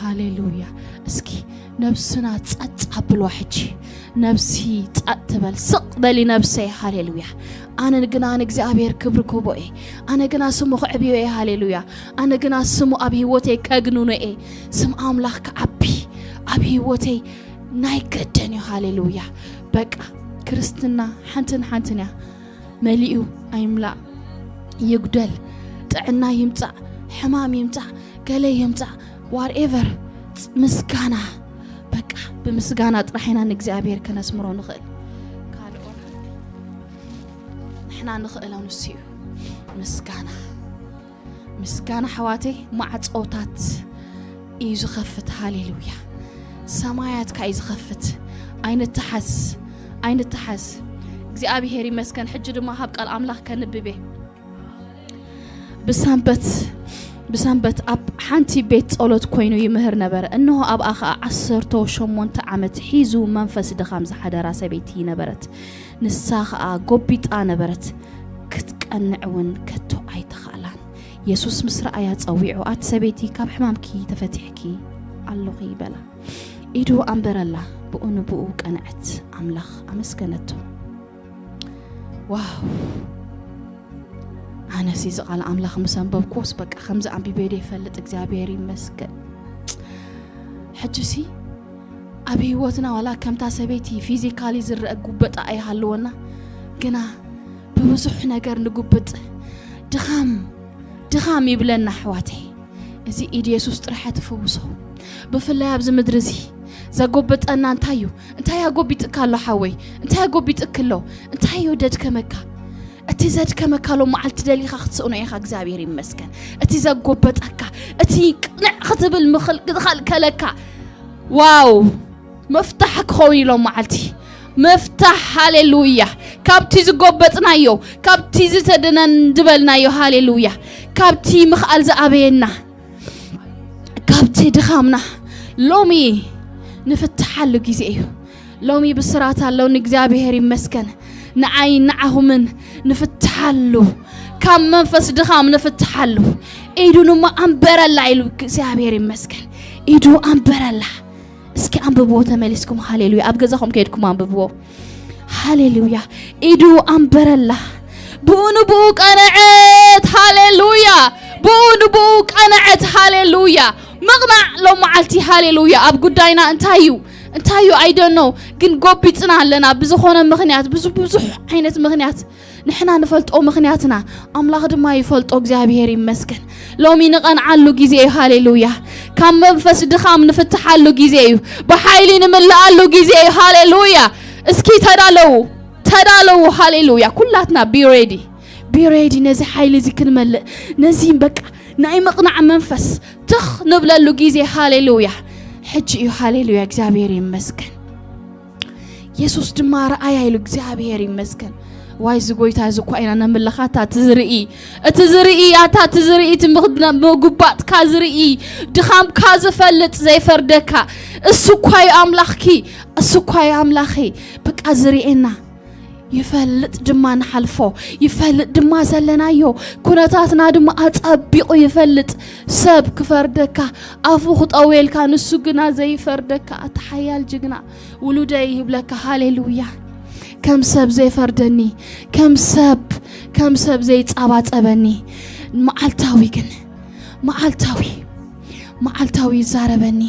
ሃሌሉያ። እስኪ ነብስና ጸጥ ኣብልዋ ሕጂ። ነብሲ ጸጥ ትበል። ስቕ በሊ ነብሰይ። ሃሌሉያ። ኣነ ግና ንእግዚኣብሔር ክብሪ ክህቦ እየ። ኣነ ግና ስሙ ከዕብዮ እየ። ሃሌሉያ። ኣነ ግና ስሙ ኣብ ህይወተይ ከግንኖ እየ። ስም ኣምላኽ ክዓቢ ኣብ ህይወተይ ናይ ግድን እዩ። ሃሌሉያ። በቃ ክርስትና ሓንትን ሓንትን እያ። መሊኡ ኣይምላእ፣ ይጉደል፣ ጥዕና ይምጻእ፣ ሕማም ይምጻእ፣ ገለ ይምጻእ፣ ዋትኤቨር፣ ምስጋና። በቃ ብምስጋና ጥራሕ ኢና ንእግዚኣብሔር ከነስምሮ ንኽእል። ካልኦ ንሕና ንኽእሎ ንሱ እዩ። ምስጋና፣ ምስጋና ኣሕዋተይ ማዕጾታት እዩ ዝኸፍት። ሃሌሉያ። ሰማያት ከኣ እዩ ዝኸፍት። ኣይንተሓዝ፣ ኣይንተሓዝ። እግዚኣብሔር ይመስገን። ሕጂ ድማ ካብ ቃል ኣምላኽ ከንብብ እየ። ብሰንበት፣ ብሰንበት ኣብ ሓንቲ ቤት ጸሎት ኮይኑ ይምህር ነበረ። እንሆ ኣብኣ ኸኣ ዓሰርተ ሸሞንተ ዓመት ሒዙ መንፈስ ድኻም ዝሓደራ ሰበይቲ ነበረት። ንሳ ኸኣ ጎቢጣ ነበረት፣ ክትቀንዕ እውን ከቶ ኣይተኻእላን። የሱስ ምስ ረኣያ ጸዊዑ፣ ኣቲ ሰበይቲ፣ ካብ ሕማምኪ ተፈቲሕኪ ኣለኺ በላ። ኢዱ ኣንበረላ፣ ብኡ ንብኡ ቀንዐት፣ ኣምላኽ ኣመስገነቶ። ዋው! ኣነሲ እዚ ቃል ኣምላኽ ምስ ኣንበብኩስ በቃ ከምዚ ኣንቢበ ዶ ይፈልጥ? እግዚኣብሔር ይመስገን። ሕጂሲ ኣብ ህይወትና ዋላ ከምታ ሰበይቲ ፊዚካሊ ዝረአ ጉበጣ ኣይሃልወና፣ ግና ብብዙሕ ነገር ንጉብጥ። ድኻም፣ ድኻም ይብለና ኣሕዋተይ። እዚ ኢድ የሱስ ጥራሕ እያ ትፍውሶ። ብፍላይ ኣብዚ ምድሪ እዚ ዘጎበጠና እንታይ እዩ? እንታይ ኣጎቢጥካ ኣሎ ሓወይ? እንታይ ኣጎቢጥክ ኣሎ? እንታይ እዩ ደድከመካ? እቲ ዘድከመካ ሎም መዓልቲ ደሊኻ ክትስእኖ ኢኻ። እግዚኣብሔር ይመስገን። እቲ ዘጎበጠካ፣ እቲ ቅንዕ ክትብል ምኽል-፣ ዝኸልከለካ፣ ዋው! መፍታሕ ክኸውን ኢሎም መዓልቲ። መፍታሕ፣ ሃሌሉያ። ካብቲ ዝጎበጥናዮ፣ ካብቲ ዝተደነንድበልናዮ፣ ሃሌሉያ። ካብቲ ምኽኣል ዝኣበየና፣ ካብቲ ድኻምና ሎሚ ንፍትሓሉ ግዜ እዩ። ሎሚ ብስራት ኣለውኒ፣ እግዚኣብሔር ይመስገን። ንዓይ ንዓኹምን ንፍትሓሉ፣ ካብ መንፈስ ድኻም ንፍትሓሉ። ኢዱ ንማ ኣንበረላ ኢሉ፣ እግዚኣብሔር ይመስገን። ኢዱ ኣንበረላ። እስኪ ኣንብብዎ ተመሊስኩም። ሃሌሉያ። ኣብ ገዛኹም ከይድኩም ኣንብብዎ። ሃሌሉያ። ኢዱ ኣንበረላ። ብኡ ንብኡ ቀንዐት። ሃሌሉያ። ብኡ ንብኡ ቀንዐት። ሃሌሉያ። ምቕናዕ ሎም መዓልቲ። ሃሌሉያ። ኣብ ጉዳይና እንታይ እዩ? እንታይ እዩ? I don't know። ግን ጎቢጽና ኣለና ብዝኾነ ምኽንያት፣ ብዙ፣ ብዙሕ ዓይነት ምኽንያት። ንሕና ንፈልጦ ምኽንያትና፣ ኣምላኽ ድማ ይፈልጦ። እግዚኣብሔር ይመስገን። ሎሚ ንቐንዓሉ ግዜ እዩ። ሃሌሉያ። ካብ መንፈስ ድኻም ንፍትሓሉ ግዜ እዩ። ብሓይሊ ንምልኣሉ ግዜ እዩ። ሃሌሉያ። እስኪ ተዳለዉ፣ ተዳለዉ። ሃሌሉያ። ኩላትና be ready፣ be ready። ነዚ ሓይሊ እዚ ክንመልእ፣ ነዚ በቃ ናይ ምቕናዕ መንፈስ ትኽ ንብለሉ ግዜ። ሃሌሉያ። ሕጂ እዩ። ሃሌሉያ። እግዚኣብሔር ይመስገን። የሱስ ድማ ረኣያ ኢሉ፣ እግዚኣብሔር ይመስገን። ዋይ፣ እዚ ጎይታ እዚ እኳ ኢና ነምልኻ፣ ኣታ እቲ ዝርኢ፣ እቲ ዝርኢ፣ ኣታ እቲ ዝርኢ፣ እቲ ምኽ-፣ ምጉባጥካ ዝርኢ፣ ድኻምካ ዝፈልጥ ዘይፈርደካ፣ እሱ እኳ እዩ ኣምላኽኪ፣ እሱ እኳ እዩ ኣምላኸይ። በቃ ዝርእየና፣ ይፈልጥ ድማ ንሓልፎ፣ ይፈልጥ ድማ ዘለናዮ፣ ኩነታትና ድማ ኣጸቢቑ ይፈልጥ። ሰብ ክፈርደካ ኣፉ ክጠውየልካ፣ ንሱ ግና ዘይፈርደካ፣ ኣታ ሓያል ጅግና። ውሉደይ ይብለካ። ሃሌሉያ። ከም ሰብ ዘይፈርደኒ፣ ከም ሰብ፣ ከም ሰብ ዘይጻባጸበኒ፣ መዓልታዊ ግን፣ መዓልታዊ፣ መዓልታዊ ይዛረበኒ፣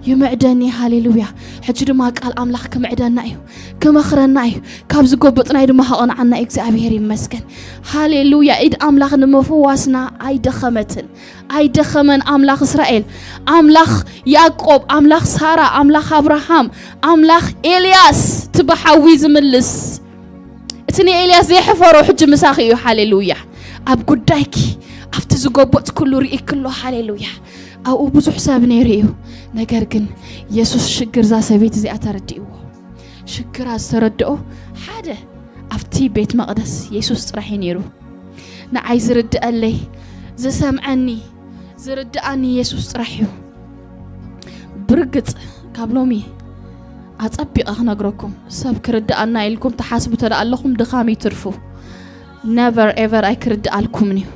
ይምዕደኒ። ሃሌሉያ። ሕጂ ድማ ቃል ኣምላኽ ክምዕደና እዩ፣ ክመኽረና እዩ። ካብ ዝጎበጥናይ ድማ ከቕንዓና እዩ። እግዚኣብሔር ይመስገን። ሃሌሉያ። ኢድ ኣምላኽ ንምፍዋስና ኣይደኸመትን። ኣይደኸመን ኣምላኽ እስራኤል፣ ኣምላኽ ያዕቆብ፣ ኣምላኽ ሳራ፣ ኣምላኽ ኣብርሃም፣ ኣምላኽ ኤልያስ፣ እቲ ብሓዊ ዝምልስ፣ እቲ ንኤልያስ ዘይሐፈሮ ሕጂ ምሳኺ እዩ። ሃሌሉያ። ኣብ ጉዳይኪ፣ ኣብቲ ዝጎበጥክሉ ርኢክሎ። ሃሌሉያ። ኣብኡ ብዙሕ ሰብ ነይሩ እዩ። ነገር ግን የሱስ ሽግር እዛ ሰበይቲ እዚኣ ተረዲእዎ። ሽግራ ዝተረድኦ ሓደ ኣብቲ ቤት መቕደስ የሱስ ጥራሕ እዩ ነይሩ። ንዓይ ዝርድኣለይ፣ ዝሰምዐኒ፣ ዝርድኣኒ የሱስ ጥራሕ እዩ። ብርግጽ ካብ ሎሚ ኣጸቢቐ ክነግረኩም፣ ሰብ ክርድኣና ኢልኩም ትሓስቡ ተደኣ ኣለኹም፣ ድኻም እዩ ትርፉ። ነቨር ኤቨር ኣይክርድኣልኩምን እዩ።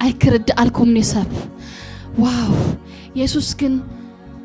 ኣይክርድኣልኩምን እዩ ሰብ። ዋው! የሱስ ግን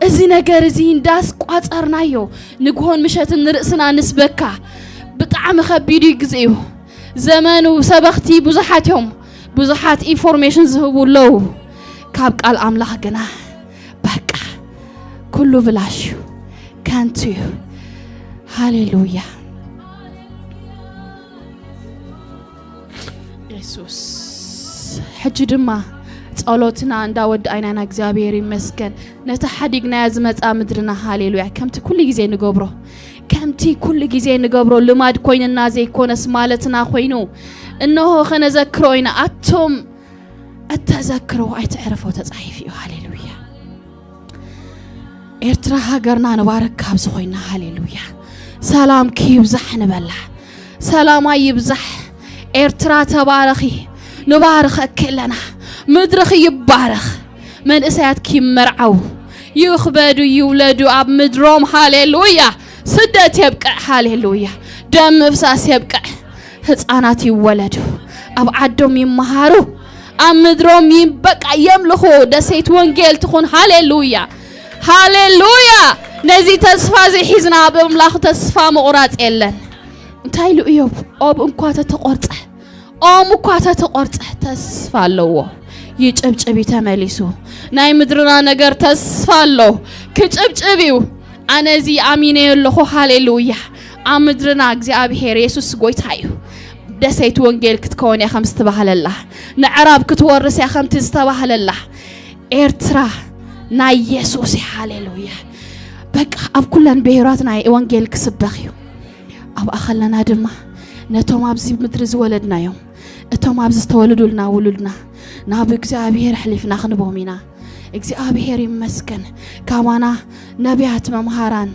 እዚ ነገር እዚ እንዳስቋጸርናዮ ንግሆን ምሸትን ንርእስና ንስበካ። ብጣዕሚ ከቢድ እዩ ግዜኡ። ዘመኑ ሰበኽቲ ብዙሓት እዮም። ብዙሓት ኢንፎርሜሽን ዝህቡ ኣለዉ። ካብ ቃል ኣምላኽ ግና በቃ ኩሉ ብላሽ እዩ፣ ከንቱ እዩ። ሃሌሉያ። የሱስ። ሕጂ ድማ ጸሎትና እንዳወዳእና ኢና። እግዚኣብሔር ይመስገን። ነቲ ሓዲግናያ ዝመጻ ምድርና፣ ሃሌሉያ፣ ከምቲ ኩሉ ግዜ ንገብሮ፣ ከምቲ ኩሉ ግዜ ንገብሮ፣ ልማድ ኮይንና ዘይኮነስ ማለትና ኮይኑ፣ እንሆ ከነዘክሮ ኢና። ኣቱም እተዘክርዎ ኣይትዕረፎ ተጻሒፉ እዩ። ሃሌሉያ። ኤርትራ ሃገርና ንባርክ ካብዚ ኮይና። ሃሌሉያ። ሰላምኪ ይብዛሕ ንበላ። ሰላማ ይብዛሕ። ኤርትራ ተባረኺ። ንባርኸኪ ኣለና። ምድርኺ ይባረኽ። መንእሰያትኪ ይመርዓው። ይኽበዱ፣ ይውለዱ ኣብ ምድሮም። ሃሌሉያ። ስደት የብቅዕ። ሃሌሉያ። ደም ምፍሳስ የብቅዕ። ህፃናት ይወለዱ፣ ኣብ ዓዶም ይመሃሩ፣ ኣብ ምድሮም ይ-፣ በቃ የምልኹ። ደሴት ወንጌል ትኹን። ሃሌሉያ፣ ሃሌሉያ። ነዚ ተስፋ እዚ ሒዝና ኣብ ኣምላኽ ተስፋ ምቑራጽ የለን። እንታይ ኢሉ እዮብ? ኦብ እንኳ ተተቖርጸ፣ ኦም እኳ ተተቖርጸ ተስፋ ኣለዎ። ይጭብጭብ እዩ ተመሊሱ። ናይ ምድርና ነገር ተስፋ ኣሎ። ክጭብጭብ እዩ። ኣነ እዚ ኣሚነዮ ኣለኹ። ሃሌሉያ። ኣብ ምድርና እግዚኣብሔር የሱስ ጎይታ እዩ። ደሴት ወንጌል ክትከውን እያ ከም ዝተባህለላ፣ ንዕራብ ክትወርስ እያ ከምቲ ዝተባህለላ። ኤርትራ ናይ የሱስ እያ። ሃሌሉያ። በቃ ኣብ ኩለን ብሄራት ናይ ወንጌል ክስበኽ እዩ። ኣብኣ ከለና ድማ ነቶም ኣብዚ ምድሪ ዝወለድናዮም፣ እቶም ኣብዚ ዝተወለዱልና ውሉድና ናብ እግዚኣብሔር ኣሕሊፍና ክንቦም ኢና። እግዚኣብሔር ይመስገን። ካባና ነቢያት፣ መምሃራን፣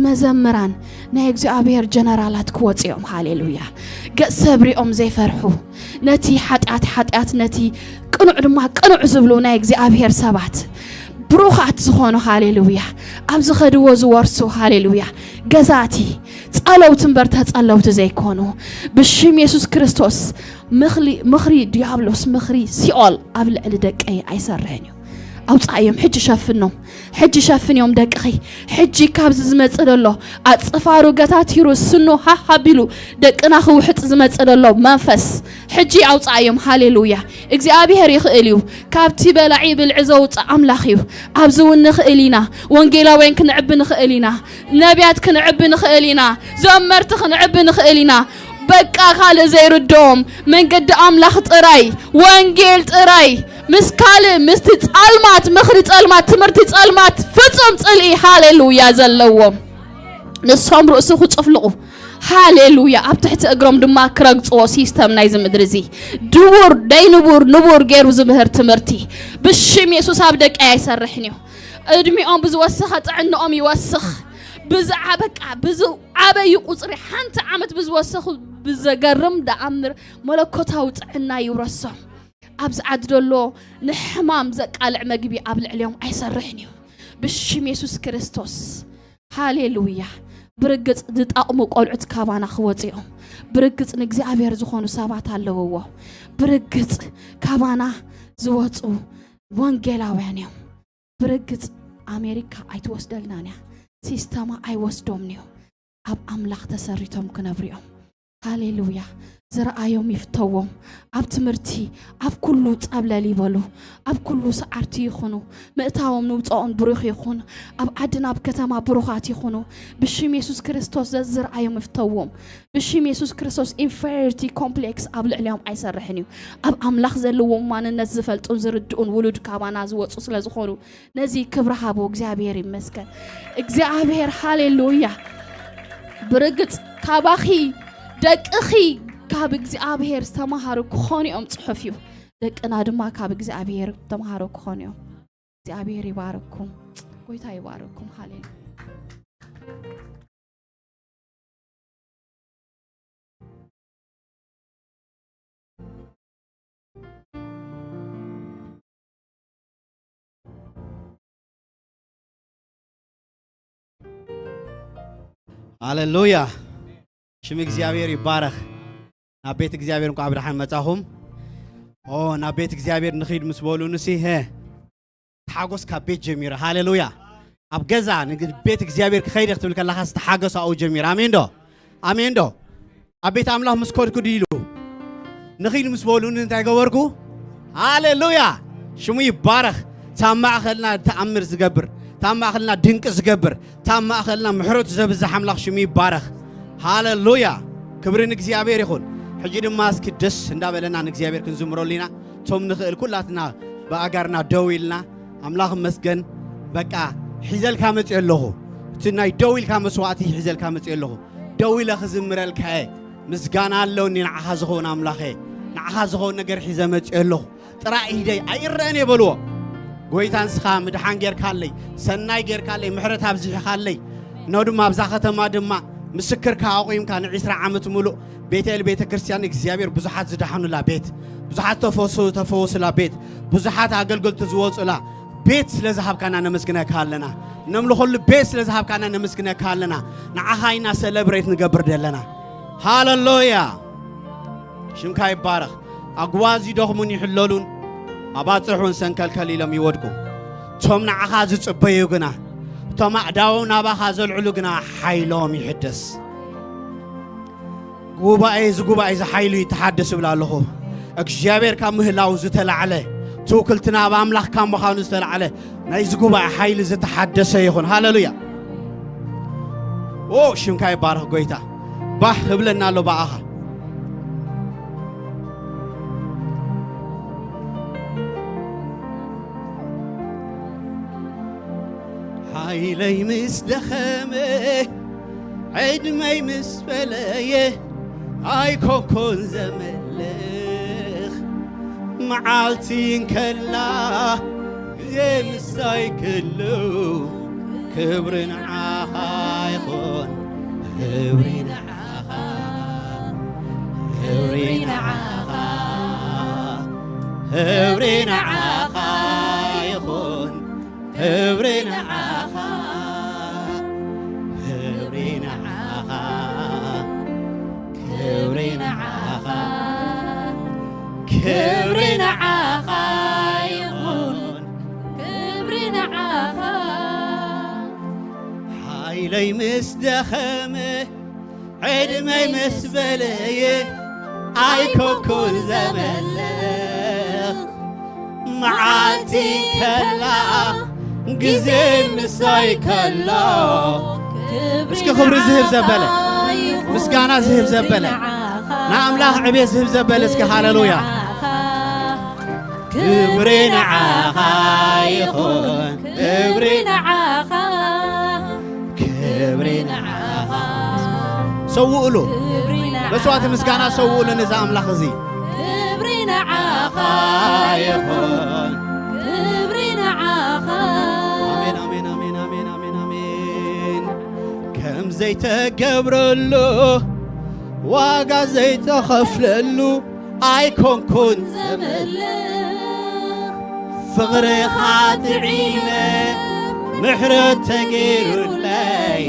መዘምራን፣ ናይ እግዚኣብሔር ጀነራላት ክወፁ እዮም። ሃሌሉያ። ገጽ ሰብ ሪኦም ዘይፈርሑ፣ ነቲ ሓጢኣት ሓጢኣት፣ ነቲ ቅኑዕ ድማ ቅኑዕ ዝብሉ ናይ እግዚኣብሔር ሰባት፣ ብሩኻት ዝኾኑ፣ ሃሌሉያ፣ ኣብ ዝኸድዎ ዝወርሱ፣ ሃሌሉያ፣ ገዛእቲ፣ ጸለውቲ እምበር ተጸለውቲ ዘይኮኑ፣ ብሽም የሱስ ክርስቶስ ምኽሊ-፣ ምኽሪ ዲያብሎስ፣ ምኽሪ ሲኦል ኣብ ልዕሊ ደቀይ ኣይሰርሕን እዩ። ኣውጻእዮም፣ ሕጂ ሸፍኖም፣ ሕጂ ሸፍንዮም ደቅኺ። ሕጂ ካብዚ ዝመጽእ ዘሎ ኣጽፋሩ ገታቲሩ ስኑ ሃህ ኣቢሉ ደቅና ክውሕጥ ዝመጽእ ዘሎ መንፈስ ሕጂ ኣውጻእዮም። ሃሌሉያ። እግዚኣብሔር ይኽእል እዩ። ካብቲ በላዒ ብልዒ ዘውጽእ ኣምላኽ እዩ። ኣብዚ እውን ንኽእል ኢና። ወንጌላውያን ክንዕቢ ንኽእል ኢና። ነቢያት ክንዕቢ ንኽእል ኢና። ዘመርቲ ክንዕቢ ንኽእል ኢና። በቃ ካልእ ዘይርድኦም መንገዲ ኣምላኽ ጥራይ፣ ወንጌል ጥራይ፣ ምስ ካልእ ምስቲ ጸልማት፣ ምኽሪ ጸልማት፣ ትምህርቲ ጸልማት ፍጹም ጽልኢ፣ ሃሌሉያ፣ ዘለዎም። ንሶም ርእሱ ክጽፍልቑ፣ ሃሌሉያ፣ ኣብ ትሕቲ እግሮም ድማ ክረግጽዎ ሲስተም ናይዚ ምድሪ እዚ ድውር፣ ደይንቡር፣ ንቡር ገይሩ ዝምህር ትምህርቲ ብሽም የሱስ ኣብ ደቀይ ኣይሰርሕን እዩ። እድሚኦም ብዝወሰኸ ጥዕንኦም ይወስኽ። ብዝዓ-፣ በቃ ብዝዓበዩ ቁጽሪ፣ ሓንቲ ዓመት ብዝወሰኹ ብዘገርም ደኣምር መለኮታዊ ጥዕና ይውረሶም። ኣብ ዝዓዲ ዘሎ ንሕማም ዘቃልዕ መግቢ ኣብ ልዕሊኦም ኣይሰርሕን እዩ። ብሽም የሱስ ክርስቶስ። ሃሌሉያ። ብርግጽ ዝጠቕሙ ቆልዑት ካባና ክወጽኦም። ብርግጽ ንእግዚኣብሔር ዝኾኑ ሰባት ኣለውዎ። ብርግጽ ካባና ዝወጹ ወንጌላውያን እዮም። ብርግጽ ኣሜሪካ ኣይትወስደልናን እያ። ሲስተማ ኣይወስዶምን እዩ። ኣብ ኣምላኽ ተሰሪቶም ክነብሩ እዮም። ሃሌሉያ። ዝረኣዮም ይፍተዎም። ኣብ ትምህርቲ፣ ኣብ ኩሉ ጸብለል ይበሉ። ኣብ ኩሉ ሰዓርቲ ይኹኑ። ምእታዎም ንውጻኦም ብሩኽ ይኹን። ኣብ ዓድና ኣብ ከተማ ብሩኻት ይኹኑ። ብሽም የሱስ ክርስቶስ ዘዝረኣዮም ይፍተዎም። ብሽም የሱስ ክርስቶስ ኢንፌሪዮሪቲ ኮምፕሌክስ ኣብ ልዕሊኦም ኣይሰርሕን እዩ። ኣብ ኣምላኽ ዘለዎም ማንነት ዝፈልጡን ዝርድኡን ውሉድ ካባና ዝወጹ ስለ ዝኾኑ ነዚ ክብሪ ሃቦ። እግዚኣብሔር ይመስገን። እግዚኣብሔር ሃሌሉያ። ብርግጽ ካባኺ ደቅኺ ካብ እግዚኣብሔር ዝተማሃሩ ክኾኑ እዮም ጽሑፍ እዩ። ደቅና ድማ ካብ እግዚኣብሔር ተማሃሩ ክኾኑ እዮም። እግዚኣብሔር ይባርኩም። ጎይታ ይባርኩም። ሃሌሉያ። ሃሌሉያ። ሽም እግዚኣብሔር ይባረኽ። ናብ ቤት እግዚኣብሔር እንኳዕ ብደሓን መጻኹም። ኦ፣ ናብ ቤት እግዚኣብሔር ንኺድ ምስ በሉንሲ፣ ሄ፣ ሓጎስ ካብ ቤት ጀሚረ። ሃሌሉያ። ኣብ ገዛ ንግ-፣ ቤት እግዚኣብሔር ክኸይድ ክትብል ከለኻ ዝተሓገሱ ኣብኡ ጀሚር። ኣሜን ዶ? ኣሜን ዶ? ኣብ ቤት ኣምላኽ ምስ ከድኩ ድዩ ኢሉ ንኺድ ምስ በሉኒ እንታይ ገበርኩ? ሃሌሉያ! ሽሙ ይባረኽ። ታብ ማእኸልና ተኣምር ዝገብር፣ ታብ ማእኸልና ድንቂ ዝገብር፣ ታብ ማእኸልና ምሕረቱ ዘብዝሕ ኣምላኽ ሽሙ ይባረኽ። ሃሌሉያ! ክብሪ ንእግዚኣብሔር ይኹን። ሕጂ ድማ እስኪ ደስ እንዳበለና ንእግዚኣብሔር ክንዝምረሉ ኢና። እቶም ንኽእል ኩላትና ብኣጋርና ደው ኢልና ኣምላኽ መስገን። በቃ ሒዘልካ መፅእ ኣለኹ። እቲ ናይ ደው ኢልካ መስዋዕቲ ሒዘልካ መፅእ ኣለኹ። ደው ኢለ ክዝምረልካ እየ። ምስጋና ኣለውኒ ንዓኻ ዝኸውን ኣምላኸ። ንዓኻ ዝኸውን ነገር ሒዘ መፅእ ኣለኹ። ጥራይ ኢደይ ኣይረአን እየ በልዎ። ጎይታ ንስኻ ምድሓን ጌርካለይ፣ ሰናይ ጌርካለይ፣ ምሕረት ኣብዚሕኻለይ። ኖ ድማ ኣብዛ ከተማ ድማ ምስክርካ ኣቑምካ ንዒስራ ዓመት ሙሉእ ቤተል ቤተ ክርስቲያን እግዚኣብሔር ብዙሓት ዝደሓኑላ ቤት፣ ብዙሓት ተፈወሱ-፣ ተፈወሱላ ቤት፣ ብዙሓት ኣገልገልቲ ዝወፁላ ቤት ስለ ዝሃብካና ነመስግነካ ኣለና። ነምልኸሉ ቤት ስለ ዝሃብካና ነመስግነካ ኣለና። ንዓኻ ኢና ሰለብሬት ንገብር ዘለና። ሃሌሉያ! ሽምካ ይባረኽ። ኣጉባዝ ይደኽሙን ይሕለሉን፣ ኣባጽሕ እውን ሰንከልከል ኢሎም ይወድቁ። እቶም ንዓኻ ዝጽበዩ ግና፣ እቶም ኣእዳዎም ናባኻ ዘልዕሉ ግና ሓይሎም ይሕደስ። ጉባኤ፣ እዚ ጉባኤ እዚ ሓይሉ ይተሓደስ እብል ኣለኹ። እግዚኣብሔር ካብ ምህላው ዝተላዕለ፣ ትውክልትና ኣብ ኣምላኽ ካብ ምዃኑ ዝተላዕለ፣ ናይዚ ጉባኤ ሓይሊ ዝተሓደሰ ይኹን። ሃሌሉያ! ኦ፣ ሽምካ ይባረኽ ጎይታ። ባህ እብለና ኣሎ ብኣኻ። ሓይለይ ምስ ደኸመ፣ ዕድመይ ምስ ፈለየ፣ ኣይኮንኩን ዘመልኽ። መዓልቲ እንከላ፣ ግዜ ምሳይ ክሉ፣ ክብሪ ንዓኻ ይኹን። ክብሪ ንዓኻ፣ ክብሪ ንዓኻ፣ ክብሪ ንዓኻ ይኹን። ክብሪ ንዓኻ፣ ክብሪ ንዓኻ፣ ክብሪ ንዓኻ፣ ክብሪ ንዓኻ ይኹን። ክብሪ ንዓኻ። ሓይለይ ምስ ደኸመ፣ ዕድመይ ምስ በለየ፣ ኣይኮንኩን ዘመልኽ። መዓልቲ ከላ፣ ግዜ ምሳይ ከሎ፣ እስኪ ክብሪ ዝህብ ዘበለ፣ ምስጋና ዝህብ ዘበለ፣ ንኣምላኽ ዕቤት ዝህብ ዘበለ፣ እስኪ ሃሌሉያ። ክብሪ ንዓኻ ይኹን፣ ክብሪ ንዓኻ፣ ክብሪ ንዓኻ። ሰውእሉ፣ ክብሪ ንዓኻ። መስዋዕቲ ምስጋና ሰውእሉ ነዚ ኣምላኽ እዚ። ክብሪ ንዓኻ ይኹን፣ ክብሪ ንዓኻ። ኣሜን፣ ኣሜን፣ ኣሜን፣ ኣሜን፣ ኣሜን፣ ኣሜን። ከም ዘይተገብረሉ፣ ዋጋ ዘይተኸፍለሉ፣ ኣይኮንኩን ዘመልኽ። ፍቕርኻ ጥዒመ፣ ምሕረት ተገይሩለይ፣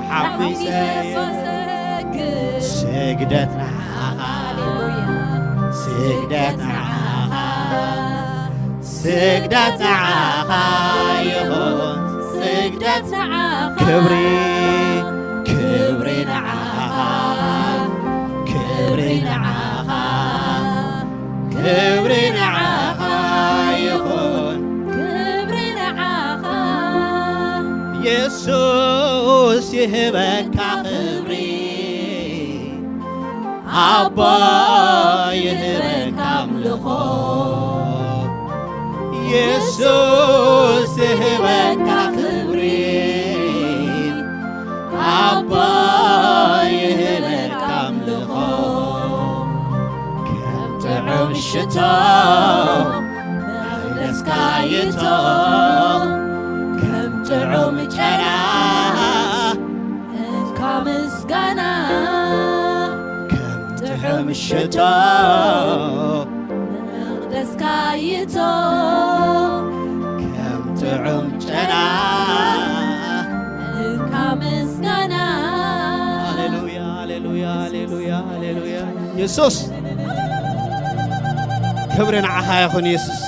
ተሓጒሰ። ስግደት ንዓኻ፣ ስግደት ንዓኻ፣ ስግደት ንዓኻ ይኹን። ስግደት ንዓኻ። ክብሪ፣ ክብሪ ንዓኻ፣ ክብሪ ንዓኻ፣ ክብሪ ንዓኻ ይኹን። ክብሪ ንዓኻ። የሱስ ይህበካ ክብሪ፣ ኣቦ ይህበካ ኣምልኾ። የሱስ ይህበካ ክብሪ፣ ኣቦ ይህበካ ኣምልኾ። ከም ጥዑም ሽቶ መቕደስካ ይእቶ፣ ከም ጥዑም ጨና እንካ ምስጋና። ከም ጥዑም ሽቶ መቕደስካ ይእቶ፣ ከም ጥዑም ጨና እንካ ምስጋና። ሃሌሉያ፣ ሃሌሉያ፣ ሃሌሉያ፣ ሃሌሉያ። የሱስ፣ ክብሪ ንዓኻ ይኹን የሱስ።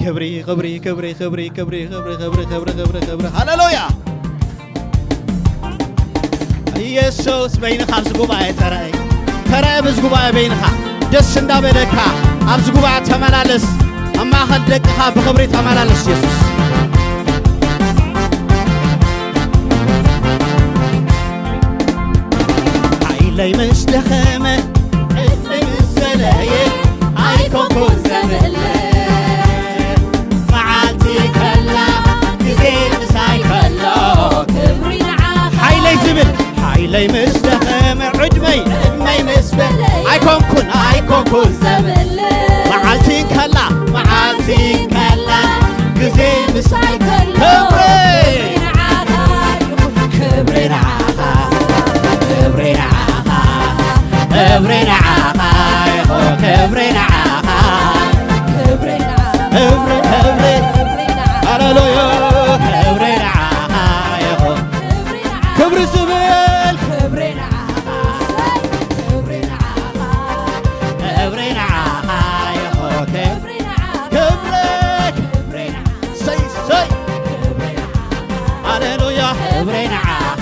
ክብሪ ክብሪ ክብሪ ክብሪ ክብሪ ክብሪ ክብሪ ክብሪ ክብሪ ክብሪ። ሃሌሉያ። ኢየሱስ በይንኻ ኣብዚ ጉባኤ ተራእይ፣ ተራእይ ኣብዚ ጉባኤ በይንኻ ደስ እንዳበለካ ኣብዚ ጉባኤ ተመላለስ። ኣብ ማእኸል ደቅኻ ብኽብሪ ተመላለስ ኢየሱስ። ሓይለይ ምስ ደኸመ፣ ዕድመይ ምስ ዘለየ፣ ኣይኮንኩን ዘምልኽ። መዓልቲ ከላ፣ ግዜ ምሳይ ከሎ፣ ክብሪ ንዓኻ። ሓይለይ ዝብል፣ ሓይለይ ምስ ደኸመ፣ ዕድመይ፣ ዕድመይ ምስ በለ፣ ኣይኮንኩን፣ ኣይኮንኩን ዘምልኽ። መዓልቲ ከላ፣ መዓልቲ ከላ፣ ግዜ ምሳይ ከሎ፣ ክብሪ። ክብሪ ንዓኻ ይኹን፣ ክብሪ ንዓኻ፣ ክብሪ ንዓኻ፣ ክብሪ ንዓኻ ይኹን፣ ክብሪ ንዓኻ። ክብሪ ንዓኻ። ክብሪ፣ ክብሪ። ክብሪ ንዓኻ። ሃሌሉያ። ክብሪ ንዓኻ ይኹን። ክብሪ ንዓኻ። ክብሪ ዝብል። ክብሪ ንዓኻ። ክብሪ ንዓኻ። ክብሪ ንዓኻ ይኹን። ክብሪ ንዓኻ። ክብሪ፣ ክብሪ ንዓኻ። ሰይ፣ ሰይ። ክብሪ ንዓኻ። ሃሌሉያ። ክብሪ ንዓኻ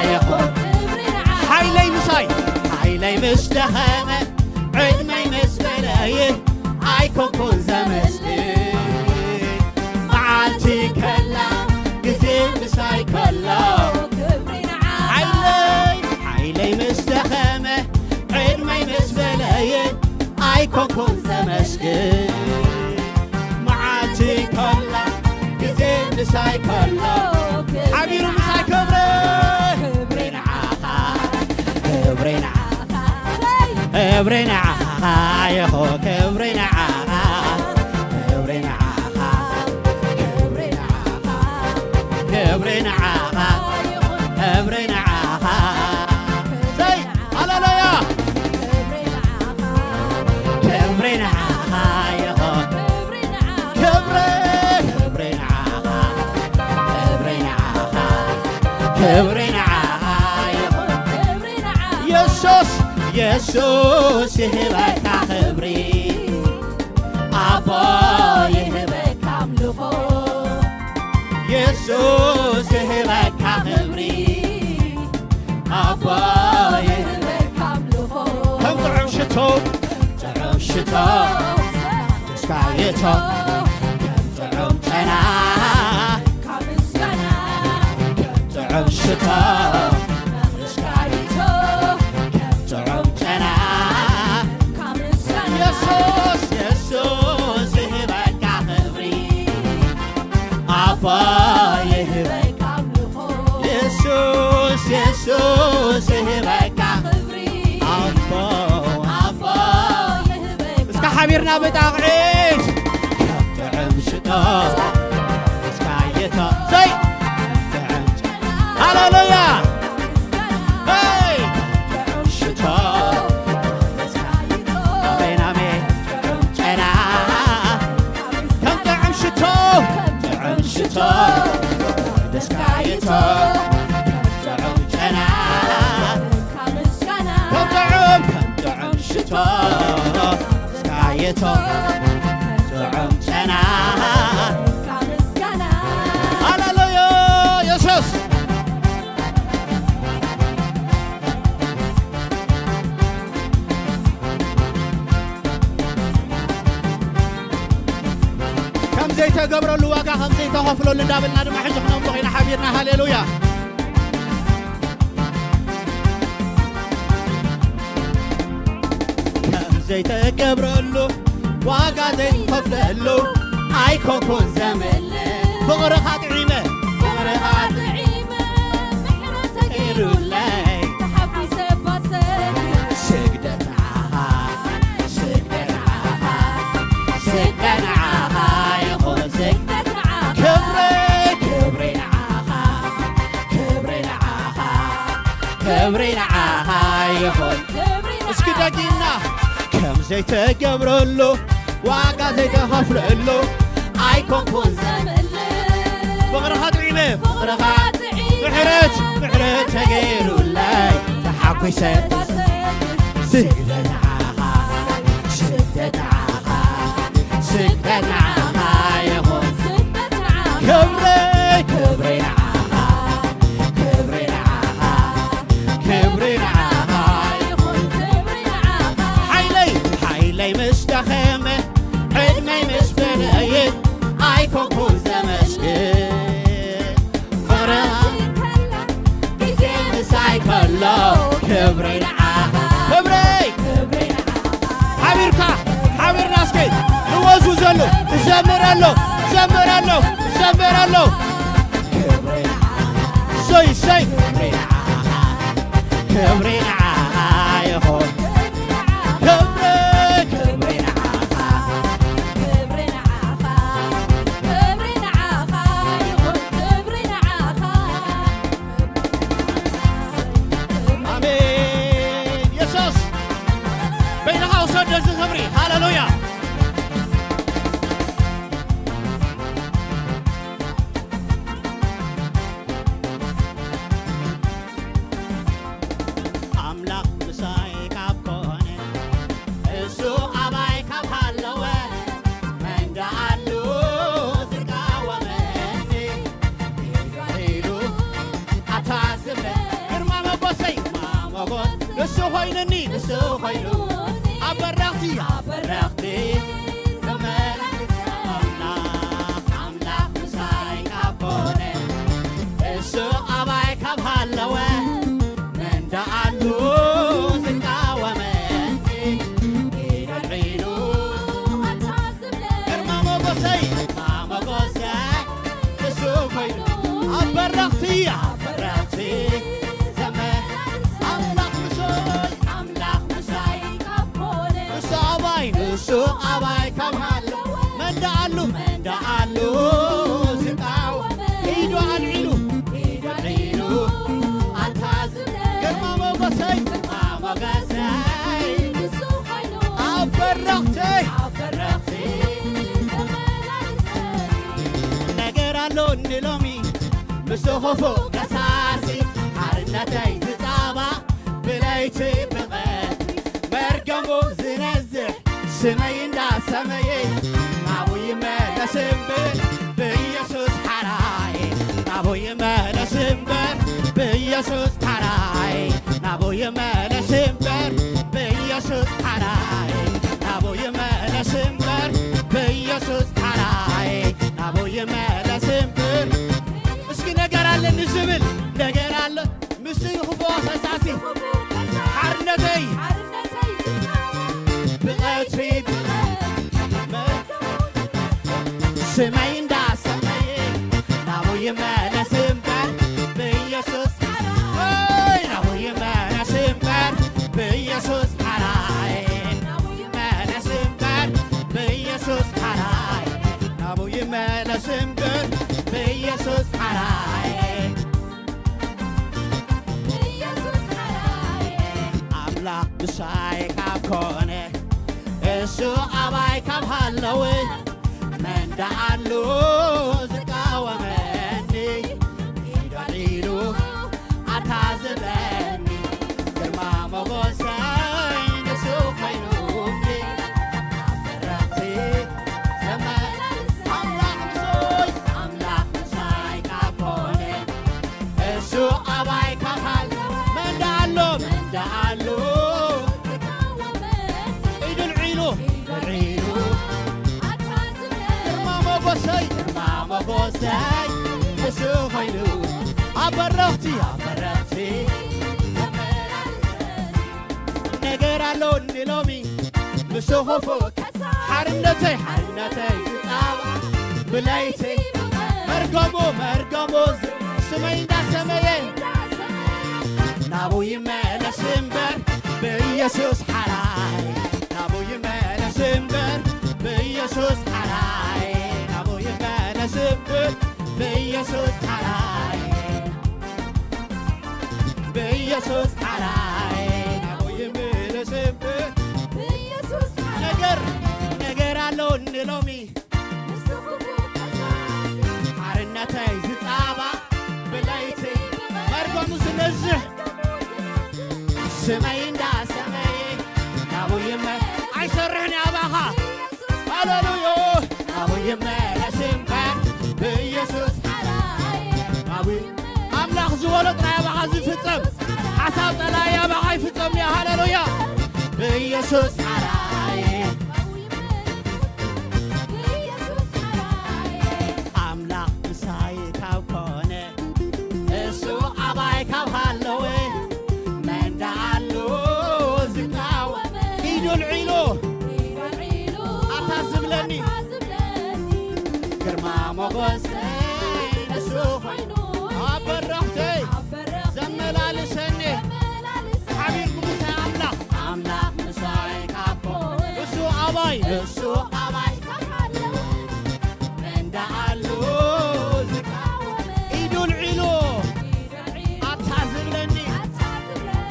ይኹን። ክብሪ ንዓኻ። ሓይለይ ምሳይ፣ ሓይለይ ምስ ደኸመ፣ ዕድመይ ምስ በለየ፣ ኣይኮንኩን ዘመስግን። መዓልቲ ከላ፣ ግዜ ምሳይ ከሎ፣ ክብሪ ንዓኻ። ሓይለይ፣ ሓይለይ ምስ ደኸመ፣ ዕድመይ ምስ በለየ፣ ኣይኮንኩን ዘመስግን። መዓልቲ ከላ፣ ግዜ ምሳይ ከሎ፣ ሓቢሩ ምሳይ ክብሪ። ክብሪ ንዓኻ፣ ክብሪ ንዓኻ፣ ክብሪ ንዓኻ ይኹን፣ ክብሪ ንዓኻ፣ ክብሪ ንዓኻ፣ ክብሪ ንዓኻ፣ ክብሪ ንዓኻ፣ ክብሪ ንዓኻ። ሰይ፣ ሃሌሉያ። ክብሪ ንዓኻ ይኹን። ክብሪ፣ ክብሪ ንዓኻ፣ ክብሪ ንዓኻ፣ ክብሪ ንዓኻ ይኹን። የሱስ፣ የሱስ ይህበካ ክብሪ፣ ኣቦ ይህበካ ኣምልኾ። የሱስ ይህበካ ክብሪ፣ ኣቦ ይህበካ ኣምልኾ። ከም ጥዑም ሽቶ፣ ከም ጥዑም ሽቶ፣ እስካየቶ፣ ከም ጥዑም ጨና፣ ከም ጥዑም ሽቶ፣ እስካየቶ፣ ከም ጥዑም ጨና። የሱስ፣ የሱስ ይህበካ ክብሪ፣ ኣቦ ይህበካ ኣምልኾ። የሱስ፣ የሱስ ይህበካ ክብሪ፣ ኣቦ። ኣቦ ይህበካ። እስከ ሓቢርና ብጣቕዒት። ከም ጥዑም ሽቶ፣ እስካየቶ፣ ዘይ፣ ጥዑም ጨና። ሃሌሉያ። ሄይ! ጥዑም ሽቶ፣ ኣሜን፣ ኣሜን። ጥዑም ጨና፣ ከም ጥዑም ሽቶ፣ ጥዑም ሽቶ፣ ደስካይቶ፣ ጥዑም ጨና፣ ከም ጥዑም፣ ከም ጥዑም ሽቶ፣ ደስካይቶ፣ ጥዑም ጨና። ሃሌሉያ፣ የሱስ። ከም ዘይተገብረሉ ዋጋ ከም ዘይተኸፍለሉ እንዳበልና ድማ ሕጂ ክነምልኾ ኢና ሓቢርና። ሃሌሉያ። ከም ዘይተገብረሉ ዋጋ ዘይትኸፍለሉ ኣይኮንኩን ዘምልኽ። ፍቕርኻ ጥዒመ፣ ፍቕርኻ ጥዒመ፣ ምሕረት ተገይሩለይ፣ ተሓጒሰ ባሰ። ስግደት ንዓኻ፣ ስግደት ንዓኻ፣ ስግደት ንዓኻ ይኹን፣ ስግደት ንዓኻ። ክብሪ፣ ክብሪ ንዓኻ፣ ክብሪ ንዓኻ፣ ክብሪ ንዓኻ ይኹን። ክብሪ እስኪ ንዓኻ። ደጊምና፣ ከም ዘይተገብረሉ ዋጋ ዘይተኸፍለሉ ኣይኮንኩን ዘምልኽ። ፍቕርኻ ጥዒመ፣ ፍቕርኻ ጥዒመ፣ ምሕረት፣ ምሕረት ተገይሩለይ ተሓጒሰ። ስግደት ንዓኻ፣ ስግደት ንዓኻ፣ ስግደት ንዓኻ ክብሪ ንዓኻ። ክብረይ። ሓቢርካ፣ ሓቢርና እስኪ ንወዙ ዘሎ። ዘምር ኣሎ፣ ዘምር ኣሎ፣ ዘምር ኣሎ። ክብሪ ንዓኻ። ሰይ፣ ሰይ። ክብሪ ንዓኻ። ክብሪ ንዓኻ ይኹን። ክብሪ፣ ክብሪ ንዓኻ። ክብሪ ንዓኻ። ክብሪ ንዓኻ ይኹን። ክብሪ ንዓኻ። ኣሜን። የሱስ በይንኻ ውሰድ ነዚ ክብሪ። ሃሌሉያ። ኣምላኽ ምሳይ ካብ ኮነ፣ እሱ ኣባይ ካብ ሃለወ፣ መን ደኣ ኣሎ ዝቃወመኒ? ኢሉ ኣታ ዝብለ ግርማ ሞጎሰይ፣ ግርማ ሞጎስ ንሱ ኮይኑኒ፣ ንሱ ኮይኑ ኣብ በረኽቲ፣ ኣብ በረኽቲ ተመልሰና። ኣምላኽ ምሳይ ካብ ኮነ፣ እሱ ኣባይ ካብ ሃለወ፣ መን ደኣ ኣሎ ዝቃወመኒ? ኢሉ ኣልዒሉ ኣታ ግርማ ሞጎሰይ፣ ግርማ ሞጎሰይ፣ ንሱ ኮይኑ ኣብ በረኽቲ፣ ኣብ በረኽቲ ዘመን ኣምላኽ ምሶይ፣ ኣምላኽ ምሳይ ካብ ኮነ፣ ንሱ ኣባይ፣ ንሱ ኣባይ ካብ ሃሎ፣ መን ደኣ ኣሎ፣ መን ደኣ ኣሎ ዝቃወም? ኢዱ ኣልዒሉ፣ ኢዱ ኣልዒሉ ኣታ ግርማ ሞጎሰይ፣ ግርማ ሞጎሰይ፣ ንሱ ኮይኑ ኣብ በረኽተይ፣ ኣብ በረኽተይ ተመላልሰ። ነገር ኣሎኒ ሎሚ ምስ ክፉእ ከሳሲ፣ ሓርነተይ ዝጻባ ብለይቲ ብቐትሪ መርገሙ ዝነዝሕ ስመይ እንዳሰመየ ናቡ ይመለስ እምበር ብኢየሱስ ሓራይ ናቡ ይመለስ እምበር ብኢየሱስ ሓራይ ናቡ ይመለስ እምበር ብኢየሱስ ሓራይ ናቡ ይመለስ እምበር ብኢየሱስ ሓራይ ናቡ ይመለስ እምበር እስኪ ነገር ኣለኒ ዝብል ነገር ኣሎ ምስ ክፉ ፈሳሲ ሓርነተይ ብቐትሪ ስመይ እንዳሰመየ ናቡ ይመለስ እምበር ብኢየሱስ ሓራይ ናቡ ይመለስ እምበር ብኢየሱስ ሓራይ ናቡ ይመለስ እምበር ብኢየሱስ ሓራይ ናቡ ይመለስ እምበር ብኢየሱስ ሓራይ ኣምላኽ ምሳይ ካብ ኮነ እሱ ኣባይ ካብ ሃለወ መን ደኣ ኣሎ ዝቃወመኒ ኢዱ ኣልዒሉ ኣታ ዝብለኒ ግርማ ሞጎሰይ ንሱ ኮይኑኒ ኣብ በረኽቲ ዘመን ኣምላኽ ምሶይ ኣምላኽ ምሳይ ካብ ኮነ እሱ ኣባይ ካብ ሃሎ መን ደኣ ኣሎ መን ደኣ ኣሎ ኢዱ ኣልዒሉ ኣልዒሉ ግርማ ሞጎሰይ ግርማ ሞጎሰይ ንሱ ኮይኑ ኣብ በረኽቲ ኣብ በረኽቲ ነገር ኣሎኒ ሎሚ ምስ ክፉእ ሓርነተይ ሓርነተይ ዝጻባ ብለይቲ መርገሙ መርገሙ ስመይ እንዳሰመየ ናቡ ይመለስ እምበር ብኢየሱስ ሓራይ ናቡ ይመለስ እምበር ብኢየሱስ ሓራይ ናቡ ይመለስ እምበር ብኢየሱስ ሓራይ ብኢየሱስ ሓራይ ናቡ ይመለስ እምበር ነገር ነገር ኣሎኒ ሎሚ ሓርነተይ ዝጻባ ብለይቲ መርገሙ ዝነዝሕ ስመይ እንዳሰመየ ናቡ ይመ ኣይሰርሕን ኣባኻ ሃሌሉዮ ናቡ ይመለስ እምበር ብኢየሱስ ሓራይ ናቡ ኣምላኽ ዝበሎ ጥራይ ኣባኻ ዝፍጸም ሓሳብ ጸላኢ ኣባኻ ይፍጸም እዩ ሃሌሉያ ብኢየሱስ ሓራይ ኣምላኽ ምሳይ ካብ ኮነ እሱ ኣባይ ካብ ሃለወ መን ደኣ ግርማ ሞገሰይ ንሱ ኮይኑ ኣብ በረኽተይ ዘመላልሰኒ ሓቢርኩ ምሳይ ኣምላኽ ኣምላኽ ምሳይ ካብ ኮነ ንሱ ኣባይ ንሱ ኣባይ ካብ ኣለወ መን ደኣ ኣሎ ዝቃወመ ኢዱ ኣልዒሉ ኣታ ዝብለኒ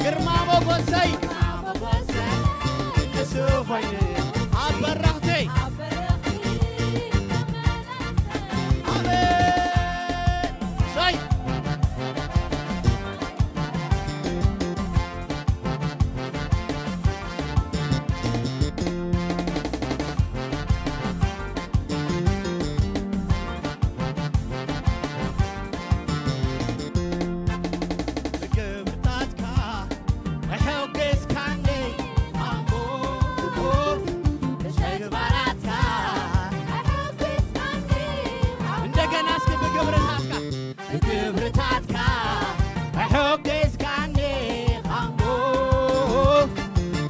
ግርማ ሞገሰይ ንሱ ኮይኑ ኣብ በረኽተይ ኣሜን። ሻይ ብግብርታትካ ኣሐጒስካኒ ኣቦ፣ ብተግባራትካ ኣሐጒስካኒ ኣቦ። እንደገና እስኪ ብግብርታትካ፣ ብግብርታትካ ኣሐጒስካኒ ኣቦ፣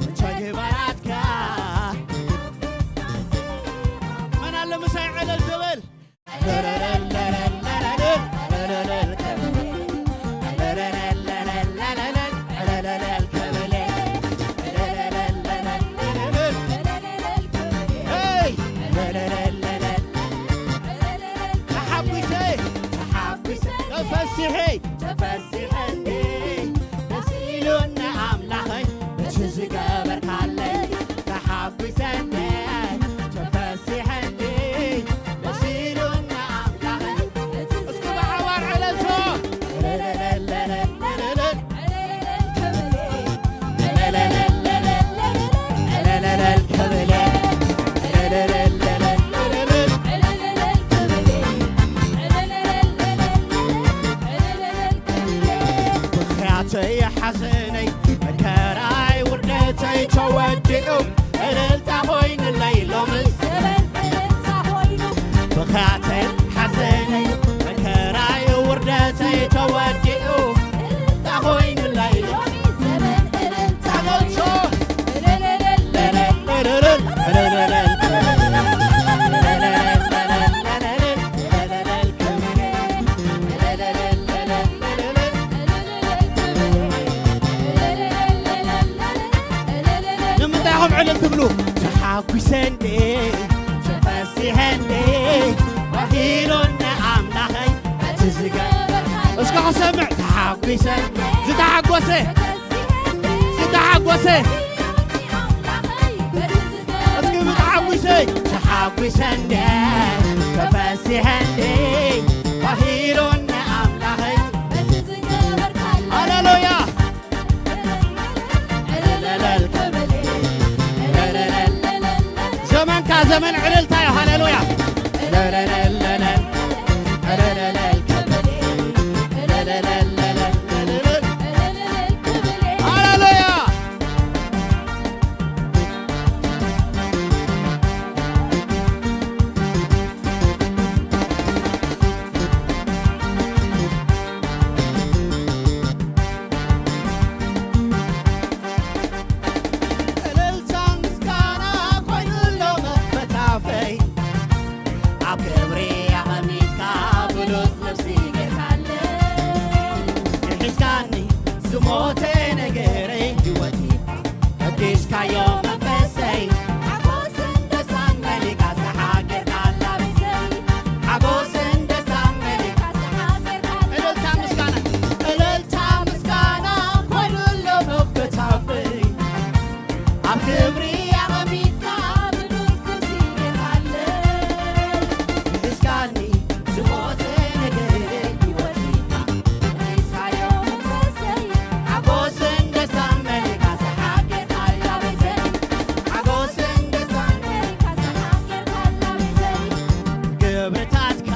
ብተግባራትካ መን ኣሎ ምሳይ ዕልል ዝብል? ተሓጒሰ፣ ተፈሲሐ፣ ተፈሲሐ እንዴ ደስ ኢሉኒ ኣምላኸይ በቲ ዝገበርካለይ። ተሓጒሰ እንዴ ተፈሲሐ እንዴ ደስ ኢሉኒ ኣምላኸይ። እስኪ ብሓባር ዕለልቶ። ብኽያተይ ሓዘነይ መከራይ ውርደተይ ተወዲኡ እልልታ ኮይንለይ ሎምስ ዘበን እልልታ ኮይኑ። ብኽያተይ ሓዘነይ መከራይ ውርደተይ ተወዲኡ እልልታ ኮይንለይ ሎምስ ዘበን እልልታ ኮይኑ። ንምንታይ ኢኹም ዕልል ትብሉ? ተሓጒሰ እንዴ ተፈሲሐ እንዴ ባህሉን ኣምላኸይ በቲ ዝገበርካለይ። እስኪ ክሰምዕ ተሓጒሰ ዝተሓጎሰ ዝተሓጎሰ እስኪ ብተሓጒሰ ተሓጒሰ እንዴ ተፈሲሐ እንዴ ባህሉን ኣምላኸይ በቲ ዝገበርካለይ። ሃሌሉያ። ዘመንካ ዘመን ዕልልታ እዩ። ሃሌሉያ። ሃሌሉያ። እልልታ ምስጋና ኮይኑሎ መፈታፈይ ኣብ ክብሪ ኣቐሚጥካ ብሉጽ ልብሲ ጌርካለይ። ሒዝካኒ ዝሞተ ነገረይ ህይወት ሂብካ ቀዲስካዮ መንፈሰይ ሓጎስን ደስታን መሊእካ ዝሓገርካላ ቤተይ። ሓጎስን ደስታን መሊእካ ዝሓገርካላ እልልታ ምስጋና እልልታ ምስጋና ኮይኑሎ መፈታፈይ ኣብ ክብሪ ኣቐሚጥካ ብሉጽ ልብሲ ጌርካለይ። ሒዝካኒ ዝሞተ ነገረይ ህይወት ሂብካ ቀዲስካዮ መንፈሰይ ሓጎስን ደስታን መሊእካ ዝሓገርካላ ቤተይ። ሓጎስን ደስታን መሊእካ ዝሓገርካላ ቤተይ። ግብርታትካ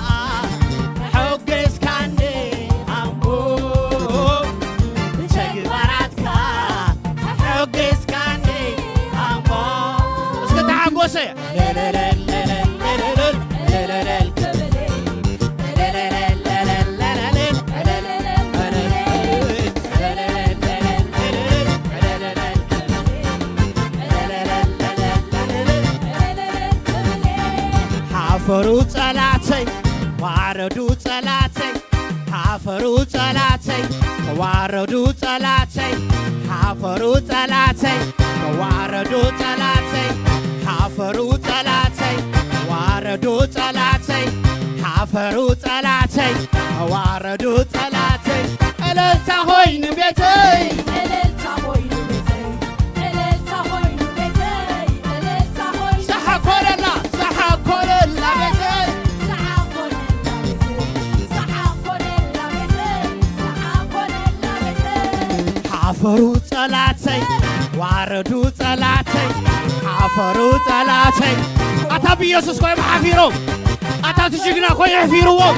ኣሐጒስካኒ ኣቦ፣ ብተግባራትካ ኣሐጒስካኒ ኣቦ። እስከ ተሓጎሰ። ፈሩ ጸላተይ፣ ዋረዱ ጸላተይ፣ ሃፈሩ ጸላተይ፣ ተዋረዱ ጸላተይ፣ ሃፈሩ ጸላተይ፣ ተዋረዱ ጸላተይ፣ ሃፈሩ ጸላተይ፣ ተዋረዱ ጸላተይ፣ ሃፈሩ ጸላተይ፣ ተዋረዱ ጸላተይ። እልልታ ኾይኑ ቤተይ፣ እልልታ ኾይኑ ቤተይ፣ እልልታ ኾይኑ ቤተይ፣ እልልታ ኾይኑ ሳሓ ኮለላ፣ ሳሓ ኮለላ ቤተይ። ሳሓ ኮለላ ቤተይ፣ ሳሓ ኮለላ ቤተይ፣ ሳሓ ኮለላ ቤተይ። ሓፈሩ ጸላተይ፣ ዋረዱ ጸላተይ፣ ሓፈሩ ጸላተይ። ኣታ ብኢየሱስ ኮይም ሓፊሮም፣ ኣታ እቲ ጅግና ኮይኑ ኣሕፊርዎም፣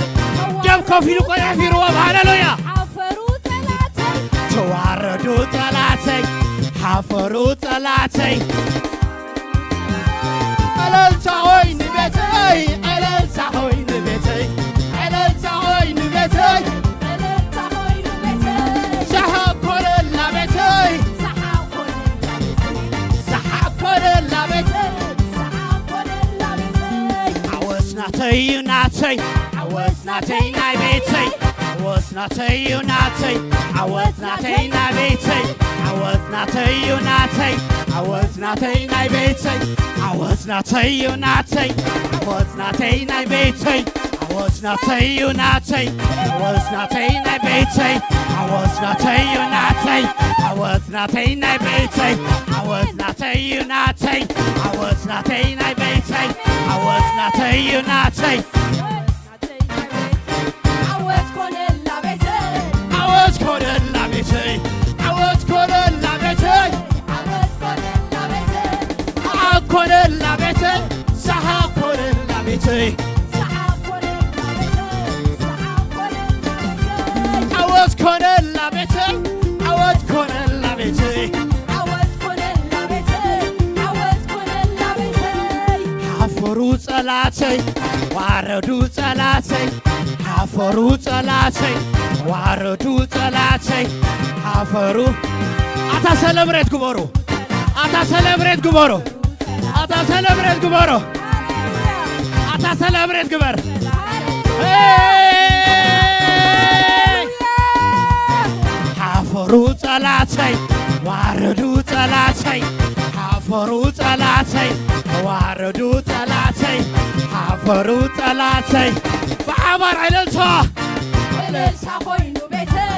ደም ከፊሉ ኮይኑ ኣሕፊርዎም። ሃሌሉያ። ሓፈሩ ጸላተይ፣ ተዋረዱ ጸላተይ፣ ሓፈሩ ጸላተይ። እልልታ ኾይኑ ቤተይ፣ እልልታ ኾይኑ ቤተይ፣ እልልታ ኾይኑ ቤተይ፣ እልልታ ኾይኑ ቤተይ። ሳሓ ኮለላ ቤተይ፣ ሳሓ ኮለላ ቤተይ፣ ሳሓ ኮለላ ቤተይ፣ ሳሓ ኮለላ ቤተይ። ዓወት ናተይ እዩ ናተይ፣ ዓወት ናተይ ናይ ቤተይ፣ ዓወት ናተይ እዩ ናተይ፣ ዓወት ናተይ ናይ ቤተይ፣ ዓወት ናተይ እዩ ናተይ፣ ዓወት ናተይ ናይ ቤተይ፣ ዓወት ናተይ እዩ ናተይ፣ ዓወት ናተይ ናይ ቤተይ፣ ዓወት ናተይ እዩ ናተይ፣ ዓወት ናተይ ናይ ቤተይ፣ ዓወት ናተይ እዩ ናተይ፣ ዓወት ናተይ ናይ ቤተይ፣ ዓወት ናተይ እዩ ናተይ፣ ዓወት ናተይ ናይ ቤተይ፣ ዓወት ናተይ እዩ ናተይ። ዓወት ኮነላ ቤተይ፣ ዓወት ኮነላ ቤተይ፣ ዓወት ኮነላ ቤተይ፣ ዓወት ኮነላ ቤተይ፣ ሰሓቕ ኮነላ ቤተይ፣ ሰሓቕ ኮነላ ቤተይ፣ ሰሓቕ ኮነላ ቤተይ፣ ሰሓቕ ኮነላ ቤተይ። ዓወት ኮነላ ቤተይ፣ ዓወት ኮነላ ቤተይ፣ ዓወት ኮነላ ቤተይ፣ ዓወት ኮነላ ቤተይ። ሓፈሩ ጸላተይ፣ ዋረዱ ጸላተይ፣ ሓፈሩ ጸላተይ፣ ዋረዱ ጸላተይ፣ ሓፈሩ። ኣታ ሰለብሬት ግበሩ፣ ኣታ ሰለብሬት ግበሩ፣ ኣታ ሰለብሬት ግበሩ፣ ኣታ ሰለብሬት ግበር። ሄይ! ሓፈሩ ጸላተይ፣ ዋረዱ ጸላተይ፣ ሓፈሩ ጸላተይ፣ ተዋረዱ ጸላተይ፣ ሓፈሩ ጸላተይ። ብሓባር ዕልልታ። እልልታ ኮይኑ ቤተይ፣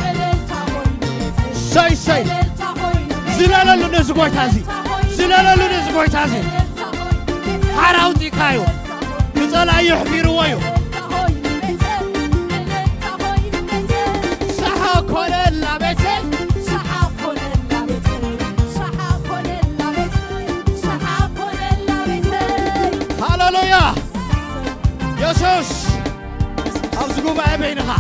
እልልታ ኮይኑ ቤተይ፣ ሰይ፣ ሰይ። እልልታ ኮይኑ ቤተይ፣ ዝለለሉ ነዚ ጎይታ እዚ፣ እልልታ ኮይኑ ዝለለሉ ነዚ ጎይታ እዚ። እልልታ ኮይኑ ቤተይ፣ ሓራ ኣውጺእካዮ፣ ንጸላኢ ኣሕፊርዎ እዩ። እልልታ ኮይኑ ቤተይ፣ እልልታ ኮይኑ ቤተይ። ሰሓቕ ኮነላ ቤተይ፣ ሰሓቕ ኮነላ ቤተይ፣ ሰሓቕ ኮነላ ቤተይ፣ ሰሓቕ ኮነላ ቤተይ። ሃሌሉያ። የሱስ ኣብዚ ጉባኤ በይንኻ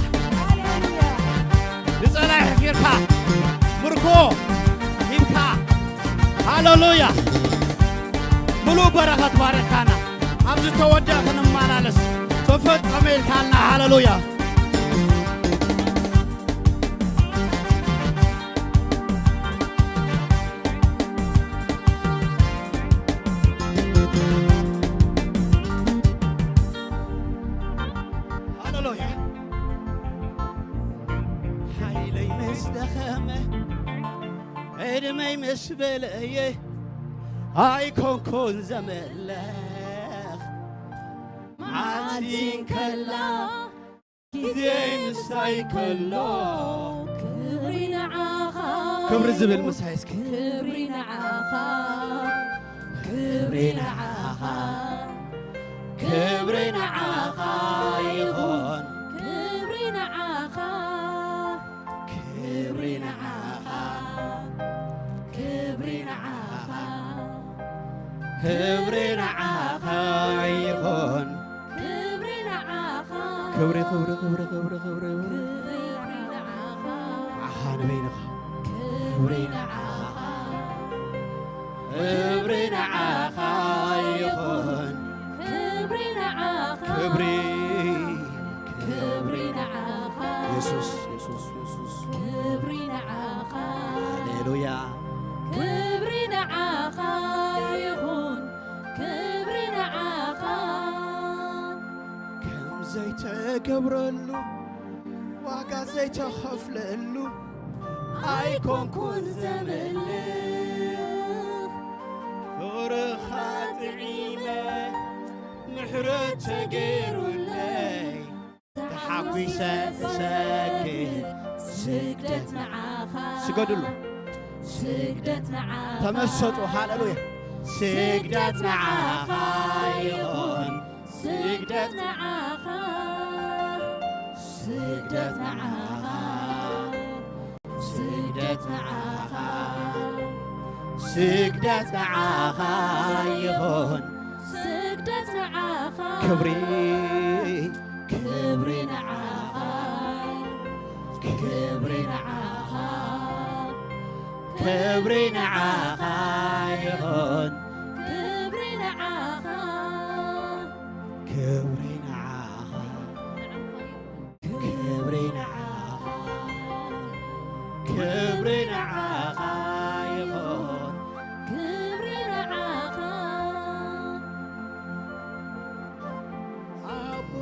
ንጸላኢ ኣሕፊርካ ምርኮ ሂብካ። ሃሌሉያ። ምሉእ በረኸት ባረካና። ኣብዚ ተወደ ክንመላለስ ተፈጸመ ኢልካልና። ሃሌሉያ። ሃሌሉያ። ሓይለይ ምስ ደኸመ፣ ዕድመይ ምስ በለየ፣ ኣይኮንኩን ዘመለኽ። መዓልቲ እንከላ፣ ግዜ ምሳይ ከሎ፣ ክብሪ ንዓኻ ክብሪ ዝብል ይኹን። ምሳይ እስኪ። ክብሪ ንዓኻ፣ ክብሪ ንዓኻ፣ ክብሪ ንዓኻ ይኹን። ክብሪ ንዓኻ፣ ክብሪ ንዓኻ፣ ክብሪ ንዓኻ፣ ክብሪ ንዓኻ ይኹን። ክብሪ ንዓኻ። ክብሪ፣ ክብሪ፣ ክብሪ፣ ክብሪ፣ ክብሪ፣ ክብሪ። ክብሪ ንዓኻ። ንዓኻ ንበይንኻ። ክብሪ ንዓኻ። ክብሪ ንዓኻ ይኹን። ክብሪ ንዓኻ። ክብሪ። ክብሪ ንዓኻ። የሱስ፣ የሱስ፣ የሱስ። ክብሪ ንዓኻ። ሃሌሉያ። ክብሪ ንዓኻ ይኹን። ክብሪ ንዓኻ። ገብረሉ ዋጋ ዘይተኸፍለሉ ኣይኮንኩን ዘምልኽ ፍቕርኻ ጥዒመ ምሕረት ተገይሩለይ ተሓጒሰ እሰግድ ስግደት ንዓኻ ስገዱሉ ስግደት ንዓኻ ተመሰጡ ሃሌሉያ ስግደት ንዓኻ ይኹን ስግደት ንዓኻ ስግደት ንዓኻ ስግደት ንዓኻ ስግደት ንዓኻ ይኹን ስግደት ንዓኻ ክብሪ ክብሪ ንዓኻ ክብሪ ንዓኻ ክብሪ ንዓኻ ይኹን ክብሪ ንዓኻ ክብሪ ንዓኻ ክብሪ ንዓኻ ክብሪ ንዓኻ ይኹን ክብሪ ንዓኻ ኣቦ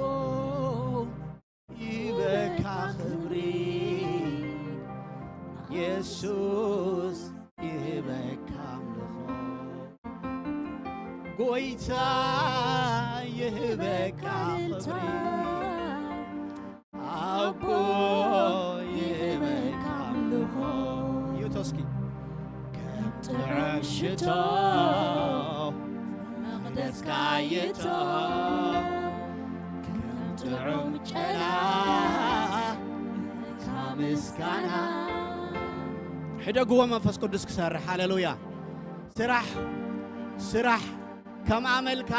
ይበካ ክብሪ የሱስ ይበካ ኣምልኾ ጎይታ ይህበካ ክብሪ ኣቦ ይህበካ ኣምልኾ ይውቶ እስኪ ከም ጥዑም ሽቶ መቕደስካ ይቶ ከም ጥዑም ጨና እካ ምስጋና ሕደግዎ መንፈስ ቅዱስ ክሰርሕ ሃሌሉያ ስራሕ ስራሕ ከም ኣመልካ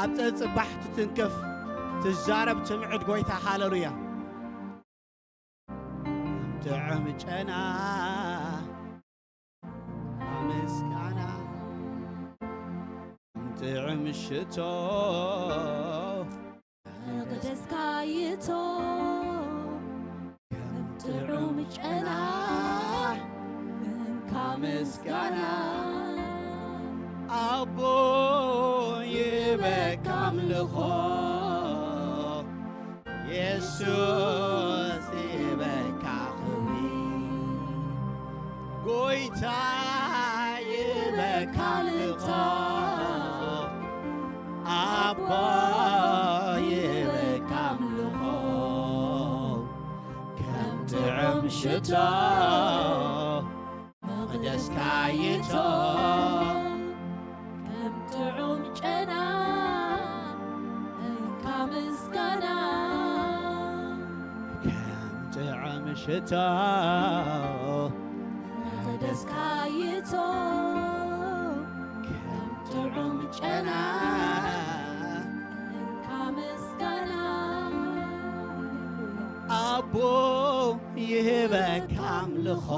ኣብ ጸጽባሕ ትትንክፍ ትዛረብ ትምዕድ ጎይታ ሃሌሉያ ጥዑም ጨና ምስጋና ጥዑም ሽቶ መቕደስካ ይቶ ከም ጥዑም ጨና እንካ ምስጋና ኣቦ ይበካ ኣምልኾ የሱስ ይበካ ክብሪ ጎይታ ይበካ ኣምልኾ ኣቦ ይበካ ኣምልኾ ከም ጥዑም ሽቶ መቕደስካ ይቶ ከም ጥዑም ጨና እንካ ምስጋና ከም ጥዑም ሽቶ መቕደስካ ይቶ ከም ጥዑም ጨና እንካ ምስጋና ኣቦ ይህበካ ኣምልኾ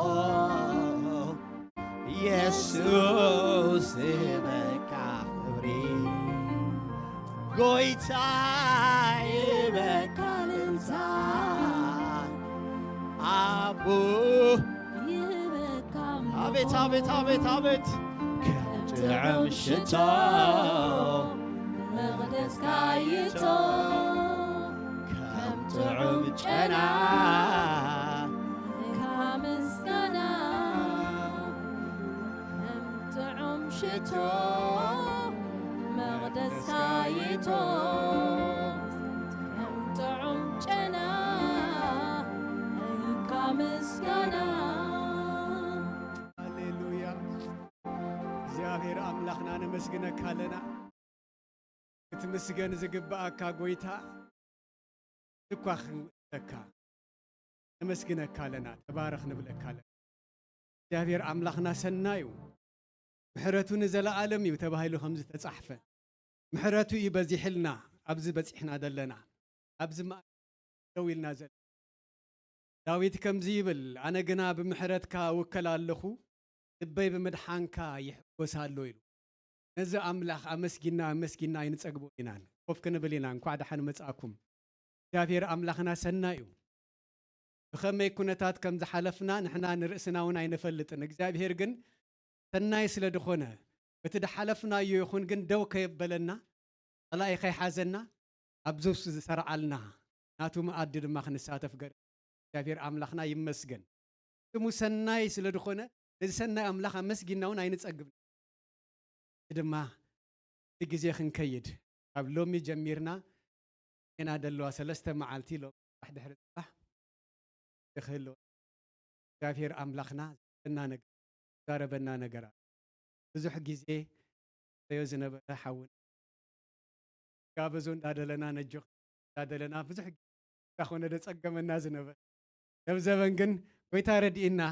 የሱስ ይህበካ ክብሪ ጎይታ ይህበካ ልልታ ኣቦ ይህበካ ኣቤት ኣቤት ኣቤት ኣቤት ከም ጥዑም ሽቶ መቕደስካ ይቶ ከም ጥዑም ጨና እንካ ምስጋና ከም ጥዑም ሽቶ መቕደስካ ይቶ ከም ጥዑም ጨና እንካ ምስጋና ሃሌሉያ እግዚኣብሔር ኣምላኽና ነመስግነካ ኣለና ክትምስገን ዝግብኣካ ጎይታ እኳ ክንብለካ ነመስግነካ ኣለና ተባረኽ ንብለካ ኣለና እግዚኣብሔር ኣምላኽና ሰናዩ ምሕረቱ ንዘለኣለም እዩ ተባሂሉ ከም ዝተጻሕፈ ምሕረቱ እዩ በዚሕልና ኣብዚ በጺሕና ዘለና ኣብዚ ደው ኢልና ዘለና ዳዊት ከምዚ ይብል ኣነ ግና ብምሕረትካ እውከል ኣለኹ ልበይ ብምድሓንካ ይሕጎስ ኣሎ ኢሉ ነዚ ኣምላኽ ኣመስጊና ኣመስጊና ኣይንጸግቦ ኢናን ኮፍ ክንብል ኢና እንኳዕ ደሓን መጻእኩም እግዚኣብሔር ኣምላኽና ሰናይ እዩ ብኸመይ ኩነታት ከም ዝሓለፍና ንሕና ንርእስና እውን ኣይንፈልጥን እግዚኣብሔር ግን ሰናይ ስለ ዝኾነ በቲ ድሓለፍናዮ ይኹን ግን ደው ከየበለና ጸላኢ ከይሓዘና ኣብዚ ውስጥ ዝሰርዓልና ናቱ መኣዲ ድማ ክንሳተፍ ገር እግዚኣብሔር ኣምላኽና ይመስገን። ስሙ ሰናይ ስለ ዝኾነ፣ ነዚ ሰናይ ኣምላኽ ኣመስጊንና እውን ኣይንጸግብን። ድማ እቲ ግዜ ክንከይድ፣ ካብ ሎሚ ጀሚርና ዜና ደለዋ ሰለስተ መዓልቲ፣ ሎሚ ጽባሕ ድሕሪ ጽባሕ ክህልወ እግዚኣብሔር ኣምላኽና ዝዛረበና ነገር፣ ዝዛረበና ነገር ኣሎ። ብዙሕ ግዜ ዘዮ ዝነበረ ሓውና ጋብዞ እንዳደለና፣ ነጆ እንዳደለና፣ ብዙሕ ግዜ እንዳኾነ ደጸገመና ዝነበረ፣ ነብ ዘበን ግን ጎይታ ረድኢና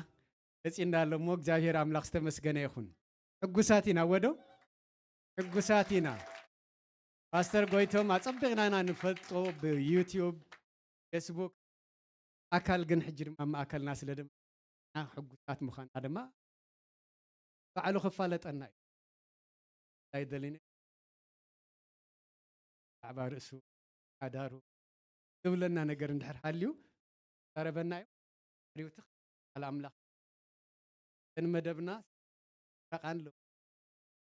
መጺና ኣሎ እሞ እግዚኣብሔር ኣምላኽ ዝተመስገነ ይኹን። ሕጉሳት ኢና ወዶ? ሕጉሳት ኢና። ፓስተር ጎይቶም ኣጸቢቕና ኢና ንፈልጦ ብዩቲዩብ፣ ፌስቡክ፣ ኣካል ግን ሕጂ ድማ ማእከልና ስለ ድማ ሕጉሳት ምዃንና ድማ ባዕሉ ክፋለጠና እዩ። እንታይ ደሊነ? ብዛዕባ ርእሱ፣ ሓዳሩ ዝብለና ነገር እንድሕር ሃልዩ፣ ቀረበና እዩ። ሪውትኽ ቃል ኣምላኽ። እተን መደብና ሰቃን ሎ-፣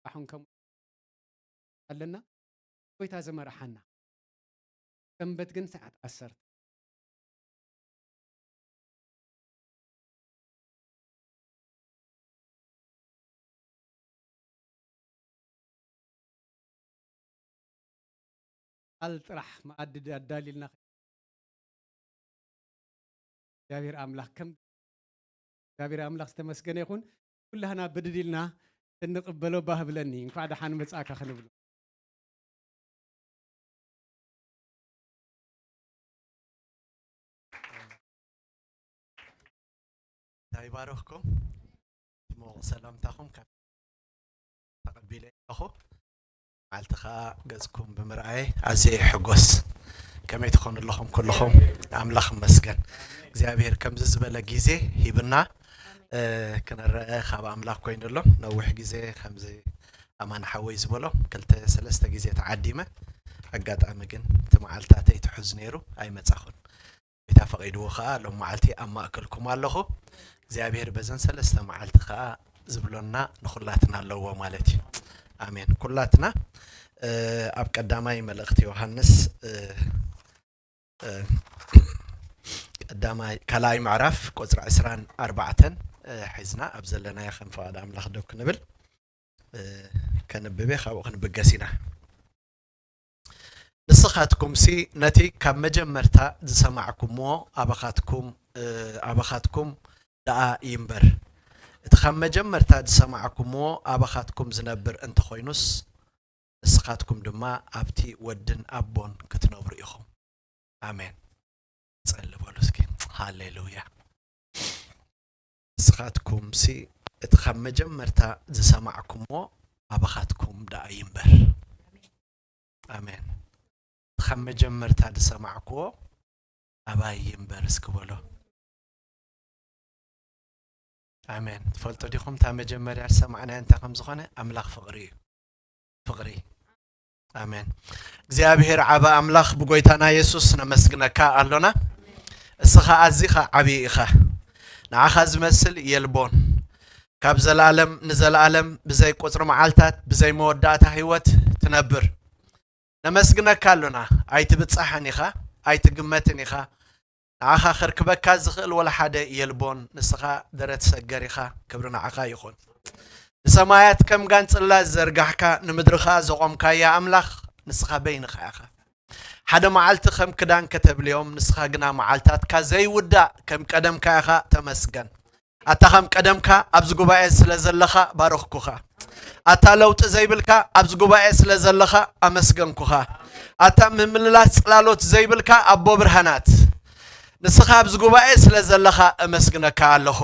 ኣሑን ከም ኣለና። ጎይታ ዝመርሓና። ሰንበት ግን ሰዓት ዓሰርተ። ቃል ጥራሕ መኣዲ ኣዳሊልና እግዚኣብሔር ኣምላኽ ከም እግዚኣብሔር ኣምላኽ ዝተመስገነ ይኹን። ኩላህና ብድድ ኢልና እንቅበሎ ባህብለኒ። እንኳዕ ደሓን መጻእካ ክንብሎ። እንታይ ይባርኽኩም። ጽቡቕ ሰላምታኹም ካብ ተቐቢለ ኣለኹ። መዓልቲ ኸኣ ገጽኩም ብምርኣየ ኣዝየ ይሕጎስ። ከመይ ትኾኑ ኣለኹም ኩልኹም? ኣምላኽ ይመስገን። እግዚኣብሔር ከምዚ ዝበለ ግዜ ሂብና፣ እ፣ ክንረአ ካብ ኣምላኽ ኮይኑ ኣሎ። ነዊሕ ግዜ ከምዚ ኣማን ሓወይ ዝበሎ ክልተ ሰለስተ ግዜ ተዓዲመ። ኣጋጣሚ ግን እቲ መዓልትታተይ ትሑዝ ነይሩ፣ ኣይመጻኹን። ጎይታ ፈቒድዎ ኸኣ ሎም መዓልቲ ኣብ ማእከልኩም ኣለኹ። እግዚኣብሔር በዘን ሰለስተ መዓልቲ ኸኣ ዝብሎና ንኹላትና ኣለዎ ማለት እዩ። ኣሜን። ኩላትና፣ እ፣ ኣብ ቀዳማይ መልእኽቲ ዮሃንስ፣ እ፣ እ፣ ቀዳማይ፣ ካልኣይ ምዕራፍ ቁጽሪ ዕስራን ኣርባዕተን፣ እ፣ ሒዝና ኣብ ዘለናዮ ከም ፍቓድ ኣምላኽ ደው ክንብል፣ እ፣ ከንብብ እየ፣ ካብኡ ክንብገስ ኢና። ንስኻትኩምሲ ነቲ ካብ መጀመርታ ዝሰማዕኩምዎ ኣባኻትኩም፣ እ፣ ኣባኻትኩም ደኣ ይንበር። እቲ ካብ መጀመርታ ዝሰማዕኩምዎ ኣባኻትኩም ዝነብር እንተኾይኑስ፣ ንስኻትኩም ድማ ኣብቲ ወድን ኣቦን ክትነብሩ ኢኹም። ኣሜን። ጸሊ በሉ እስኪ። ሃሌሉያ። ንስኻትኩምሲ እቲ ካብ መጀመርታ ዝሰማዕኩምዎ ኣባኻትኩም ደኣ ይንበር። ኣሜን። እቲ ካብ መጀመርታ ዝሰማዕኩዎ ኣባይ ይንበር እስኪ በሎ። ኣሜን። ትፈልጡ ዲኹም እታ መጀመርያ ዝሰማዕናዮ እንታይ ከም ዝኾነ? ኣምላኽ ፍቕሪ እዩ። ፍቕሪ። ኣሜን። እግዚኣብሔር ዓቢ ኣምላኽ ብጎይታና የሱስ ነመስግነካ ኣሎና። እስኻ ኣዚኻ ዓቢ ኢኻ። ንዓኻ ዝመስል የልቦን። ካብ ዘላለም ንዘላለም ብዘይ ቁጽሪ መዓልታት፣ ብዘይ መወዳእታ ህይወት ትነብር። ነመስግነካ ኣሎና። ኣይትብጻሕን ኢኻ፣ ኣይትግመትን ኢኻ። ንዓኻ ከርክበካ ዝኽእል ወላ ሓደ የልቦን። ንስኻ ደረት ሰገር ኢኻ። ክብሪ ንዓኻ ይኹን። ንሰማያት ከም ጋንጽላ ዝዘርጋሕካ፣ ንምድሪ ኸኣ ዘቖምካያ ኣምላኽ፣ ንስኻ በይንኻ ኢኻ። ሓደ መዓልቲ ከም ክዳን ከተብልዮም፣ ንስኻ ግና መዓልታትካ ዘይውዳእ ከም ቀደምካ ኢኻ። ተመስገን። ኣታ ከም ቀደምካ ኣብዚ ጉባኤ ስለ ዘለኻ ባረኽኩኻ። ኣታ ለውጢ ዘይብልካ ኣብዚ ጉባኤ ስለ ዘለኻ ኣመስገንኩኻ። ኣታ ምምልላስ ጽላሎት ዘይብልካ ኣቦ ብርሃናት፣ ንስኻ ኣብዚ ጉባኤ ስለ ዘለኻ እመስግነካ ኣለኹ።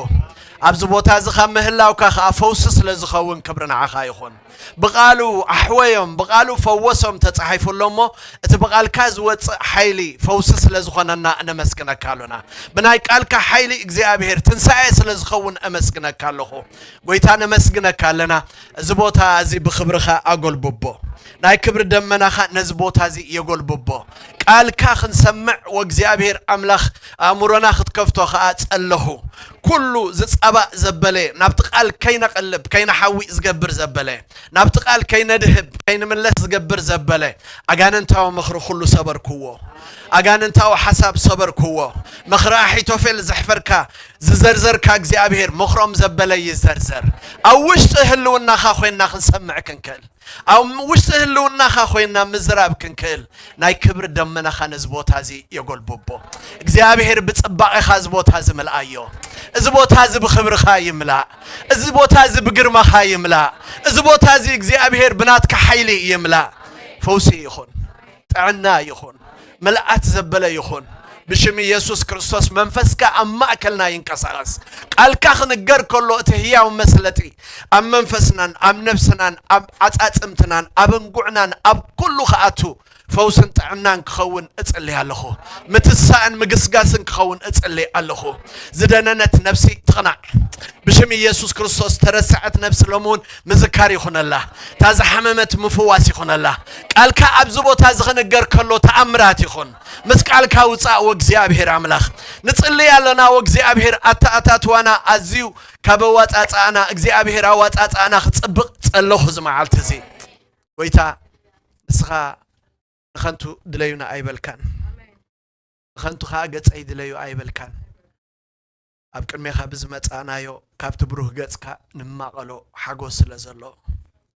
ኣብዚ ቦታ እዚ ካብ ምህላውካ ኸኣ ፈውሲ ስለ ዝኸውን ክብሪ ንዓኻ ይኹን። ብቓሉ ኣሕወዮም፣ ብቓሉ ፈወሶም ተጻሒፉ ኣሎ እሞ፣ እቲ ብቓልካ ዝወጽእ ሓይሊ ፈውሲ ስለ ዝኾነና ነመስግነካ ኣሎና። ብናይ ቃልካ ሓይሊ እግዚኣብሔር ትንሳኤ ስለ ዝኸውን እመስግነካ ኣለኹ። ጎይታ ነመስግነካ ኣለና። እዚ ቦታ እዚ ብኽብርኻ ኣጎልብቦ። ናይ ክብሪ ደመናኻ ነዚ ቦታ እዚ የጎልብቦ። ቃልካ ክንሰምዕ፣ ወእግዚኣብሔር ኣምላኽ፣ ኣእምሮና ክትከፍቶ ኸኣ ጸለኹ። ኩሉ ዝጸባእ ዘበለ፣ ናብቲ ቃል ከይነቐልብ፣ ከይነሓዊ ዝገብር ዘበለ፣ ናብቲ ቃል ከይነድህብ፣ ከይንምለስ ዝገብር ዘበለ፣ ኣጋንንታዊ ምኽሪ ኩሉ ሰበርክዎ። ኣጋንንታዊ ሓሳብ ሰበርክዎ። ምኽሪ ኣሒቶፌል ዘሕፈርካ፣ ዝዘርዘርካ እግዚኣብሔር ምኽሮም ዘበለ ይዘርዘር። ኣብ ውሽጢ ህልውናኻ ኮይንና ክንሰምዕ ክንክእል፣ ኣብ ውሽጢ ህልውናኻ ኮይንና ምዝራብ ክንክእል፣ ናይ ክብሪ ደመናኻ ነዚ ቦታ እዚ የጎልብቦ። እግዚኣብሔር ብጽባቐኻ እዚ ቦታ እዚ ምልኣዮ። እዚ ቦታ እዚ ብኽብርኻ ይምላእ። እዚ ቦታ እዚ ብግርማኻ ይምላእ። እዚ ቦታ እዚ እግዚኣብሔር ብናትካ ሓይሊ ይምላእ። ፈውሲ ይኹን፣ ጥዕና ይኹን፣ ምልኣት ዘበለ ይኹን። ብሽም ኢየሱስ ክርስቶስ መንፈስካ ኣብ ማእከልና ይንቀሳቐስ። ቃልካ ክንገር ከሎ እቲ ህያው መስለጢ ኣብ መንፈስናን ኣብ ነፍስናን ኣብ ዓጻጽምትናን ኣብ እንጉዕናን ኣብ ኩሉ ክኣቱ ፈውስን ጥዕናን ክኸውን እጽሊ ኣለኹ። ምትሳእን ምግስጋስን ክኸውን እጽሊ ኣለኹ። ዝደነነት ነፍሲ ትቕናዕ። ብሽም ኢየሱስ ክርስቶስ ተረስዐት ነፍሲ ሎሚ እውን ምዝካር ይኹነላ። እታ ዝሓመመት ምፍዋስ ይኹነላ። ቃልካ ኣብዚ ቦታ እዚ ክንገር ከሎ ተኣምራት ይኹን። ምስ ቃልካ ውጻእ ወእግዚኣብሔር ኣምላኽ። ንጽልይ ኣለና ወእግዚኣብሔር ኣተኣታትዋና ኣዝዩ ካብ ኣዋጻጽኣና እግዚኣብሔር ኣዋጻጽኣና ክጽብቕ ጸለኹ እዚ መዓልቲ እዚ። ጎይታ ንስኻ ንኸንቱ ድለዩና ኣይበልካን። ንኸንቱ ኸኣ ገጸይ ድለዩ ኣይበልካን። ኣብ ቅድሜኻ ብዝመጻእናዮ ካብቲ ብሩህ ገጽካ ንማቐሎ ሓጎስ ስለ ዘሎ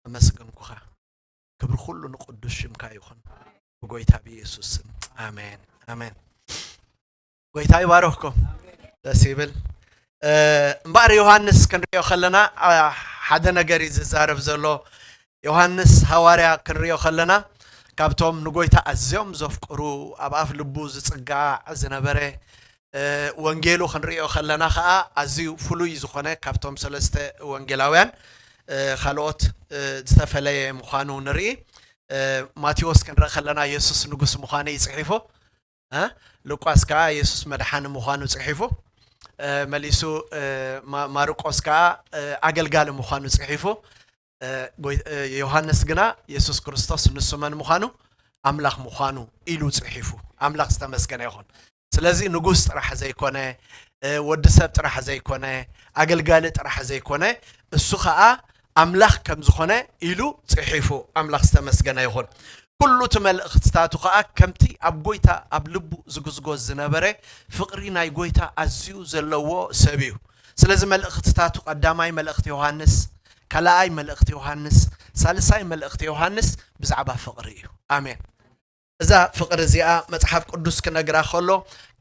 ኣመስገንኩኻ። ክብሪ ኩሉ ንቅዱስ ሽምካ ይኹን ብጎይታ ብኢየሱስ ስም ኣሜን ኣሜን። ጎይታ ይባረኽኩም። ደስ ይብል። እምበኣር ዮሃንስ ክንሪኦ ከለና ሓደ ነገር እዩ ዝዛረብ ዘሎ። ዮሃንስ ሃዋርያ ክንሪኦ ከለና ካብቶም ንጎይታ ኣዝዮም ዘፍቅሩ ኣብ ኣፍ ልቡ ዝጽጋዕ ዝነበረ፣ ወንጌሉ ክንሪኦ ከለና ከዓ ኣዝዩ ፍሉይ ዝኾነ ካብቶም ሰለስተ ወንጌላውያን ካልኦት ዝተፈለየ ምዃኑ ንርኢ። ማቴዎስ ክንርኢ ከለና የሱስ ንጉስ ምዃኑ እዩ ጽሒፉ። ሉቃስ ከዓ የሱስ መድሓኒ ምዃኑ ጽሒፉ። መሊሱ ማርቆስ ከዓ ኣገልጋሊ ምዃኑ ጽሒፉ። ዮሃንስ ግና የሱስ ክርስቶስ ንሱ መን ምዃኑ፣ ኣምላኽ ምዃኑ ኢሉ ጽሒፉ። ኣምላኽ ዝተመስገነ ይኹን። ስለዚ ንጉስ ጥራሕ ዘይኮነ፣ ወዲ ሰብ ጥራሕ ዘይኮነ፣ ኣገልጋሊ ጥራሕ ዘይኮነ፣ እሱ ኸኣ ኣምላኽ ከም ዝኾነ ኢሉ ጽሒፉ። ኣምላኽ ዝተመስገነ ይኹን። ኩሉ እቲ መልእኽትታቱ ኸኣ ከምቲ ኣብ ጎይታ ኣብ ልቡ ዝጉዝጎዝ ዝነበረ ፍቕሪ ናይ ጎይታ ኣዝዩ ዘለዎ ሰብ እዩ። ስለዚ መልእኽትታቱ ቀዳማይ መልእኽቲ ዮሃንስ፣ ካልኣይ መልእኽቲ ዮሃንስ፣ ሳልሳይ መልእኽቲ ዮሃንስ ብዛዕባ ፍቕሪ እዩ። ኣሜን። እዛ ፍቕሪ እዚኣ መጽሓፍ ቅዱስ ክነግራ ከሎ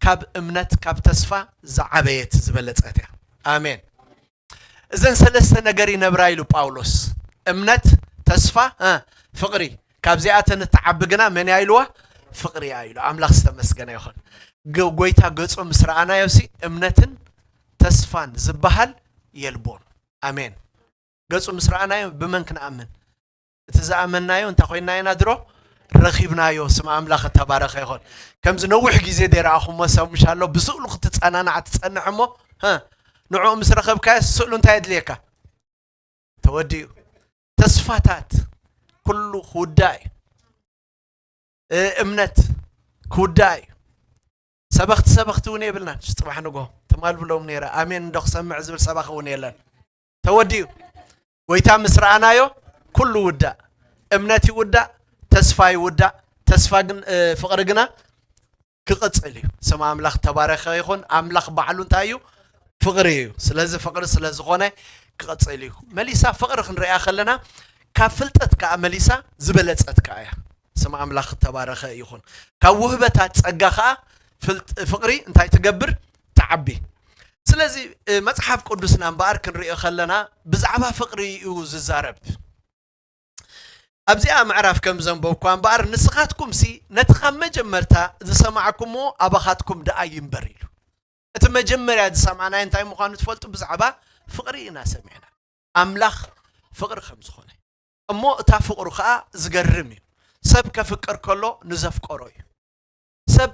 ካብ እምነት ካብ ተስፋ ዝዓበየት ዝበለጸት እያ። ኣሜን። እዘን ሰለስተ ነገር ይነብራ ኢሉ ጳውሎስ፣ እምነት፣ ተስፋ፣ ፍቕሪ። ካብዚኣተን እትዓቢ ግና መን እያ ኢልዋ? ፍቕሪ እያ ኢሉ። ኣምላኽ ዝተመስገነ ይኹን። ጎይታ ገጹ ምስ ረኣናዮ ሲ እምነትን ተስፋን ዝበሃል የልቦን። ኣሜን። ገጹ ምስ ረኣናዮ ብመን ክንኣምን? እቲ ዝኣመንናዮ እንታይ ኮይንና ኢና ድሮ ረኺብናዮ። ስም ኣምላኽ እተባረኸ ይኹን። ከምዚ ነዊሕ ግዜ ደይረኣኹሞ ሰብ ምሻሎ ብስእሉ ክትጸናናዕ ትጸንሕ እሞ፣ ንዕኡ ምስ ረኸብካዮ ስእሉ እንታይ የድልየካ? ተወዲኡ። ተስፋታት ኩሉ ክውዳእ እዩ። እምነት ክውዳእ እዩ። ሰበኽቲ ሰበኽቲ እውን የብልናን። ጽባሕ ንጎ ትማል ብሎም ነይረ ኣሜን እንዶ ክሰምዕ ዝብል ሰባኺ እውን የለን። ተወዲኡ። ጎይታ ምስ ረኣናዮ ኩሉ ውዳእ። እምነት ይውዳእ፣ ተስፋ ይውዳእ። ተስፋ ግን ፍቕሪ ግና ክቕጽል እዩ። ስም ኣምላኽ ተባረኸ ይኹን። ኣምላኽ ባዕሉ እንታይ እዩ? ፍቕሪ እዩ። ስለዚ ፍቕሪ ስለ ዝኾነ ክቕጽል እዩ። መሊሳ ፍቕሪ ክንሪኣ ከለና ካብ ፍልጠት ከኣ መሊሳ ዝበለጸት ከኣ እያ። ስም ኣምላኽ ተባረኸ ይኹን። ካብ ውህበታት ጸጋ ከኣ ፍልጥ-፣ ፍቕሪ እንታይ ትገብር? ትዓቢ። ስለዚ መጽሓፍ ቅዱስና እምበኣር ክንሪኦ ከለና ብዛዕባ ፍቕሪ እዩ ዝዛረብ። ኣብዚኣ ምዕራፍ ከም ዘንበብኳ እምበኣር ንስኻትኩምሲ ነቲ ካብ መጀመርታ ዝሰማዕኩምዎ ኣባኻትኩም ደኣ ይንበር ኢሉ። እቲ መጀመርያ ዝሰማዕናዮ እንታይ ምዃኑ ትፈልጡ? ብዛዕባ ፍቕሪ ኢና ሰሚዕና። ኣምላኽ ፍቕሪ ከም ዝኾነ። እሞ እታ ፍቕሩ ኸኣ ዝገርም እዩ። ሰብ ከፍቅር ከሎ ንዘፍቀሮ እዩ። ሰብ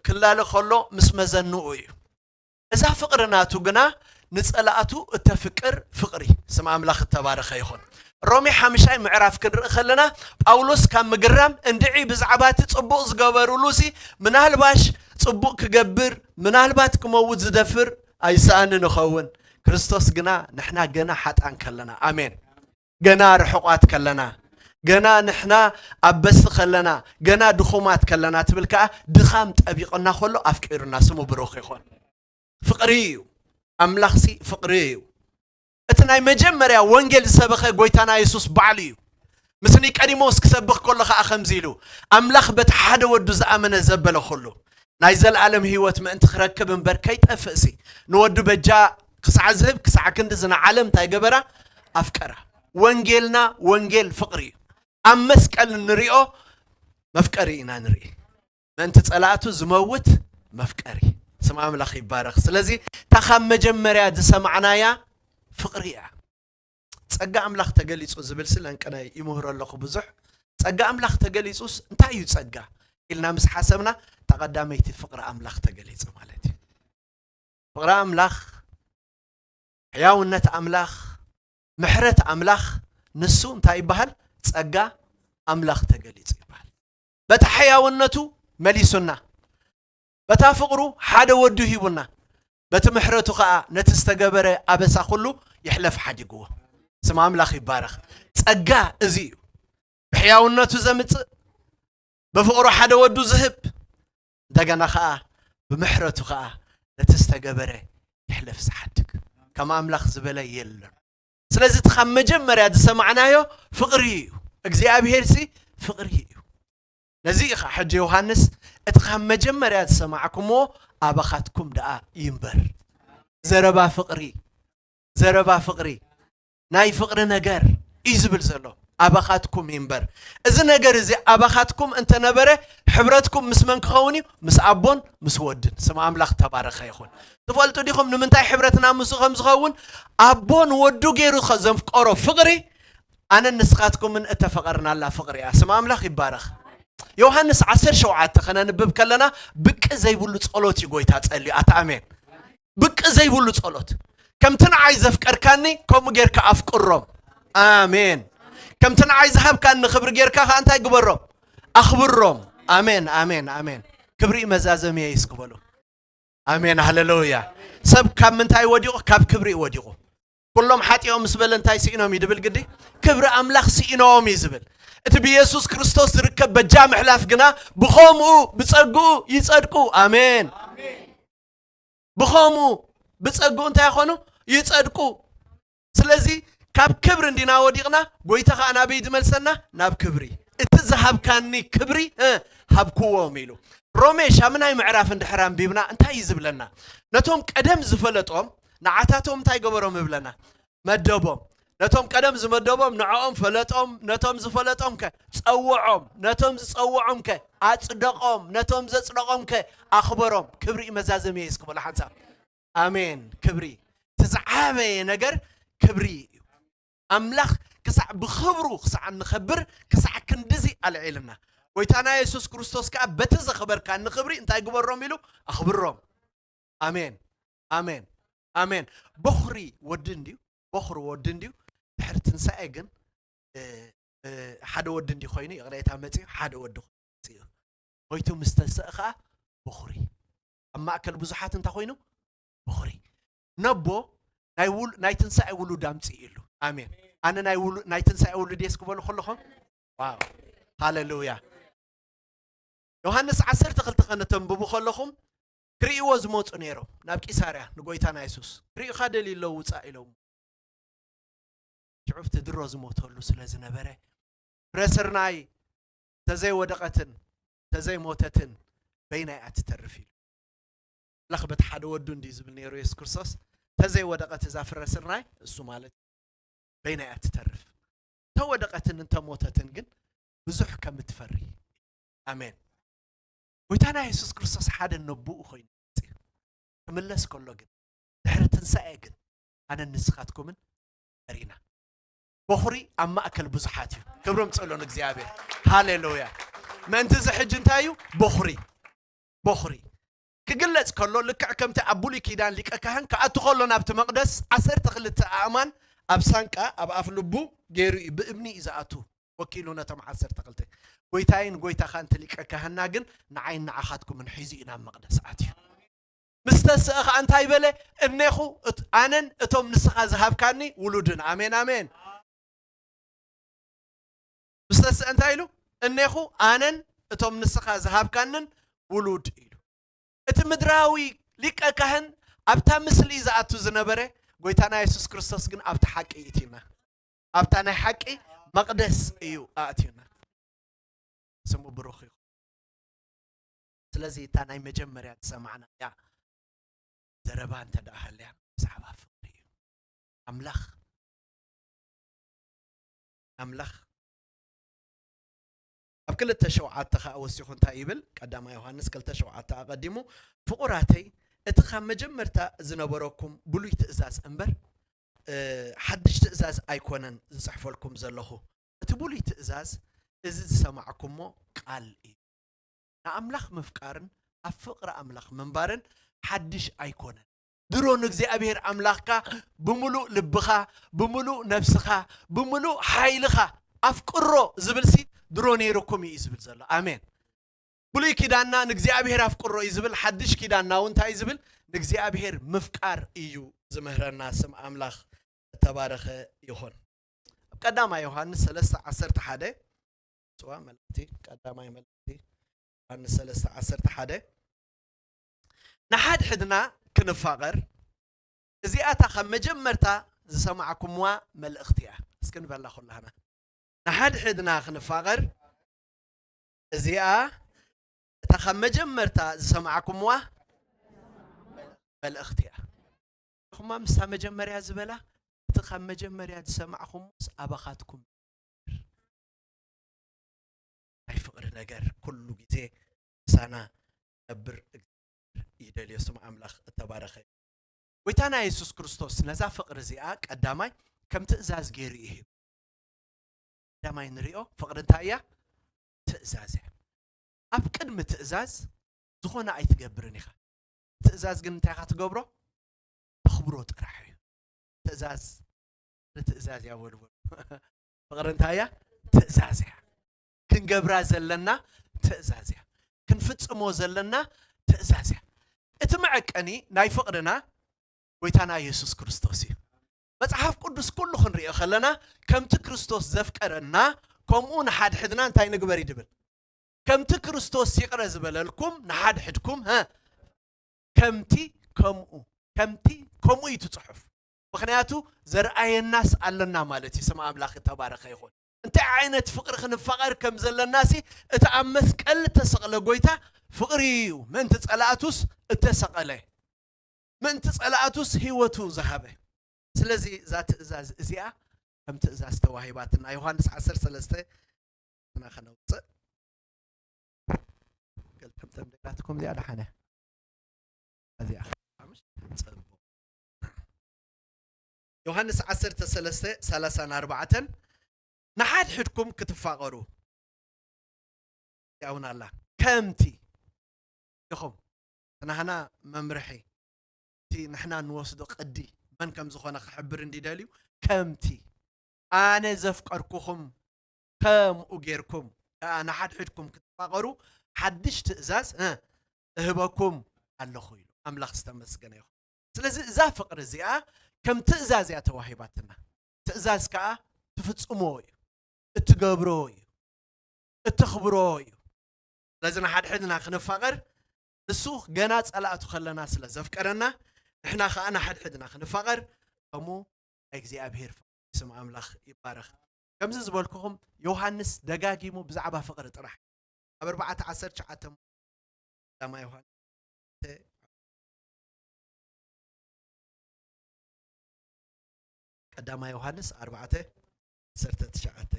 ክላለ ከሎ ምስ መዘንኡ እዩ። እዛ ፍቕሪ ናቱ ግና ንጸላእቱ እተፍቅር ፍቕሪ። ስም ኣምላኽ እተባረኸ ይኹን። ሮሜ ሓምሻይ ምዕራፍ ክንርኢ ከለና፣ ጳውሎስ ካብ ምግራም እንድዒ ብዛዕባ እቲ ጽቡቕ ዝገበሩሉሲ፣ ምናልባሽ ጽቡቕ ክገብር፣ ምናልባት ክመውት ዝደፍር ኣይሰኣንን እኸውን። ክርስቶስ ግና ንሕና ገና ሓጣን ከለና፣ ኣሜን፣ ገና ርሑቓት ከለና፣ ገና ንሕና ኣበስቲ ከለና፣ ገና ድኹማት ከለና ትብል ከኣ፣ ድኻም ጠቢቑና ከሎ ኣፍቂሩና፣ ስሙ ብሩኽ ይኹን። ፍቕሪ እዩ። ኣምላኽሲ ፍቕሪ እዩ። እቲ ናይ መጀመርያ ወንጌል ዝሰበኸ ጎይታና የሱስ ባዕሉ እዩ። ምስ ኒቀዲሞስ ክሰብኽ ከሎ ኸኣ ከምዚ ኢሉ፣ ኣምላኽ በቲ ሓደ ወዱ ዝኣመነ ዘበለ ኹሉ ናይ ዘለኣለም ህይወት ምእንቲ ክረክብ እምበር ከይጠፍእሲ፣ ንወዱ በጃ ክሳዕ ዝህብ፣ ክሳዕ ክንዲ ዝና ዓለም እንታይ ገበራ? ኣፍቀራ። ወንጌልና ወንጌል ፍቕሪ እዩ። ኣብ መስቀል እንሪኦ መፍቀሪ ኢና ንርኢ። ምእንቲ ጸላእቱ ዝመውት መፍቀሪ። ስም ኣምላኽ ይባረኽ። ስለዚ እታ ካብ መጀመርያ ዝሰማዕናያ ፍቕሪ እያ። ጸጋ ኣምላኽ ተገሊጹ ዝብል ስለ እንቀነ ይምህሮ ኣለኹ ብዙሕ። ጸጋ ኣምላኽ ተገሊጹስ እንታይ እዩ ጸጋ ኢልና ምስ ሓሰብና፣ እታ ቀዳመይቲ ፍቕሪ ኣምላኽ ተገሊጹ ማለት እዩ። ፍቕሪ ኣምላኽ፣ ሕያውነት ኣምላኽ፣ ምሕረት ኣምላኽ፣ ንሱ እንታይ ይበሃል? ጸጋ ኣምላኽ ተገሊጹ ይበሃል። በታ ሕያውነቱ መሊሱና፣ በታ ፍቕሩ ሓደ ወዱ ሂቡና፣ በቲ ምሕረቱ ኸኣ ነቲ ዝተገበረ ኣበሳ ኩሉ ይሕለፍ ሓዲግዎ። ስም ኣምላኽ ይባረኽ። ጸጋ እዚ እዩ። ብሕያውነቱ ዘምጽእ፣ ብፍቕሩ ሓደ ወዱ ዝህብ፣ እንደገና ኸኣ ብምሕረቱ ኸኣ ነቲ ዝተገበረ ይሕለፍ ዝሓድግ። ከም ኣምላኽ ዝበለ የለን። ስለዚ እቲ ካብ መጀመርያ ዝሰማዕናዮ ፍቕሪ እዩ። እግዚኣብሄርሲ ፍቕሪ እዩ። ነዚ ኢኻ ሕጂ ዮሃንስ፣ እቲ ካብ መጀመርያ ዝሰማዕኩምዎ ኣባኻትኩም ደኣ ይንበር። ዘረባ ፍቕሪ፣ ዘረባ ፍቕሪ፣ ናይ ፍቕሪ ነገር እዩ ዝብል ዘሎ። ኣባኻትኩም ይንበር። እዚ ነገር እዚ ኣባኻትኩም እንተነበረ፣ ሕብረትኩም ምስ መን ክኸውን እዩ? ምስ ኣቦን ምስ ወድን። ስም ኣምላኽ ተባረኸ ይኹን። ትፈልጡ ዲኹም ንምንታይ ሕብረትና ምስኡ ከም ዝኸውን? ኣቦ ንወዱ ገይሩ ከ ዘፍቀሮ ፍቕሪ፣ ኣነን ንስኻትኩምን እተፈቐርናላ ፍቕሪ እያ። ስም ኣምላኽ ይባረኽ። ዮሃንስ ዓሰርተ ሸውዓተ ከነንብብ ከለና፣ ብቂ ዘይብሉ ጸሎት እዩ ጎይታ ጸልዩ። ኣታ ኣሜን። ብቂ ዘይብሉ ጸሎት። ከምቲ ንዓይ ዘፍቀርካኒ፣ ከምኡ ጌርካ ኣፍቅሮም። ኣሜን። ከምቲ ንዓይ ዝሃብካኒ ክብሪ ጌርካ ከኣ እንታይ ግበሮም? ኣኽብሮም። ኣሜን፣ ኣሜን፣ ኣሜን። ክብሪ መዛዘምየይ እስኪ በሉ። ኣሜን፣ ሃሌሉያ። ሰብ ካብ ምንታይ ወዲቑ? ካብ ክብሪ እዩ ወዲቑ። ኩሎም ሓጢኦም ምስ በለ እንታይ ስኢኖም እዩ ድብል ግዲ? ክብሪ ኣምላኽ ስኢኖም እዩ ዝብል። እቲ ብየሱስ ክርስቶስ ዝርከብ በጃ ምሕላፍ ግና ብኸምኡ፣ ብጸግኡ ይጸድቁ። ኣሜን። ብኸምኡ፣ ብጸግኡ እንታይ ይኾኑ? ይጸድቁ። ስለዚ ካብ ክብሪ እንዲና ወዲቕና፣ ጎይታ ኸኣ ናበይ ዝመልሰና? ናብ ክብሪ። እቲ ዝሃብካኒ ክብሪ፣ እ፣ ሃብክዎም ኢሉ። ሮሜ ሻምናይ ምዕራፍ እንድሕር ኣንቢብና እንታይ እዩ ዝብለና? ነቶም ቀደም ዝፈለጦም ንዓታቶም እንታይ ገበሮም ይብለና? መደቦም። ነቶም ቀደም ዝመደቦም ንዕኦም ፈለጦም፣ ነቶም ዝፈለጦም ከ ጸውዖም፣ ነቶም ዝጸውዖም ከ ኣጽደቖም፣ ነቶም ዘጽደቖም ከ ኣኽበሮም። ክብሪ እዩ መዛዘምየ እስኪ በሉ ሓንሳብ። ኣሜን። ክብሪ። እቲ ዝዓበየ ነገር ክብሪ እዩ። ኣምላኽ ክሳዕ ብኽብሩ ክሳዕ እንኸብር ክሳዕ ክንድዚ ኣልዒልና። ጎይታና የሱስ ክርስቶስ ከኣ በቲ ዘኽበርካኒ ክብሪ እንታይ ግበሮም ኢሉ? ኣኽብሮም። ኣሜን፣ ኣሜን፣ ኣሜን። በኹሪ ወዲ እንድዩ፣ በኹሪ ወዲ እንድዩ። ድሕሪ ትንሳኤ ግን፣ እ፣ እ፣ ሓደ ወዲ እንድዩ ኮይኑ፣ ይቕሬታ መጺኡ፣ ሓደ ወዲ ኮይኑ መጺኡ። ሞይቱ ምስ ተንስአ ኸኣ በኹሪ። ኣብ ማእከል ብዙሓት እንታይ ኮይኑ? በኹሪ። ነቦ ናይ ውል-፣ ናይ ትንሳኤ ውሉድ ኣምጺኡ ኢሉ። ኣሜን። ኣነ ናይ ውሉ-፣ ናይ ትንሳኤ ውሉድ እየ እስኪ በሉ ከለኹም። ዋው። ሃሌሉያ። ዮሃንስ ዓሰርተ ክልተ ከነተንብቡ ከለኹም፣ ክርእይዎ ዝመጹ ነይሮም ናብ ቂሳርያ ንጎይታና የሱስ። "ክርእዩኻ ደልዩ ኣለዉ፣ ውጻእ" ኢሎም። ሽዑ እቲ ድሮ ዝሞተሉ ስለ ዝነበረ፣ "ፍረ ስርናይ ተዘይወደቐትን ተዘይሞተትን በይናይ እያ ትተርፍ" ኢሉ። ኣምላኽ በቲ ሓደ ወዱ እንድዩ ዝብል ነይሩ የሱስ ክርስቶስ። ተዘይወደቐት እዛ ፍረ ስርናይ፣ እሱ ማለት በይናይ እያ ትተርፍ። እንተወደቐትን እንተሞተትን ግን ብዙሕ ከም እትፈሪ። ኣሜን። ጎይታና የሱስ ክርስቶስ ሓደ ነቦኡ ኮይኑ መጺኡ። ክምለስ ከሎ ግን፣ ድሕሪ ትንሳኤ ግን፣ ኣነን ንስኻትኩምን ፈሪና። በኹሪ ኣብ ማእከል ብዙሓት እዩ። ክብሪ ኣምጽእሉ ንእግዚኣብሔር። ሃሌሉያ። ምእንቲ እዚ ሕጂ እንታይ እዩ? በኹሪ። በኹሪ። ክግለጽ ከሎ፣ ልክዕ ከምቲ ኣብ ብሉይ ኪዳን ሊቀ ካህን ክኣቱ ከሎ ናብቲ መቕደስ ዓሰርተ ክልተ ኣእማን ኣብ ሳንቃ፣ ኣብ ኣፍ ልቡ፣ ገይሩ እዩ፣ ብእምኒ እዩ ዝኣቱ ወኪሉ ነቶም ዓሰርተ ክልተ። ጎይታይን ጎይታኻን እቲ ሊቀ ካህንና ግን ንዓይን ንዓኻትኩምን ሒዙ እዩ ናብ መቕደስ ኣትዩ። ምስ ተስአ ኸዓ እንታይ በለ? እኔኹ እት-፣ ኣነን እቶም ንስኻ ዝሃብካኒ ውሉድን። ኣሜን፣ ኣሜን። ምስ ተስአ እንታይ ኢሉ? እኔኹ ኣነን እቶም ንስኻ ዝሃብካንን ውሉድ ኢሉ። እቲ ምድራዊ ሊቀ ካህን ኣብታ ምስሊ እዩ ዝኣቱ ዝነበረ፣ ጎይታና የሱስ ክርስቶስ ግን ኣብታ ሓቂ እቲና፣ ኣብታ ናይ ሓቂ መቕደስ እዩ ኣእትዩና። ስሙ ብሩኽ ይኹን። ስለዚ እታ ናይ መጀመርያ ዝሰማዕናያ ዘረባ እንተ ደኣ ሃልያ ብዛዕባ ፍቕሪ እዩ። ኣምላኽ፣ ኣምላኽ ኣብ ክልተ ሸውዓተ ኸኣ ወሲኹ እንታይ ይብል? ቀዳማይ ዮሃንስ ክልተ ሸውዓተ ኣቐዲሙ፣ "ፍቑራተይ፣ እቲ ካብ መጀመርታ ዝነበረኩም ብሉይ ትእዛዝ እምበር፣ እ፣ ሓድሽ ትእዛዝ ኣይኮነን ዝጽሕፈልኩም ዘለኹ። እቲ ብሉይ ትእዛዝ እዚ ዝሰማዕኩሞ ቃል እዩ። ንኣምላኽ ምፍቃርን ኣብ ፍቕሪ ኣምላኽ ምንባርን ሓድሽ ኣይኮነን። ድሮ ንእግዚኣብሔር ኣምላኽካ ብምሉእ ልብኻ፣ ብምሉእ ነፍስኻ፣ ብምሉእ ሓይልኻ ኣፍቅሮ" ዝብልሲ ድሮ ነይርኩም እዩ ዝብል ዘሎ። ኣሜን። ብሉይ ኪዳንና ንእግዚኣብሔር ኣፍቅሮ እዩ ዝብል፣ ሓድሽ ኪዳንና እውን እንታይ እዩ ዝብል? ንእግዚኣብሔር ምፍቃር እዩ ዝምህረና። ስም ኣምላኽ እተባረኸ ይኹን። ኣብ ቀዳማይ ዮሃንስ ሰለስተ ዓሰርተ ሓደ፣ ጽዋ መልእኽቲ፣ ቀዳማይ መልእኽቲ ዮሃንስ ሰለስተ ዓሰርተ ሓደ፣ "ንሓድሕድና ክንፋቐር፣ እዚኣታ ካብ መጀመርታ ዝሰማዕኩምዋ መልእኽቲ እያ።" እስኪ ንበላ ኩላህና። "ንሓድሕድና ክንፋቐር፣ እዚኣ እታ ካብ መጀመርታ ዝሰማዕኩምዋ መልእኽቲ እያ።" ኹማ ምስታ መጀመርያ ዝበላ፣ "እቲ ካብ መጀመርያ ዝሰማዕኹምስ ኣባኻትኩም ይነብር።" ናይ ፍቕሪ ነገር ኩሉ ግዜ ምሳና ነብር ይደልዮ። ስም ኣምላኽ እተባረኸ እዩ። ጎይታና የሱስ ክርስቶስ ነዛ ፍቕሪ እዚኣ ቀዳማይ ከም ትእዛዝ ገይሩ እዩ ሂቡ። ቀዳማይ ንሪኦ ፍቕሪ እንታይ እያ? ትእዛዝ እያ። ኣብ ቅድሚ ትእዛዝ ዝኾነ ኣይትገብርን ኢኻ። ትእዛዝ ግን እንታይ ኢኻ ትገብሮ? ተኽብሮ ጥራሕ እዩ። ትእዛዝ ንትእዛዝ እያ በሉ በሉ። ፍቕሪ እንታይ እያ? ትእዛዝ እያ። ክንገብራ ዘለና ትእዛዝ እያ። ክንፍጽሞ ዘለና ትእዛዝ እያ። እቲ መዐቀኒ ናይ ፍቕርና ጎይታና የሱስ ክርስቶስ እዩ። መጽሓፍ ቅዱስ ኩሉ ክንሪኦ ከለና፣ "ከምቲ ክርስቶስ ዘፍቀረና፣ ከምኡ ንሓድሕድና እንታይ ንግበር?" እዩ ድብል። "ከምቲ ክርስቶስ ይቕረ ዝበለልኩም ንሓድሕድኩም፣ ሀ፣ ከምቲ ከምኡ፣ ከምቲ ከምኡ" እዩ እቲ ጽሑፍ። ምኽንያቱ ዘርኣየናስ ኣለና ማለት እዩ። ስም ኣምላኽ እተባረኸ ይኹን። እንታይ ዓይነት ፍቕሪ ክንፋቐር ከም ዘለናሲ፣ እቲ ኣብ መስቀል እተሰቕለ ጎይታ ፍቕሪ እዩ። ምእንቲ ጸላእቱስ እተሰቐለ፣ ምእንቲ ጸላእቱስ ህይወቱ ዝሃበ። ስለዚ እዛ ትእዛዝ እዚኣ ከም ትእዛዝ ተዋሂባትና። ዮሃንስ ዓሰርተ ሰለስተ ና ከነውፅእ። ገልተምተም ደጋትኩም እዚኣ ደሓነ። እዚኣ። ጽቡቕ። ዮሃንስ ዓሰርተ ሰለስተ ሰላሳ ኣርባዕተ፣ "ንሓድሕድኩም ክትፋቐሩ" ያውን ኣላ። ከምቲ ኢኹም፣ ናህና መምርሒ፣ እቲ ንሕና እንወስዶ ቅዲ መን ከም ዝኾነ ክሕብር እንዲደልዩ፣ "ከምቲ ኣነ ዘፍቀርኩኹም፣ ከምኡ ጌርኩም ከኣ ንሓድሕድኩም ክትፋቐሩ፣ ሓድሽ ትእዛዝ፣ እ፣ እህበኩም ኣለኹ" ኢሉ። ኣምላኽ ዝተመስገነ ይኹን። ስለዚ እዛ ፍቕሪ እዚኣ ከም ትእዛዝ እያ ተዋሂባትና። ትእዛዝ ከኣ ትፍጽሞ እዩ፣ እትገብሮ እዩ፣ እተኽብሮ እዩ። ስለዚ ንሓድሕድና ክንፋቐር፣ ንሱ ገና ጸላእቱ ከለና ስለ ዘፍቀረና፣ ንሕና ከኣ ንሓድሕድና ክንፋቐር፣ ከምኡ ናይ እግዚኣብሔር ፍቕሪ፣ ስም ኣምላኽ ይባረኽ። ከምዚ ዝበልኩኹም፣ ዮሃንስ ደጋጊሙ ብዛዕባ ፍቕሪ ጥራሕ ኣብ ኣርባዕተ ዓሰርተ ትሽዓተ፣ ቀዳማይ ዮሃንስ፣ ቀዳማይ ዮሃንስ ኣርባዕተ ዓሰርተ ትሽዓተ፣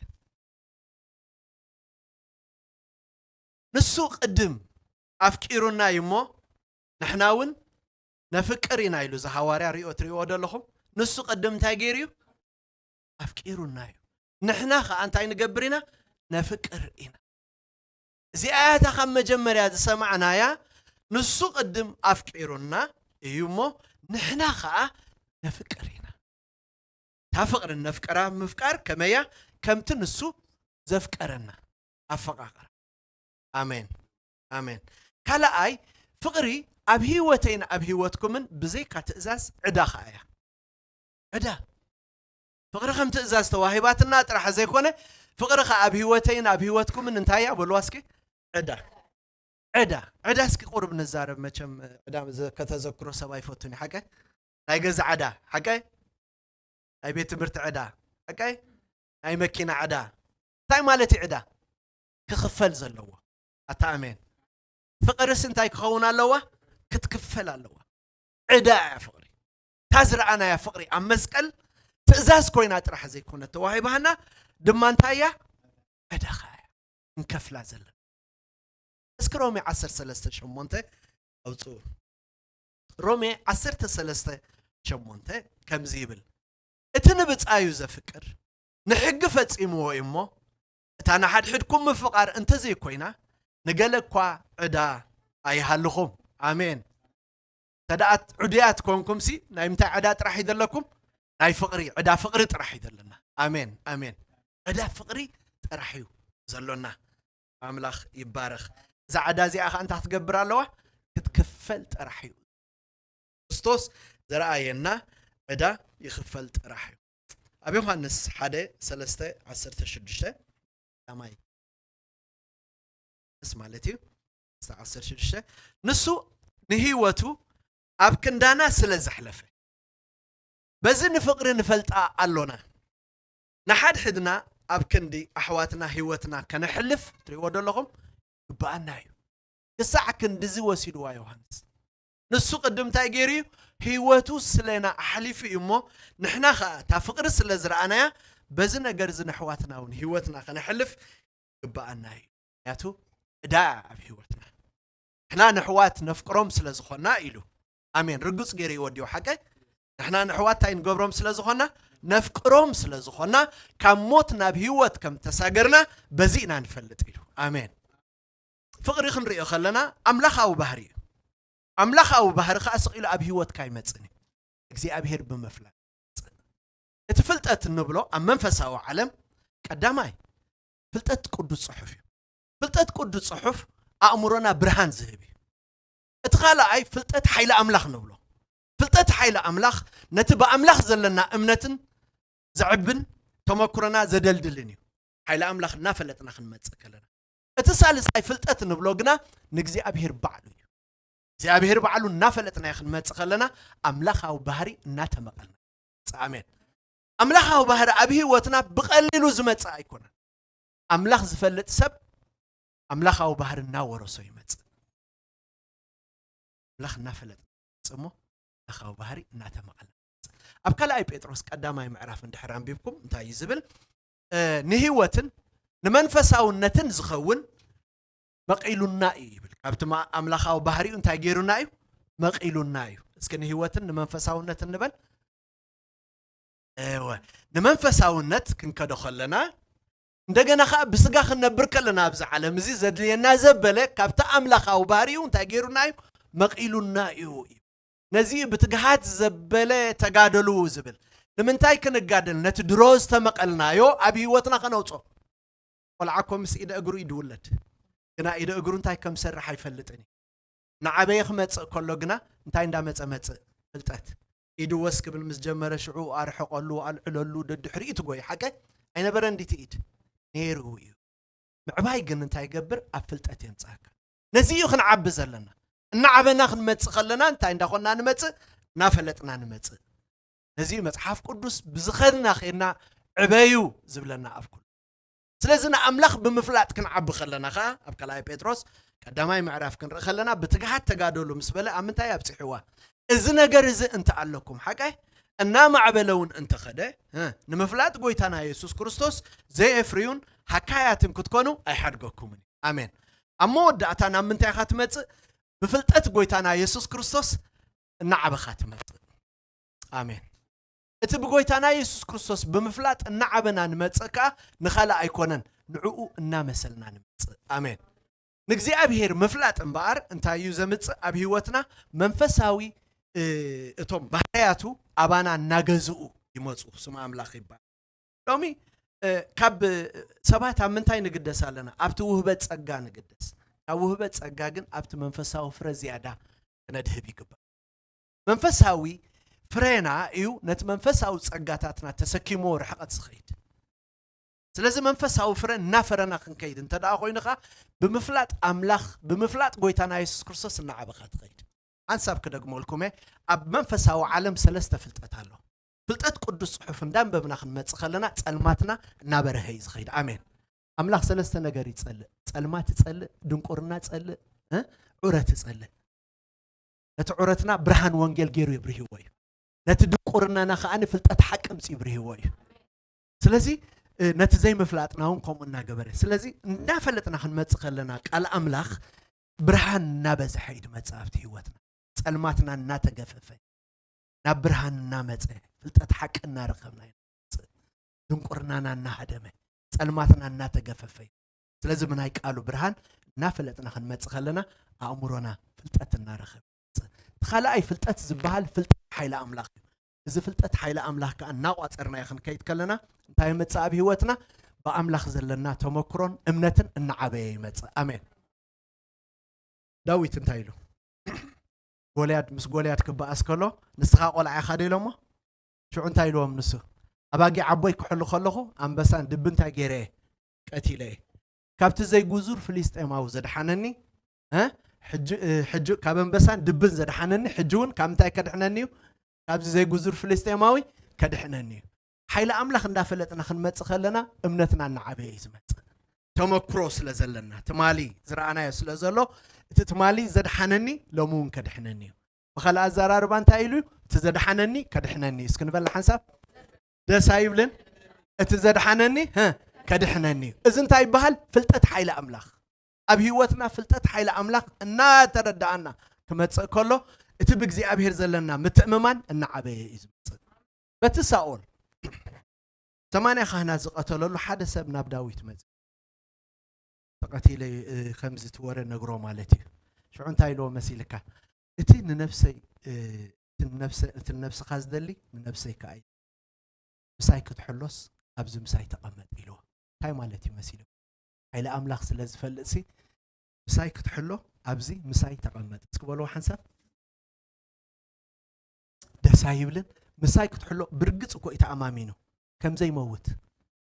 "ንሱ ቅድም ኣፍቂሩና እዩ እሞ፣ ንሕና እውን ነፍቅር ኢና" ኢሉ። እዚ ሃዋርያ ሪኦ፣ ትሪእዎ ዶ ኣለኹም? ንሱ ቅድም እንታይ ገይሩ እዩ? ኣፍቂሩና እዩ። ንሕና ኸኣ እንታይ ንገብር ኢና? ነፍቅር ኢና። እዚኣ እታ ካብ መጀመርያ ዝሰማዕናያ፣ "ንሱ ቅድም ኣፍቂሩና እዩ እሞ፣ ንሕና ኸኣ ነፍቅር ኢና።" እታ ፍቕሪ ነፍቅራ ምፍቃር ከመያ ከምቲ ንሱ ዘፍቀረና ኣፈቓቕራ። ኣሜን፣ ኣሜን። ካልኣይ፣ ፍቕሪ ኣብ ህይወተይን ኣብ ህይወትኩምን ብዘይካ ትእዛዝ ዕዳ ኸኣ እያ። ዕዳ። ፍቕሪ ከም ትእዛዝ ተዋሂባትና ጥራሕ ዘይኮነ፣ ፍቕሪ ኸኣ ኣብ ህይወተይን ኣብ ህይወትኩምን እንታይ እያ በልዋ እስኪ? ዕዳ። ዕዳ። ዕዳ እስኪ ቁሩብ ንዛረብ። መቸም ዕዳ ዘ-፣ ከተዘክሮ ሰብ ኣይፈቱን እዩ። ሓቀ? ናይ ገዛ ዕዳ። ሓቀ? ናይ ቤት ትምህርቲ ዕዳ። ሓቀ? ናይ መኪና ዕዳ። እንታይ ማለት እዩ ዕዳ? ክኽፈል ዘለዎ። ኣታ ኣሜን። ፍቕርስ እንታይ ክኸውን ኣለዋ? ክትክፈል ኣለዋ። ዕዳ እያ ፍቕሪ። እታ ዝረኣናያ ፍቕሪ ኣብ መስቀል ትእዛዝ ኮይና ጥራሕ ዘይኮነት ተዋሂባና፣ ድማ እንታይ እያ? ዕዳ ኸኣ እያ። እንከፍላ ዘለና። እስኪ ሮሜ ዓሰርተ ሰለስተ ሸሞንተ ኣውጽኡ። ሮሜ ዓሰርተ ሰለስተ ሸሞንተ ከምዚ ይብል፣ እቲ ንብጻዩ ዘፍቅር ንሕጊ ፈጺምዎ እዩ እሞ፣ እታ ንሓድሕድኩም ምፍቓር እንተዘይኮይና፣ ንገለ እኳ ዕዳ ኣይሃልኹም። ኣሜን። እንተ ደኣ ዕዱያት ኮንኩምሲ፣ ናይ ምንታይ ዕዳ ጥራሕ እዩ ዘለኩም? ናይ ፍቕሪ፣ ዕዳ ፍቕሪ ጥራሕ እዩ ዘለና። ኣሜን፣ ኣሜን። ዕዳ ፍቕሪ ጥራሕ እዩ ዘሎና። ኣምላኽ ይባረኽ። እዛ ዕዳ እዚኣ ኸኣ እንታይ ክትገብር ኣለዋ? ክትክፈል ጥራሕ እዩ። ክርስቶስ ዘረኣየና ዕዳ ይኽፈል ጥራሕ እዩ። ኣብ ዮሃንስ ሓደ ሰለስተ ዓሰርተ ሽዱሽተ ቀዳማይ ስ ማለት እዩ። ዓሰርተ ሽዱሽተ ንሱ ንህይወቱ ኣብ ክንዳና ስለ ዘሕለፈ፣ በዚ ንፍቕሪ ንፈልጣ ኣሎና። ንሓድሕድና ኣብ ክንዲ ኣሕዋትና ህይወትና ከነሕልፍ፣ ትሪእዎ ዶ ኣለኹም? ይግብኣና እዩ። ክሳዕ ክንድዚ ወሲድዋ ዮሃንስ። ንሱ ቅድም እንታይ ገይሩ እዩ? ህይወቱ ስለና ኣሕሊፉ እዩ እሞ፣ ንሕና ኸኣ እታ ፍቕሪ ስለ ዝረኣናያ፣ በዚ ነገር እዚ ንኣሕዋትና እውን ህይወትና ከነሕልፍ ይግብኣና እዩ። ምኽንያቱ ዕዳ ኣብ ህይወትና። ንሕና ንኣሕዋት ነፍቅሮም ስለ ዝኾና ኢሉ። ኣሜን። ርግጽ ገይሩ ይወዲኡ ሓቀ። ንሕና ንኣሕዋት እንታይ ንገብሮም ስለ ዝኾና? ነፍቅሮም ስለ ዝኾና፣ ካብ ሞት ናብ ህይወት ከም ተሳገርና በዚ ኢና ንፈልጥ ኢሉ። ኣሜን። ፍቕሪ ክንሪኦ ከለና ኣምላኻዊ ባህሪ እዩ። ኣምላኻዊ ባህሪ ኸኣ ስቕ ኢሉ ኣብ ህይወትካ ኣይመጽእን እዩ። እግዚኣብሄር ብምፍላጥ። እቲ ፍልጠት እንብሎ ኣብ መንፈሳዊ ዓለም ቀዳማይ ፍልጠት ቅዱስ ጽሑፍ እዩ። ፍልጠት ቅዱስ ጽሑፍ ኣእምሮና ብርሃን ዝህብ እዩ። እቲ ካልኣይ ፍልጠት ሓይሊ ኣምላኽ ንብሎ። ፍልጠት ሓይሊ ኣምላኽ ነቲ ብኣምላኽ ዘለና እምነትን ዘዕብን ተመክሮና ዘደልድልን እዩ። ሓይሊ ኣምላኽ እናፈለጥና ክንመጽእ ከለና። እቲ ሳልሳይ ፍልጠት እንብሎ ግና ንእግዚኣብሄር ባዕሉ እዩ። እግዚኣብሄር ባዕሉ እናፈለጥናዮ ክንመጽእ ከለና ኣምላኻዊ ባህሪ እናተመቐልና። ኣሜን። ኣምላኻዊ ባህሪ ኣብ ህይወትና ብቐሊሉ ዝመጽእ ኣይኮነን። ኣምላኽ ዝፈልጥ ሰብ ኣምላኻዊ ባህሪ እናወረሶ ይመጽእ። ኣምላኽ እናፈለጥ ይመጽእ እሞ ኣምላኻዊ ባህሪ እናተመቐለ ይመጽእ። ኣብ ካልኣይ ጴጥሮስ ቀዳማይ ምዕራፍ እንድሕር ኣንቢብኩም እንታይ እዩ ዝብል? እ፣ ንህይወትን ንመንፈሳውነትን ዝኸውን መቒሉና እዩ ይብል። ካብቲ ማ-፣ ኣምላኻዊ ባህሪኡ እንታይ ገይሩና እዩ? መቒሉና እዩ። እስኪ ንህይወትን ንመንፈሳውነትን ንበል። እወ፣ ንመንፈሳውነት ክንከዶ ከለና፣ እንደገና ኸዓ ብስጋ ክንነብር ከለና ኣብዚ ዓለም እዚ ዘድልየና ዘበለ ካብቲ ኣምላኻዊ ባህሪኡ እንታይ ገይሩና እዩ? መቒሉና እዩ እዩ። ነዚ እዩ ብትግሃት ዘበለ ተጋደሉ ዝብል። ንምንታይ ክንጋደል? ነቲ ድሮ ዝተመቐልናዮ ኣብ ህይወትና ከነውጾ። ቆልዓ እኮ ምስ ኢደ እግሩ እዩ ድውለድ። ግና ኢደ እግሩ እንታይ ከም ዝሰርሕ ኣይፈልጥን እዩ። እናዓበየ ክመጽእ ከሎ ግና እንታይ እንዳመጸ መጽእ? ፍልጠት። ኢዱ ወስ ክብል ምስ ጀመረ ሽዑ ኣርሕቐሉ፣ ኣልዕለሉ፣ ደድሕሪኡ ትጎይ። ሓቀ ኣይነበረን ድዩ እቲ ኢድ? ነይሩ እዩ። ምዕባይ ግን እንታይ ይገብር? ኣብ ፍልጠት የምጽኣካ። ነዚ እዩ ክንዓቢ ዘለና። እናዓበና ክንመጽእ ከለና እንታይ እንዳኾንና ንመጽእ? እናፈለጥና ንመጽእ። ነዚ እዩ መጽሓፍ ቅዱስ ብዝኸድና ኸድና ዕበዩ ዝብለና ኣብ ኩሉ። ስለዚ ንኣምላኽ ብምፍላጥ ክንዓቢ ከለና ኸኣ ኣብ ካልኣይ ጴጥሮስ ቀዳማይ ምዕራፍ ክንርኢ ከለና ብትግሃት ተጋደሉ ምስ በለ ኣብ ምንታይ ኣብጺሕዋ? እዚ ነገር እዚ እንተ ኣለኩም ሓቀ እናማዕበለ እውን እንተኸደ፣ እ፣ ንምፍላጥ ጎይታና የሱስ ክርስቶስ ዘየፍርዩን ሃካያትን ክትኮኑ ኣይሓድገኩምን እዩ። ኣሜን። ኣብ መወዳእታ ናብ ምንታይ ኢኻ ትመጽእ? ብፍልጠት ጎይታና የሱስ ክርስቶስ እናዓበኻ ትመጽእ። ኣሜን። እቲ ብጎይታና የሱስ ክርስቶስ ብምፍላጥ እናዓበና ንመጽእ ከኣ ንኻልእ ኣይኮነን፣ ንዕኡ እናመሰልና ንምጽእ። ኣሜን። ንእግዚኣብሔር ምፍላጥ እምበኣር እንታይ እዩ ዘምጽእ? ኣብ ህይወትና መንፈሳዊ፣ እ፣ እቶም ባህርያቱ ኣባና እናገዝኡ ይመፁ። ስም ኣምላኽ ይባል። ሎሚ ካብ ሰባት ኣብ ምንታይ ንግደስ ኣለና? ኣብቲ ውህበት ጸጋ ንግደስ። ካብ ውህበት ጸጋ ግን ኣብቲ መንፈሳዊ ፍረ ዝያዳ ክነድህብ ይግባእ። መንፈሳዊ ፍሬና እዩ ነቲ መንፈሳዊ ጸጋታትና ተሰኪሞ ርሕቐት ዝኸይድ። ስለዚ መንፈሳዊ ፍረ እናፈረና ክንከይድ እንተ ደኣ ኮይንኻ፣ ብምፍላጥ ኣምላኽ፣ ብምፍላጥ ጎይታና የሱስ ክርስቶስ እናዓበኻ ትኸይድ። ሓንሳብ ክደግመልኩም እየ፣ ኣብ መንፈሳዊ ዓለም ሰለስተ ፍልጠት ኣሎ። ፍልጠት ቅዱስ ጽሑፍ እንዳንበብና ክንመጽእ ከለና ጸልማትና እናበረሀ እዩ ዝኸይድ። ኣሜን። ኣምላኽ ሰለስተ ነገር ይጸልእ። ጸልማት ይጸልእ፣ ድንቁርና ይጸልእ፣ እ? ዑረት ይጸልእ። ነቲ ዑረትና ብርሃን ወንጌል ገይሩ የብርህዎ እዩ። ነቲ ድንቁርናና ከኣ ፍልጠት ሓቂ ምጽ ይብርህዎ እዩ። ስለዚ ነቲ ዘይምፍላጥና እውን ከምኡ እናገበረ፣ ስለዚ እንዳፈለጥና ክንመጽእ ከለና ቃል ኣምላኽ ብርሃን እናበዝሐ እዩ ድመጽእ ኣብቲ ህይወትና። ጸልማትና እናተገፈፈ ናብ ብርሃን እናመጸ፣ ፍልጠት ሓቂ እናረኸብና እዩ ንመጽእ። ድንቁርናና እናሃደመ፣ ጸልማትና እናተገፈፈ እዩ። ስለዚ ብናይ ቃሉ ብርሃን እናፈለጥና ክንመጽእ ከለና ኣእምሮና ፍልጠት እናረኸበ ይመጽእ። እቲ ካልኣይ ፍልጠት ዝበሃል ፍልጠት ሓይሊ ኣምላኽ እዩ። እዚ ፍልጠት ሓይሊ ኣምላኽ ከኣ እናቋጸርናዮ ክንከይድ ከለና እንታይ ይመጽእ ኣብ ህይወትና? ብኣምላኽ ዘለና ተመክሮን እምነትን እናዓበየ ይመጽእ። ኣሜን። ዳዊት እንታይ ኢሉ? ጎልያድ ምስ ጎልያድ ክበኣስ ከሎ ንስኻ ቆልዓ ኢኻ ዶ ኢሎሞ? ሽዑ እንታይ ኢልዎም ንሱ? ኣባጊዕ ኣቦይ ክሕሉ ከለኹ ኣንበሳን ድቢ እንታይ ገይረ እየ? ቀቲለ እየ። ካብቲ ዘይጉዙር ፍልስጤማዊ ዘድሓነኒ እ? ሕጂ እ፣ ሕጂ ካብ ኣንበሳን ድብን ዘድሓነኒ ሕጂ እውን ካብ ምንታይ ከድሕነኒ እዩ? ካብዚ ዘይጉዙር ፍልስጤማዊ ከድሕነኒ እዩ። ሓይሊ ኣምላኽ እንዳፈለጥና ክንመጽእ ከለና እምነትና እናዓበየ እዩ ዝመጽእ። ተመክሮ ስለ ዘለና ትማሊ ዝረኣናዮ ስለ ዘሎ እቲ ትማሊ ዘድሓነኒ ሎሚ እውን ከድሕነኒ እዩ። ብኻልእ ኣዘራርባ እንታይ ኢሉ እዩ? እቲ ዘድሓነኒ ከድሕነኒ እዩ። እስኪ ንበላ ሓንሳብ ደስ ኣይብልን? እቲ ዘድሓነኒ ህ ከድሕነኒ እዩ። እዚ እንታይ ይበሃል? ፍልጠት ሓይሊ ኣምላኽ። ኣብ ህይወትና ፍልጠት ሓይሊ ኣምላኽ እናተረዳኣና ክመጽእ ከሎ እቲ ብእግዚኣብሔር ዘለና ምትእምማን እናዓበየ እዩ ዝመጽእ። በቲ ሳኦል ሰማንያ ካህናት ዝቐተለሉ ሓደ ሰብ ናብ ዳዊት መጽእ። ተቐቲለ እ፣ ከምዚ እቲ ወረ ነግሮ ማለት እዩ። ሽዑ እንታይ ኢልዎ መሲልካ? እቲ ንነፍሰይ እ፣ እቲ ንነፍሰ- እቲ ንነብስኻ ዝደሊ ንነብሰይ ከኣ እዩ። ምሳይ ክትሕሎስ ኣብዚ ምሳይ ተቐመጥ ኢልዎ። እንታይ ማለት እዩ መሲሉ? ሓይሊ ኣምላኽ ስለ ዝፈልጥ ሲ ምሳይ ክትሕሎ ኣብዚ ምሳይ ተቐመጥ እስኪ በልዎ ሓንሳብ። ደስ ኣይብልን? ምሳይ ክትሕሎ ብርግጽ እኮ እዩ ተኣማሚኑ ከም ዘይመውት፣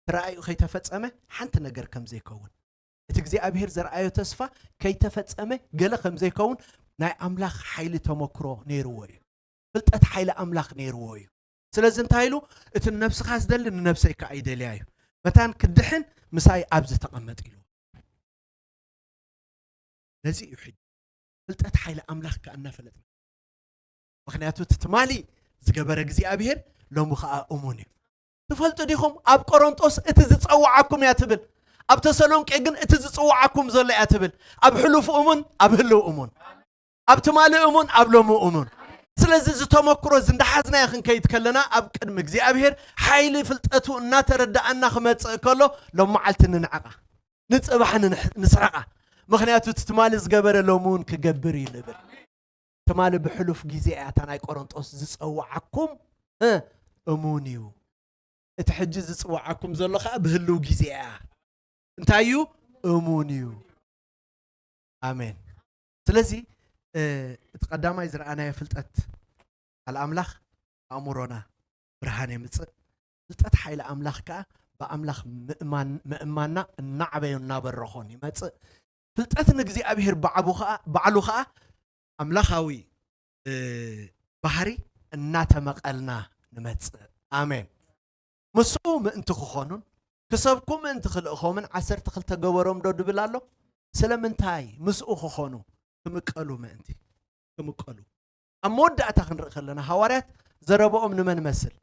ተራእዩ ከይተፈጸመ ሓንቲ ነገር ከም ዘይከውን፣ እቲ እግዚኣብሔር ዘርኣዮ ተስፋ ከይተፈጸመ ገለ ከም ዘይከውን ናይ ኣምላኽ ሓይሊ ተመክሮ ነይርዎ እዩ። ፍልጠት ሓይሊ ኣምላኽ ነይርዎ እዩ። ስለዚ እንታይ ኢሉ? እቲ ንነብስኻ ዝደሊ ንነብሰይ ከኣ ይደልያ እዩ። መታን ክድሕን ምሳይ ኣብዚ ተቐመጥ ኢሉ። ነዚ እዩ ሕጂ ፍልጠት ሓይሊ ኣምላኽ ከኣ እናፈለጥና። ምኽንያቱ እቲ ትማሊ ዝገበረ እግዚኣብሔር ሎሚ ከኣ እሙን እዩ። ትፈልጡ ዲኹም? ኣብ ቆሮንጦስ እቲ ዝጸውዓኩም እያ ትብል። ኣብ ተሰሎንቄ ግን እቲ ዝጽውዓኩም ዘሎ እያ ትብል። ኣብ ሕሉፍ እሙን፣ ኣብ ህልው እሙን፣ ኣብ ትማሊ እሙን፣ ኣብ ሎሚ እሙን። ስለዚ እዚ ተመክሮ እዚ እንዳሓዝናዮ ክንከይድ ከለና ኣብ ቅድሚ እግዚኣብሔር ሓይሊ ፍልጠቱ እናተረዳኣና ክመጽእ ከሎ ሎም መዓልቲ ንንዕቓ፣ ንጽባሕ ንንሕ- ንስሕቓ። ምኽንያቱ እቲ ትማሊ ዝገበረ ሎሚ እውን ክገብር እዩ ንብል። ትማሊ ብሕሉፍ ግዜ እያ እታ ናይ ቆሮንጦስ ዝጸውዓኩም እ፣ እሙን እዩ። እቲ ሕጂ ዝጽውዓኩም ዘሎ ከኣ ብህልው ግዜ እያ። እንታይ እዩ? እሙን እዩ። ኣሜን። ስለዚ እ፣ እቲ ቀዳማይ ዝረኣናዮ ፍልጠት ቃል ኣምላኽ ኣእምሮና ብርሃን የምጽእ። ፍልጠት ሓይሊ ኣምላኽ ከኣ ብኣምላኽ ምእማን- ምእማንና እናዓበዮን እናበረኾን ይመጽእ። ፍልጠት ንእግዚኣብሔር ባዕቡ ከኣ- ባዕሉ ከኣ ኣምላኻዊ እ፣ ባህሪ እናተመቐልና ንመጽእ። ኣሜን። ምስኡ ምእንቲ ክኾኑን ክሰብኩ ምእንቲ ክልእኾምን ዓሰርተ ክልተ ገበሮም ዶ ድብል ኣሎ? ስለምንታይ? ምስኡ ክኾኑ ክምቀሉ ምእንቲ። ክምቀሉ ኣብ መወዳእታ ክንርኢ ከለና ሃዋርያት ዘረበኦም ንመን መስል?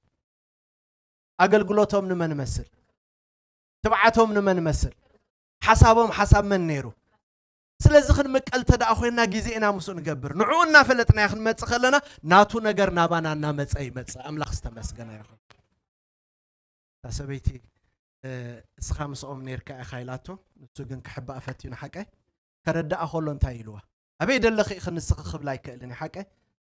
ኣገልግሎቶም ንመን መስል? ትብዓቶም ንመን መስል? ሓሳቦም ሓሳብ መን ነይሩ? ስለዚ ክንምቀል እንተ ደኣ ኮይንና ግዜ ኢና ምስኡ ንገብር። ንዕኡ እናፈለጥናዮ ክንመጽእ ከለና ናቱ ነገር ናባና እናመጸ ይመጽእ። ኣምላኽ ዝተመስገነ ይኹን። እታ ሰበይቲ እ፣ እስኻ ምስኦም ነይርካ ኢኻ ኢላቶ፣ ንሱ ግን ክሕባእ ፈትዩ ንሓቀ ከረዳኣ ከሎ እንታይ ኢልዋ? ኣበይ ደለኺ ኢኺ ንስኺ ክብል ኣይክእልን እዩ ሓቀ።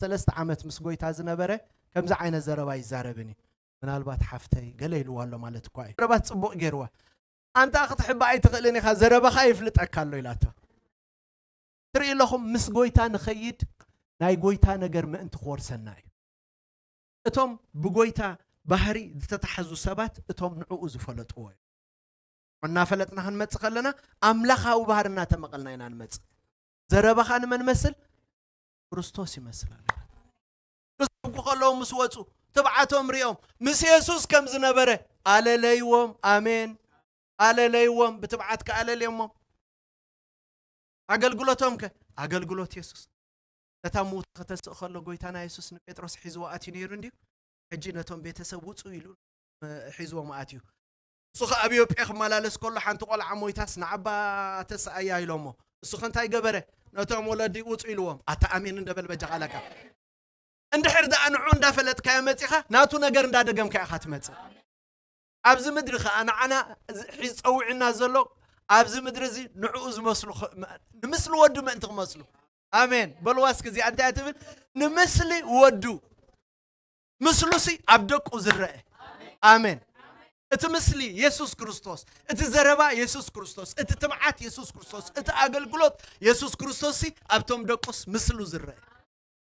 ሰለስተ ዓመት ምስ ጎይታ ዝነበረ ከምዚ ዓይነት ዘረባ ይዛረብን እዩ። ምናልባት ሓፍተይ ገለ ኢልዋ ኣሎ ማለት እኳ እዩ። ዘረባ ጽቡቕ ገይርዋ። ኣንታ ክትሕባ ኣይትኽእልን ኢኻ፣ ዘረባኻ ይፍልጠካ ኣሎ ኢላቶ። ትርኢ ኣለኹም፣ ምስ ጎይታ ንኸይድ ናይ ጎይታ ነገር ምእንቲ ክወርሰና እዩ። እቶም ብጎይታ ባህሪ ዝተታሕዙ ሰባት እቶም ንዕኡ ዝፈለጥዎ እዩ። እናፈለጥና ክንመጽእ ከለና ኣምላኻዊ ባህሪ እናተመቐልና ኢና ንመጽእ። ዘረባኻ ንመን መስል? ክርስቶስ ይመስል ኣሎ። ክሰብኩ ከለዉ ምስ ወጹ ትብዓቶም ሪኦም ምስ የሱስ ከም ዝነበረ ኣለለይዎም። ኣሜን። ኣለለይዎም፣ ብትብዓት ከኣለልዮሞም። ኣገልግሎቶም ከ? ኣገልግሎት የሱስ። ነታ ምውታ ከተስእ ከሎ ጎይታና የሱስ ንጴጥሮስ ሒዝዎ ኣትዩ ነይሩ እንድዩ። ሕጂ ነቶም ቤተሰብ ውጹ ኢሉ፣ እ፣ ሒዝዎም ኣትዩ። እሱ ኸኣ ኣብ ዮጴ ክመላለስ ከሎ ሓንቲ ቆልዓ ሞይታስ ንዓባ ተስኣያ ኢሎሞ። እሱ ኸ እንታይ ገበረ? ነቶም ወለዲ ውጹ ኢልዎም። ኣታ ኣሜን እንደ በል በጃ ቃለካ። እንድሕር ደኣ ንዑ እንዳፈለጥካዮ መጺኻ ናቱ ነገር እንዳደገምካ ኢኻ ትመጽእ። ኣብዚ ምድሪ ኸኣ ንዓና እዚ ሒዝ ጸዊዕና ዘሎ ኣብዚ ምድሪ እዚ ንዕኡ ዝመስሉ ኸ-፣ መ-፣ ንምስሊ ወዱ ምእንቲ ክመስሉ። ኣሜን። በልዋ እስኪ እዚኣ እንታይ እያ ትብል? ንምስሊ ወዱ። ምስሉሲ ኣብ ደቁ ዝረአ። ኣሜን። እቲ ምስሊ የሱስ ክርስቶስ፣ እቲ ዘረባ የሱስ ክርስቶስ፣ እቲ ትብዓት የሱስ ክርስቶስ፣ እቲ ኣገልግሎት የሱስ ክርስቶስሲ ኣብቶም ደቁስ ምስሉ ዝረአ።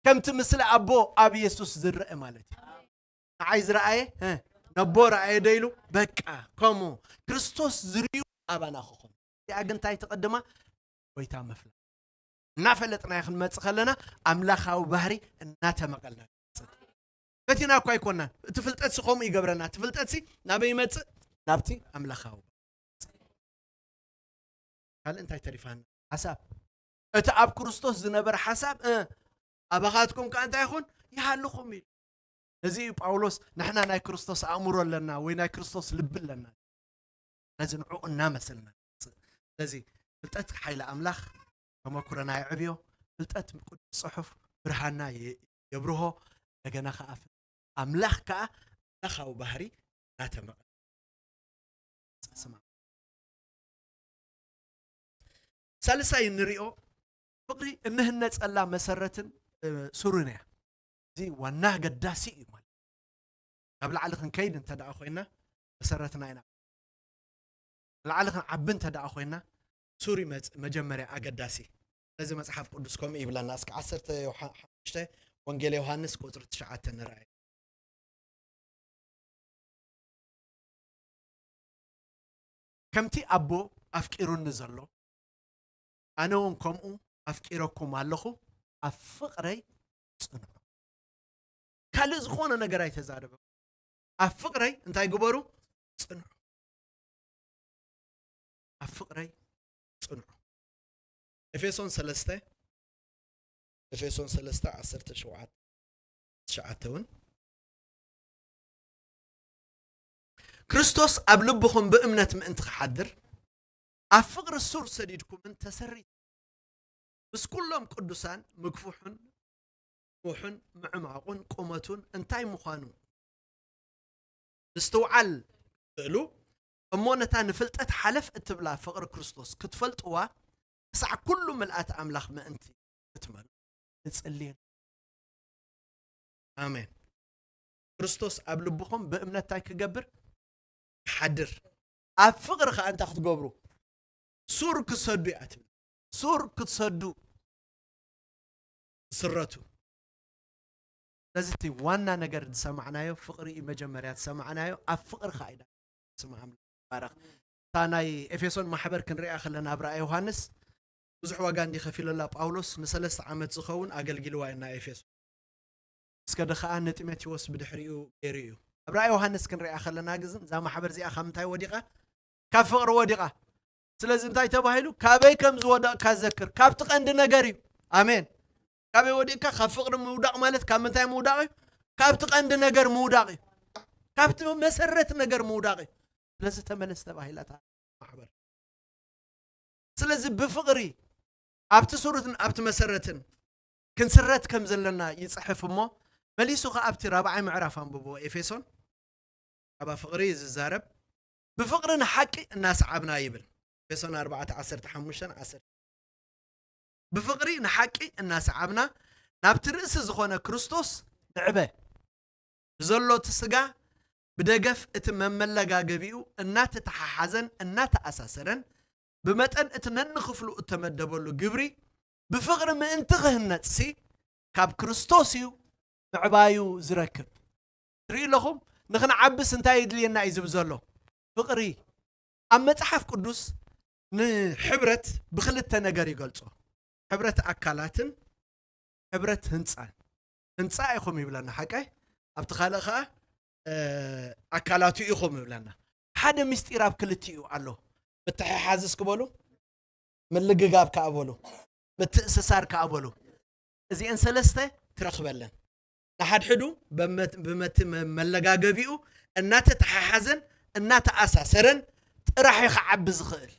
ከምቲ ምስሊ ኣቦ ኣብ የሱስ ዝረአ ማለት እዩ። ንዓይ ዝረኣየ፣ እ፣ ነቦ ረኣየ ዶ ኢሉ? በቃ፣ ከምኡ ክርስቶስ ዝርእዩ ኣባና ክኾኑ። እዚኣ ግን እንታይ ትቕድማ? ጎይታ ምፍላጥ። እናፈለጥናዮ ክንመጽእ ከለና ኣምላኻዊ ባህሪ እናተመቐልና ንመጽእ። ፈቲና እኳ ኣይኮናን። እቲ ፍልጠትሲ ከምኡ ይገብረና። እቲ ፍልጠትሲ ናበይ ይመጽእ? ናብቲ ኣምላኻዊ። ካልእ እንታይ ተሪፋና? ሓሳብ። እቲ ኣብ ክርስቶስ ዝነበረ ሓሳብ፣ እ፣ ኣባኻትኩም ከኣ እንታይ ይኹን? ይሃልኹም ኢሉ። እዚ እዩ ጳውሎስ ንሕና ናይ ክርስቶስ ኣእምሮ ኣለና ወይ ናይ ክርስቶስ ልቢ ኣለና። ነዚ ንዕኡ እናመሰልና ንመጽእ። ስለዚ ፍልጠት ሓይሊ ኣምላኽ ተመኩረና የዕብዮ። ፍልጠት ቅዱስ ጽሑፍ ብርሃንና የ-፣ የብርሆ። እንደገና ከኣ ኣምላኽ ከኣ ኣምላኻዊ ባህሪ እናተመቐ-፣ ስማ። ሳልሳይ እንሪኦ ፍቕሪ እንህነጸላ መሰረትን፣ እ፣ ሱርን እያ። እዚ ዋና ኣገዳሲ እዩ ማለት። ካብ ላዕሊ ክንከይድ እንተ ደኣ ኮይና መሰረትና ኢና። ላዕሊ ክንዓቢ እንተ ደኣ ኮይና ሱር እዩ መጽ-፣ መጀመርያ ኣገዳሲ። ስለዚ መጽሓፍ ቅዱስ ከምኡ ይብለና። እስከ ዓሰርተ ዮሃ-፣ ሓሙሽተ ወንጌል ዮሃንስ ቁጽሪ ትሽዓተ ንርኣይ። ከምቲ ኣቦ ኣፍቂሩኒ ዘሎ፣ ኣነ እውን ከምኡ ኣፍቂረኩም ኣለኹ፣ ኣብ ፍቕረይ ጽንዑ። ካልእ ዝኾነ ነገር ኣይተዛረበ። ኣብ ፍቕረይ እንታይ ግበሩ? ጽንዑ። ኣብ ፍቕረይ ጽንዑ። ኤፌሶን ሰለስተ፣ ኤፌሶን ሰለስተ ዓሰርተ ሸውዓተ ትሽዓተ እውን፣ ክርስቶስ ኣብ ልብኹም ብእምነት ምእንቲ ክሓድር፣ ኣብ ፍቕሪ ሱር ሰዲድኩምን ተሰሪት ምስ ኩሎም ቅዱሳን ምግፉሕን፣ ውሑን፣ ምዕማቑን፣ ቁመቱን እንታይ ምዃኑ ምስትውዓል ትኽእሉ እሞ፣ ነታ ንፍልጠት ሓለፍ እትብላ ፍቕሪ ክርስቶስ ክትፈልጥዋ፣ ክሳዕ ኩሉ ምልኣት ኣምላኽ ምእንቲ ክትመሉ ንጽልየን። ኣሜን። ክርስቶስ ኣብ ልብኹም ብእምነት እንታይ ክገብር? ክሓድር። ኣብ ፍቕሪ ኸኣ እንታይ ክትገብሩ? ሱር ክሰዱ እያ ትብል። ሱር ክትሰዱ፣ ትስረቱ። ስለዚ እቲ ዋና ነገር ዝሰማዕናዮ ፍቕሪ እዩ። መጀመርያ ዝሰማዕናዮ ኣብ ፍቕሪ ኸኣ ኢና። ስም ኣምላኽ ይባረኽ። እታ ናይ ኤፌሶን ማሕበር ክንሪኣ ከለና ኣብ ራእይ ዮሃንስ ብዙሕ ዋጋ እንዲ ከፊለላ ጳውሎስ ንሰለስተ ዓመት ዝኸውን ኣገልጊልዋ እዩ ናይ ኤፌሶን። እስከ ደ ኸኣ ንጢሞቴዎስ ብድሕሪኡ ገይሩ እዩ። ኣብ ራእይ ዮሃንስ ክንሪኣ ከለና ግዝን እዛ ማሕበር እዚኣ ካብ ምንታይ ወዲቓ? ካብ ፍቕሪ ወዲቓ። ስለዚ እንታይ ተባሂሉ? ካበይ ከም ዝወደቕካ ዘክር። ካብቲ ቀንዲ ነገር እዩ። ኣሜን። ካበይ ወዲቕካ? ካብ ፍቕሪ ምውዳቕ ማለት ካብ ምንታይ ምውዳቕ እዩ? ካብቲ ቀንዲ ነገር ምውዳቕ እዩ። ካብቲ መሰረት ነገር ምውዳቕ እዩ። ስለዚ ተመለስ ተባሂላ እታ ማሕበር። ስለዚ ብፍቕሪ ኣብቲ ሱርትን ኣብቲ መሰረትን ክንስረት ከም ዘለና ይጽሕፍ እሞ፣ መሊሱ ኸኣ ኣብቲ ራብዓይ ምዕራፍ ኣንብቦ፣ ኤፌሶን። ብዛዕባ ፍቕሪ እዩ ዝዛረብ። ብፍቕሪ ንሓቂ እናሰዓብና ይብል። ኤፌሶን ኣርባዕተ ዓሰርተ ሓሙሽተ ዓሰርተ። ብፍቕሪ ንሓቂ እናሰዓብና ናብቲ ርእሲ ዝኾነ ክርስቶስ ንዕበ። ብዘሎ እቲ ስጋ ብደገፍ እቲ መመለጋገቢኡ እናተተሓሓዘን እናተኣሳሰረን፣ ብመጠን እቲ ነንኽፍሉ እተመደበሉ ግብሪ ብፍቕሪ ምእንቲ ክህነጽሲ፣ ካብ ክርስቶስ እዩ ምዕባዩ ዝረክብ። ትርኢ ኣለኹም፣ ንኽንዓብስ እንታይ የድልየና እዩ ዝብል ዘሎ? ፍቕሪ። ኣብ መጽሓፍ ቅዱስ ንሕብረት ብኽልተ ነገር ይገልጾ። ሕብረት ኣካላትን ሕብረት ህንጻን። ህንጻ ኢኹም ይብለና፣ ሓቀይ? ኣብቲ ካልእ ከኣ፣ እ፣ ኣካላቱ ኢኹም ይብለና። ሓደ ምስጢር ኣብ ክልቲኡ ኣሎ። ምትሕሓዝ እስኪ በሉ፣ ምልግጋብ ከኣ በሉ፣ ምትእስሳር ከኣ በሉ። እዚአን ሰለስተ ትረኽበለን። ንሓድሕዱ በመት-፣ ብመቲ መ-፣ መለጋገቢኡ እናተተሓሓዘን እናተኣሳሰረን ጥራሕ እዩ ክዓቢ ዝኽእል።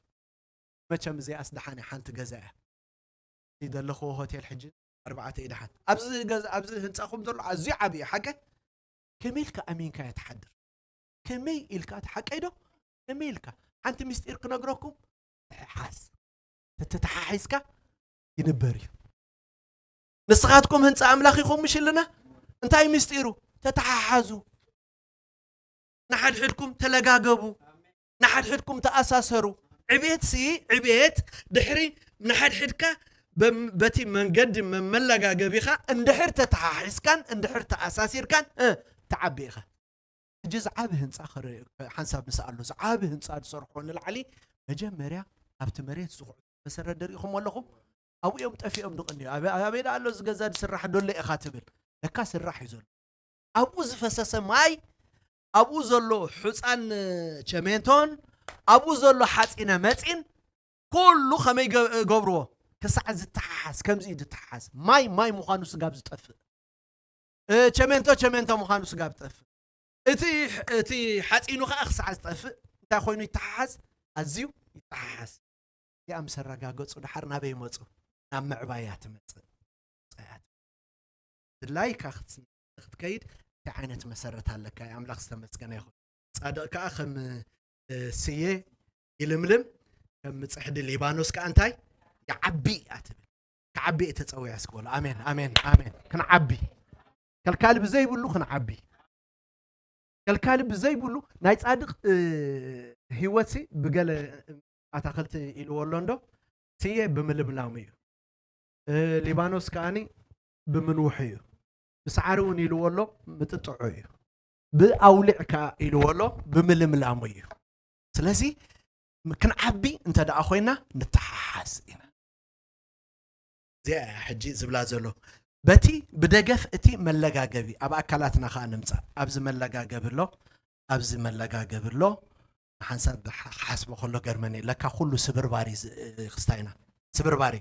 መቸም እዚኣስ ደሓን እያ፣ ሓንቲ ገዛ እያ። እቲ ዘለኽዎ ሆቴል ሕጂ ኣርባዕተ እዩ ደሓን። ኣብዚ ገዛ፣ ኣብዚ ህንጻኹም ዘሎ ኣዝዩ ዓቢ እዩ፣ ሓቀ? ከመይ ኢልካ ኣሚንካዮ ትሓድር? ከመይ ኢልካ፣ እቲ ሓቀይ ዶ? ከመይ ኢልካ? ሓንቲ ምስጢር ክነግረኩም፣ ተሓሓዝ። ተተሓሒዝካ ይንበር እዩ። ንስኻትኩም ህንጻ ኣምላኽ ኢኹም ምሽ ኢልና? እንታይ ምስጢሩ? ተተሓሓዙ። ንሓድሕድኩም ተለጋገቡ። ንሓድሕድኩም ተኣሳሰሩ። ዕቤትሲ፣ ዕቤት ድሕሪ ንሓድሕድካ በም-፣ በቲ መንገዲ መመለጋገቢኻ እንድሕር ተተሓሒዝካን እንድሕር ተኣሳሲርካን፣ እ፣ ትዓቢ ኢኻ። ሕጂ እዚ ዓቢ ህንጻ ክረ-፣ ሓንሳብ ንስኣሎ፣ እዚ ዓቢ ህንጻ ዝሰርሖ ንላዕሊ መጀመርያ ኣብቲ መሬት ዝኹዕቱ መሰረት ደሪኹም ኣለኹም? ኣብኡ እዮም ጠፊኦም ድቕንዩ። ኣበ-፣ ኣበይ ደኣ ኣሎ እዚ ገዛ ዝስራሕ? ዶሎ ኢኻ ትብል። ለካ ስራሕ እዩ ዘሎ። ኣብኡ ዝፈሰሰ ማይ፣ ኣብኡ ዘሎ ሑጻን ቸሜንቶን፣ ኣብኡ ዘሎ ሓጺነ መጺን፣ ኩሉ ከመይ ገ-፣ ገብርዎ? ክሳዕ ዝተሓሓዝ፣ ከምዚ እዩ ዝተሓሓዝ። ማይ ማይ ምዃኑ ስጋብ ዝጠፍእ። እ፣ ቸሜንቶ ቸሜንቶ ምዃኑ ስጋብ ዝጠፍእ። እቲ፣ እቲ ሓጺኑ ኸኣ ክሳዕ ዝጠፍእ እንታይ ኮይኑ ይተሓሓዝ? ኣዝዩ ይተሓሓዝ። እዚኣ ምስ ኣረጋገጹ ደሓር ናበይ ይመጹ? ናብ ምዕባይ እያ ትመጽእ። ድላይካ ክትስ-፣ ክትከይድ እንታይ ዓይነት መሰረት ኣለካ? ኣምላኽ ዝተመስገነ ይኹን። ጻድቕ ከኣ ከም፣ እ፣ ስየ ይልምልም፣ ከም ጽሕዲ ሊባኖስ ከኣ እንታይ? ይዓቢ እያ ትብል። ክዓቢ እየ ተጸዊዐ እስኪ በሉ። ኣሜን፣ ኣሜን፣ ኣሜን። ክንዓቢ። ከልካሊ ብዘይብሉ ክንዓቢ። ከልካሊ ብዘይብሉ ናይ ጻድቕ፣ እ፣ ህይወትሲ ብገለ ኣታኽልቲ ኢልዎ ኣሎ እንዶ? ስየ ብምልምላሙ እዩ። እ፣ ሊባኖስ ከኣኒ ብምንውሑ እዩ። ብሳዕሪ እውን ኢልዎ ኣሎ፣ ምጥጥዑ እዩ። ብኣውሊዕ ከኣ ኢልዎ ኣሎ፣ ብምልምላሙ እዩ። ስለዚ ም-፣ ክንዓቢ እንተ ደኣ ኮይና፣ ንተሓሓዝ ኢና። እዚኣ እያ ሕጂ ዝብላ ዘሎ። በቲ ብደገፍ እቲ መለጋገቢ፣ ኣብ ኣካላትና ከኣ ንምጻእ። ኣብዚ መለጋገቢ ኣሎ፣ ኣብዚ መለጋገቢ ኣሎ። ንሓንሳብ ብሓ-፣ ክሓስቦ ከሎ ገርመኒ። ለካ ኩሉ ስብርባሪ ዝ-፣ ክስታይና። ስብርባሪ።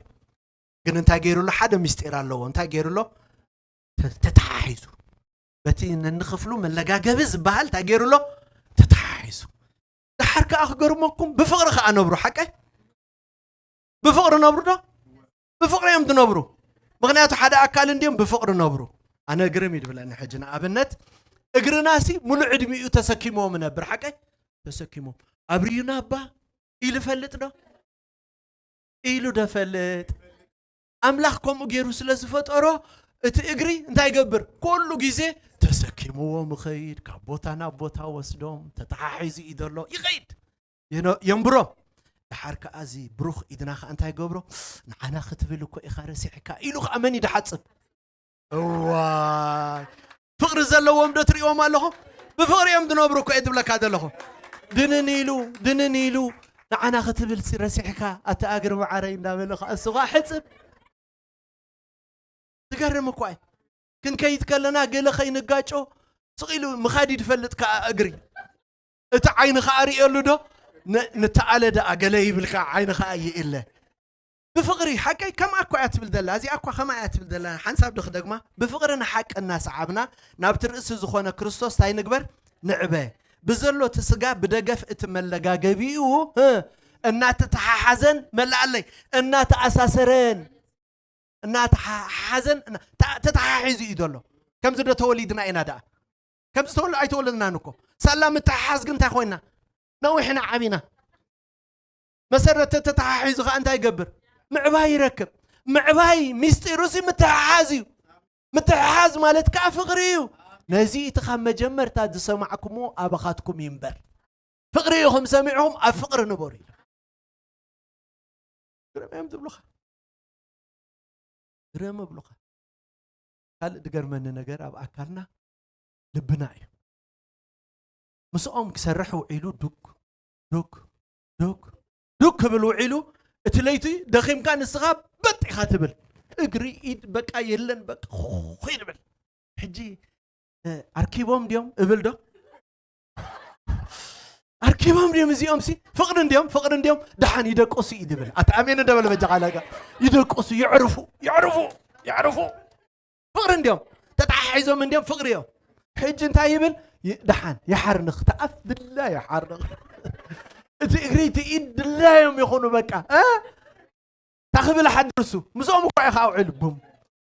ግን እንታይ ገይሩ ኣሎ? ሓደ ምስጢር ኣለዎ። እንታይ ገይሩ ኣሎ? ተ-፣ ተተሓሒዙ። በቲ ነንኽፍሉ መለጋገቢ ዝበሃል እንታይ ገይሩ ኣሎ? ተተሓሒዙ። ደሓር ከኣ ክገርመኩም፣ ብፍቕሪ ከኣ ነብሩ፣ ሓቀይ? ብፍቕሪ ነብሩ ዶ? ብፍቕሪ እዮም ዝነብሩ። ምኽንያቱ ሓደ ኣካል እንድዮም፣ ብፍቕሪ ነብሩ። ኣነ ግርም እዩ ዝብለኒ ሕጂ፣ ንኣብነት እግርናሲ ሙሉእ ዕድሚኡ ተሰኪምዎም ነብር፣ ሓቀይ? ተሰኪምዎም። ኣብርዩና እባ ኢሉ ፈልጥ ዶ? ኢሉ ዶ ፈልጥ? ኣምላኽ ከምኡ ገይሩ ስለ ዝፈጠሮ፣ እቲ እግሪ እንታይ ይገብር? ኩሉ ግዜ ተሰኪምዎም ይኸይድ፣ ካብ ቦታ ናብ ቦታ ወስዶም፣ ተተሓሒዙ እዩ ዘሎ፣ ይኸይድ። የነ-፣ የንብሮ። ደሓር ከኣ እዚ ብሩኽ ኢድና ከኣ እንታይ ይገብሮ? ንዓና ክትብል እኮ ኢኻ ረሲዕካ፣ ኢሉ ከኣ መን እዩ ድሓጽብ? እዋይ፣ ፍቕሪ ዘለዎም ዶ ትርእይዎም ኣለኹም? ብፍቕሪ እዮም ዝነብሩ እኮ እየ ዝብለካ ዘለኹ። ድንን ኢሉ፣ ድንን ኢሉ፣ ንዓና ክትብል ሲ ረሲዕካ፣ ኣታ እግሪ መዓረይ እንዳበለ ከኣ እሱ ከኣ ሕጽብ። ዝገርም እኮ እዩ። ክንከይድ ከለና ገለ ከይንጋጮ ስቕ ኢሉ ምኻድ እዩ ዝፈልጥ ከኣ እግሪ። እቲ ዓይኒ ከኣ ርእየሉ ዶ? ን-፣ ንተኣለ ደኣ ገለ ይብል ከኣ ዓይኒ ከኣ ይእለ። ብፍቕሪ፣ ሓቀይ ከምኣ እኮ እያ ትብል ዘላ። እዚኣ እኳ ከምኣ እያ ትብል ዘላ። ሓንሳብ ዶ ክደግማ? ብፍቕሪ ንሓቂ እናሰዓብና ናብቲ ርእሲ ዝኾነ ክርስቶስ እንታይ ንግበር? ንዕበ። ብዘሎ እቲ ስጋ ብደገፍ እቲ መለጋገቢኡ፣ እ፣ እናተተሓሓዘን፣ መላኣለይ፣ እናተኣሳሰረን፣ እናተሓሓዘን፣ እና-፣ ተ-፣ ተተሓሒዙ እዩ ዘሎ። ከምዚ ዶ ተወሊድና ኢና ደኣ? ከምዚ ተወል-፣ ኣይተወለድናን እኮ። ሳላ ምትሕሓዝ ግን እንታይ ኮይና? ነዊሕና ዓቢና። መሰረት ተተሓሒዙ ኸዓ እንታይ ይገብር? ምዕባይ ይረክብ። ምዕባይ ሚስጢሩሲ ምትሕሓዝ እዩ። ምትሕሓዝ ማለት ከዓ ፍቕሪ እዩ። ነዚ እቲ ካብ መጀመርታ ዝሰማዕኩምዎ ኣባኻትኩም ይንበር። ፍቕሪ ኢኹም ሰሚዕኹም፣ ኣብ ፍቕሪ ንበሩ ኢሉ። ግርም እዮም ዝብሉኻ። ግርም ይብሉኻ። ካልእ ዝገርመኒ ነገር ኣብ ኣካልና ልብና እዩ። ምስኦም ክሰርሕ ውዒሉ ዱክ፣ ዱክ፣ ዱክ፣ ዱክ ክብል ውዒሉ፣ እቲ ለይቲ ደኺምካ ንስኻ በጥ ኢኻ ትብል። እግሪ፣ ኢድ በቃ የለን፣ በቃ ኹኹ ይብል። ሕጂ፣ እ፣ ኣርኪቦም ድዮም እብል ዶ? ኣርኪቦም ድዮም እዚኦም ሲ? ፍቕሪ እንድዮም፣ ፍቕሪ እንድዮም፣ ደሓን ይደቅሱ እዩ ዝብል። ኣታ ኣሜን እንደ በለ በጃ ቃላጋ። ይደቅሱ፣ ይዕርፉ፣ ይዕርፉ፣ ይዕርፉ። ፍቕሪ እንድዮም፣ ተተሓሒዞም እንድዮም፣ ፍቕሪ እዮም። ሕጂ እንታይ ይብል? ይ-፣ ደሓን፣ ይሓርንኽ፣ ተኣፍ ድላ ይሓርንኽ። እቲ እግሪ፣ እቲ ኢድ ድላዮም ይኹኑ በቃ። እ? ታኽብል ሓድርሱ። ምስኦም እኳ እዩ ከዓ ውዒሉ። ቡም፣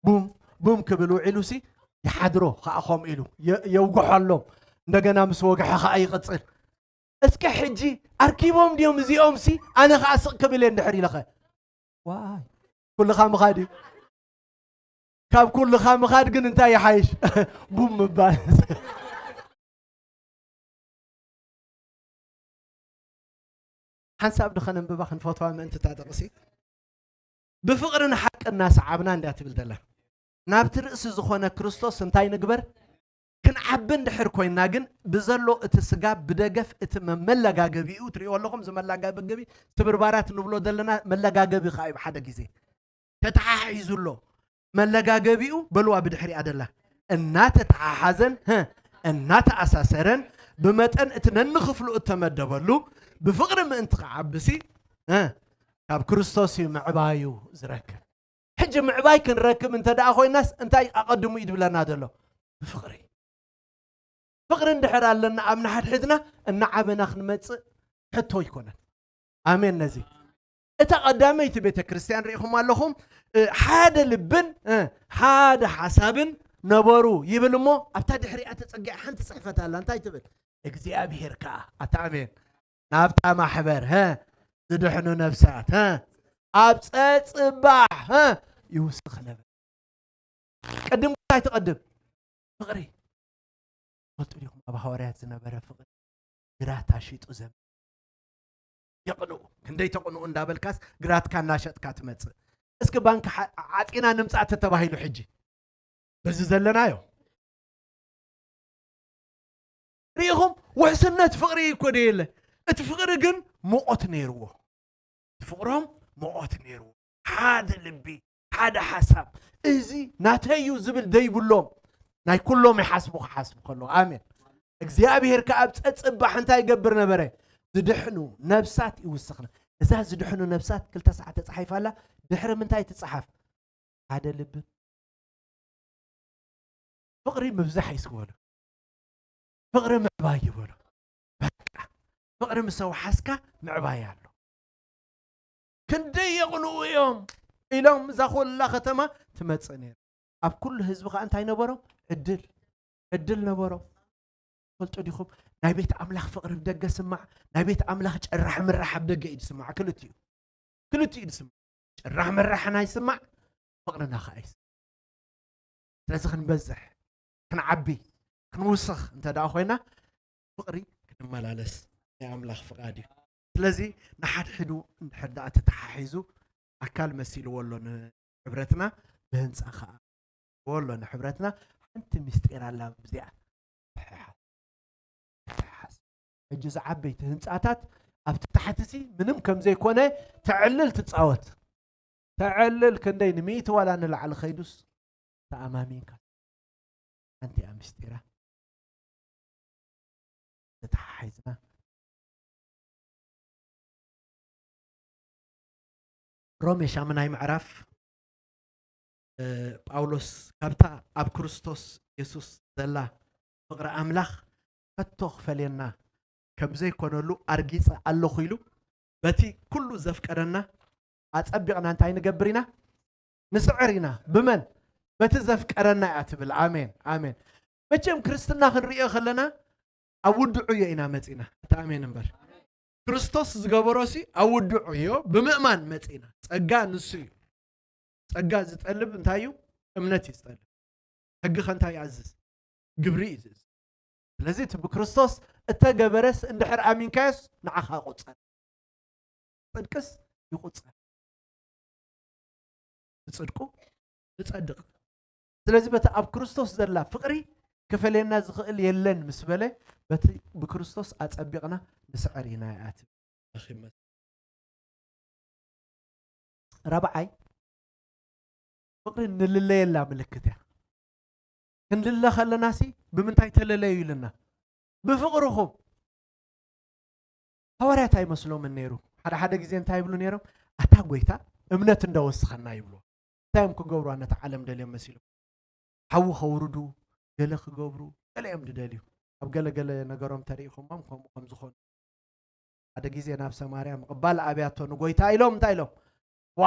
ቡም፣ ቡም ክብል ውዒሉ ሲ፣ ይሓድሮ ከዓ ከምኡ ኢሉ። የ-፣ የውግሖሎም። እንደገና ምስ ወግሐ ከዓ ይቕጽል። እስከ ሕጂ ኣርኪቦም ድዮም እዚኦም ሲ፣ ኣነ ከዓ ስቕ ክብል እየ እንድሕር ኢለኸ። ዋይ፣ ኩልኻ ምኻድ እዩ። ካብ ኩልኻ ምኻድ ግን እንታይ ይሓይሽ? ቡም ምባል። ሓንሳብ ድኸ ነንብባ ክንፈትዋ ምእንቲ እታ ጥቕሲ። ብፍቕርን ሓቅን እናሰዓብና እንድያ ትብል ዘላ። ናብቲ ርእሲ ዝኾነ ክርስቶስ እንታይ ንግበር? ክንዓቢ እንድሕር ኮይንና ግን ብዘሎ እቲ ስጋ ብደገፍ እቲ መመለጋገቢኡ ትርእይዎ ኣለኹም፣ እዚ መለጋገቢ ስብርባራት ንብሎ ዘለና መለጋገቢ ከኣ እዩ ብሓደ ግዜ። ተተሓሒዙ ኣሎ። መለጋገቢኡ በልዋ ብድሕሪኣ ደላ። እናተተሓሓዘን፣ ህ፣ እናተኣሳሰረን ብመጠን እቲ ነንኽፍሉ እተመደበሉ ብፍቕሪ ምእንቲ ክዓብሲ፣ እ፣ ካብ ክርስቶስ እዩ ምዕባዩ ዝረክብ። ሕጂ ምዕባይ ክንረክብ እንተ ደኣ ኮይናስ እንታይ ኣቐድሙ እዩ ዝብለና ዘሎ? ብፍቕሪ። ፍቕሪ እንድሕር ኣለና ኣብ ንሓድሕድና እናዓበና ክንመጽእ ሕቶ ኣይኮነን። ኣሜን። ነዚ እታ ቀዳመይቲ ቤተ ክርስቲያን ርኢኹም ኣለኹም፣ እ፣ ሓደ ልብን፣ እ፣ ሓደ ሓሳብን ነበሩ ይብል እሞ ኣብታ ድሕሪኣ ተጸጊዓ ሓንቲ ጽሕፈት ኣላ። እንታይ ትብል? እግዚኣብሔር ከኣ፣ ኣታ ኣሜን፣ ናብታ ማሕበር፣ ሀ፣ ዝድሕኑ ነፍሳት፣ ሀ፣ ኣብ ጸጽባሕ፣ ሀ፣ ይውስኽ ነበር። ቅድም እንታይ ትቐድም? ፍቕሪ። ፈልጡ ዲኹም ኣብ ሃዋርያት ዝነበረ ፍቕሪ? ግራት ኣሽጡ ዘም-፣ የቕንኡ። ክንደይ ተቕንኡ እንዳበልካስ ግራትካ እናሸጥካ ትመጽእ። እስኪ ባንክ ሓ-፣ ዓጺና ንምጻእ ተተባሂሉ ሕጂ። በዚ ዘለናዮ። ርኢኹም? ውሕስነት ፍቕሪ እኮ ደየለ። እቲ ፍቕሪ ግን ሙቐት ነይርዎ። እቲ ፍቕሮም ሙቐት ነይርዎ። ሓደ ልቢ፣ ሓደ ሓሳብ። እዚ ናተይ እዩ ዝብል ደይብሎም። ናይ ኩሎም ይሓስቡ ክሓስቡ ከለዉ። ኣሜን። እግዚኣብሔር ከኣ ኣብ ጸጽባሕ እንታይ ይገብር ነበረ? ዝድሕኑ ነብሳት ይውስኽና። እዛ ዝድሕኑ ነብሳት ክልተ ሰዓት ተጻሒፋ ኣላ። ድሕሪ ምንታይ ትጽሓፍ? ሓደ ልብን ፍቕሪ ምብዛሕ እዩ ዝበሎ። ፍቕሪ ምዕባይ ይበሎ። በቃ ፍቕሪ ምስ ኣውሓስካ ምዕባይ ኣሎ። ክንደይ የቕንኡ እዮም ኢሎም እዛ ኩላ ከተማ ትመጽእ ነይራ። ኣብ ኩሉ ህዝቢ ኸኣ እንታይ ነበሮም? ዕድል፣ ዕድል ነበሮም። ፈልጡ ዲኹም? ናይ ቤት ኣምላኽ ፍቕሪ ብደገ ስማዕ፣ ናይ ቤት ኣምላኽ ጨራሕ ምራሕ ኣብ ደገ እዩ ዝስማዕ። ክልቲኡ፣ ክልቲኡ እዩ ዝስማዕ። ጨራሕ ምራሕ ናይ ስማዕ፣ ፍቕርና ኸኣ ይስማዕ። ስለዚ ክንበዝሕ፣ ክንዓቢ፣ ክንውስኽ እንተ ደኣ ኮይና፣ ፍቕሪ ክንመላለስ ናይ ኣምላኽ ፍቓድ እዩ። ስለዚ ንሓድሕዱ እንድሕር ደኣ ተተሓሒዙ ኣካል መሲልዎ ኣሎ ንሕብረትና፣ ብህንጻ ኸኣ ወሎ ንሕብረትና ሓንቲ ምስጢር ኣላ። ኣብዚኣ ምሕሓስ፣ ምሕሓስ። ሕጂ እዚ ዓበይቲ ህንጻታት ኣብቲ ታሕቲ ሲ ምንም ከም ዘይኮነ ተዕልል ትጻወት። ተዕልል ክንደይ ንሚእቲ ዋላ ንላዕሊ ኸይዱስ ተኣማሚንካ። ሓንቲ እያ ምስጢራ። ተተሓሒዝና። ሮሜ ሻምናይ ምዕራፍ፣ እ፣ ጳውሎስ ካብታ ኣብ ክርስቶስ የሱስ ዘላ ፍቕሪ ኣምላኽ ከቶ ክፈልየና ከም ዘይኮነሉ ኣርጊጸ ኣለኹ ኢሉ፣ በቲ ኩሉ ዘፍቀረና ኣጸቢቕና እንታይ ንገብር ኢና? ንስዕር ኢና። ብመን? በቲ ዘፍቀረና እያ ትብል። ኣሜን፣ ኣሜን። መቸም ክርስትና ክንርእዮ ከለና ኣብ ውድዑዮ ኢና መጺና። እቲ ኣሜን እምበር። ክርስቶስ ዝገበሮሲ ኣብ ውድዑዮ ብምእማን መጺና። ጸጋ ንሱ እዩ። ጸጋ ዝጠልብ እንታይ እዩ? እምነት እዩ ዝጠልብ። ሕጊ ከ እንታይ ይኣዝዝ? ግብሪ እዩ ዝእዝዝ። ስለዚ እቲ ብክርስቶስ እተገበረስ እንድሕር ኣሚንካዮስ ንዓኻ ይቑጸር፣ ጽድቅስ ይቑጸር። ብጽድቁ ንጸድቕ። ስለዚ በቲ ኣብ ክርስቶስ ዘላ ፍቕሪ ክፈልየና ዝኽእል የለን ምስ በለ፣ በቲ ብክርስቶስ ኣጸቢቕና ንስዕር ኢና ይኣትብ። ራብዓይ፣ ፍቕሪ ንልለየላ ምልክት እያ። ክንልለ ከለናሲ ብምንታይ ተለለዩ ኢልና? ብፍቕርኹም። ሃዋርያት ኣይመስሎምን ነይሩ። ሓደ ሓደ ግዜ እንታይ ይብሉ ነይሮም? ኣታ ጎይታ እምነት እንደወስኸና ይብሉ። እንታይ እዮም ክገብሩ ነቲ ዓለም ደልዮም መሲሉ? ሓዊ ከውርዱ፣ ገለ ክገብሩ፣ ገለ እዮም ድደልዩ። ኣብ ገለ ገለ ነገሮም ተሪኢኹሞም ከምኡ ከም ዝኾኑ። ሓደ ግዜ ናብ ሰማርያ ምቕባል ኣብያቶ ንጎይታ ኢሎም እንታይ ኢሎም? ዋ፣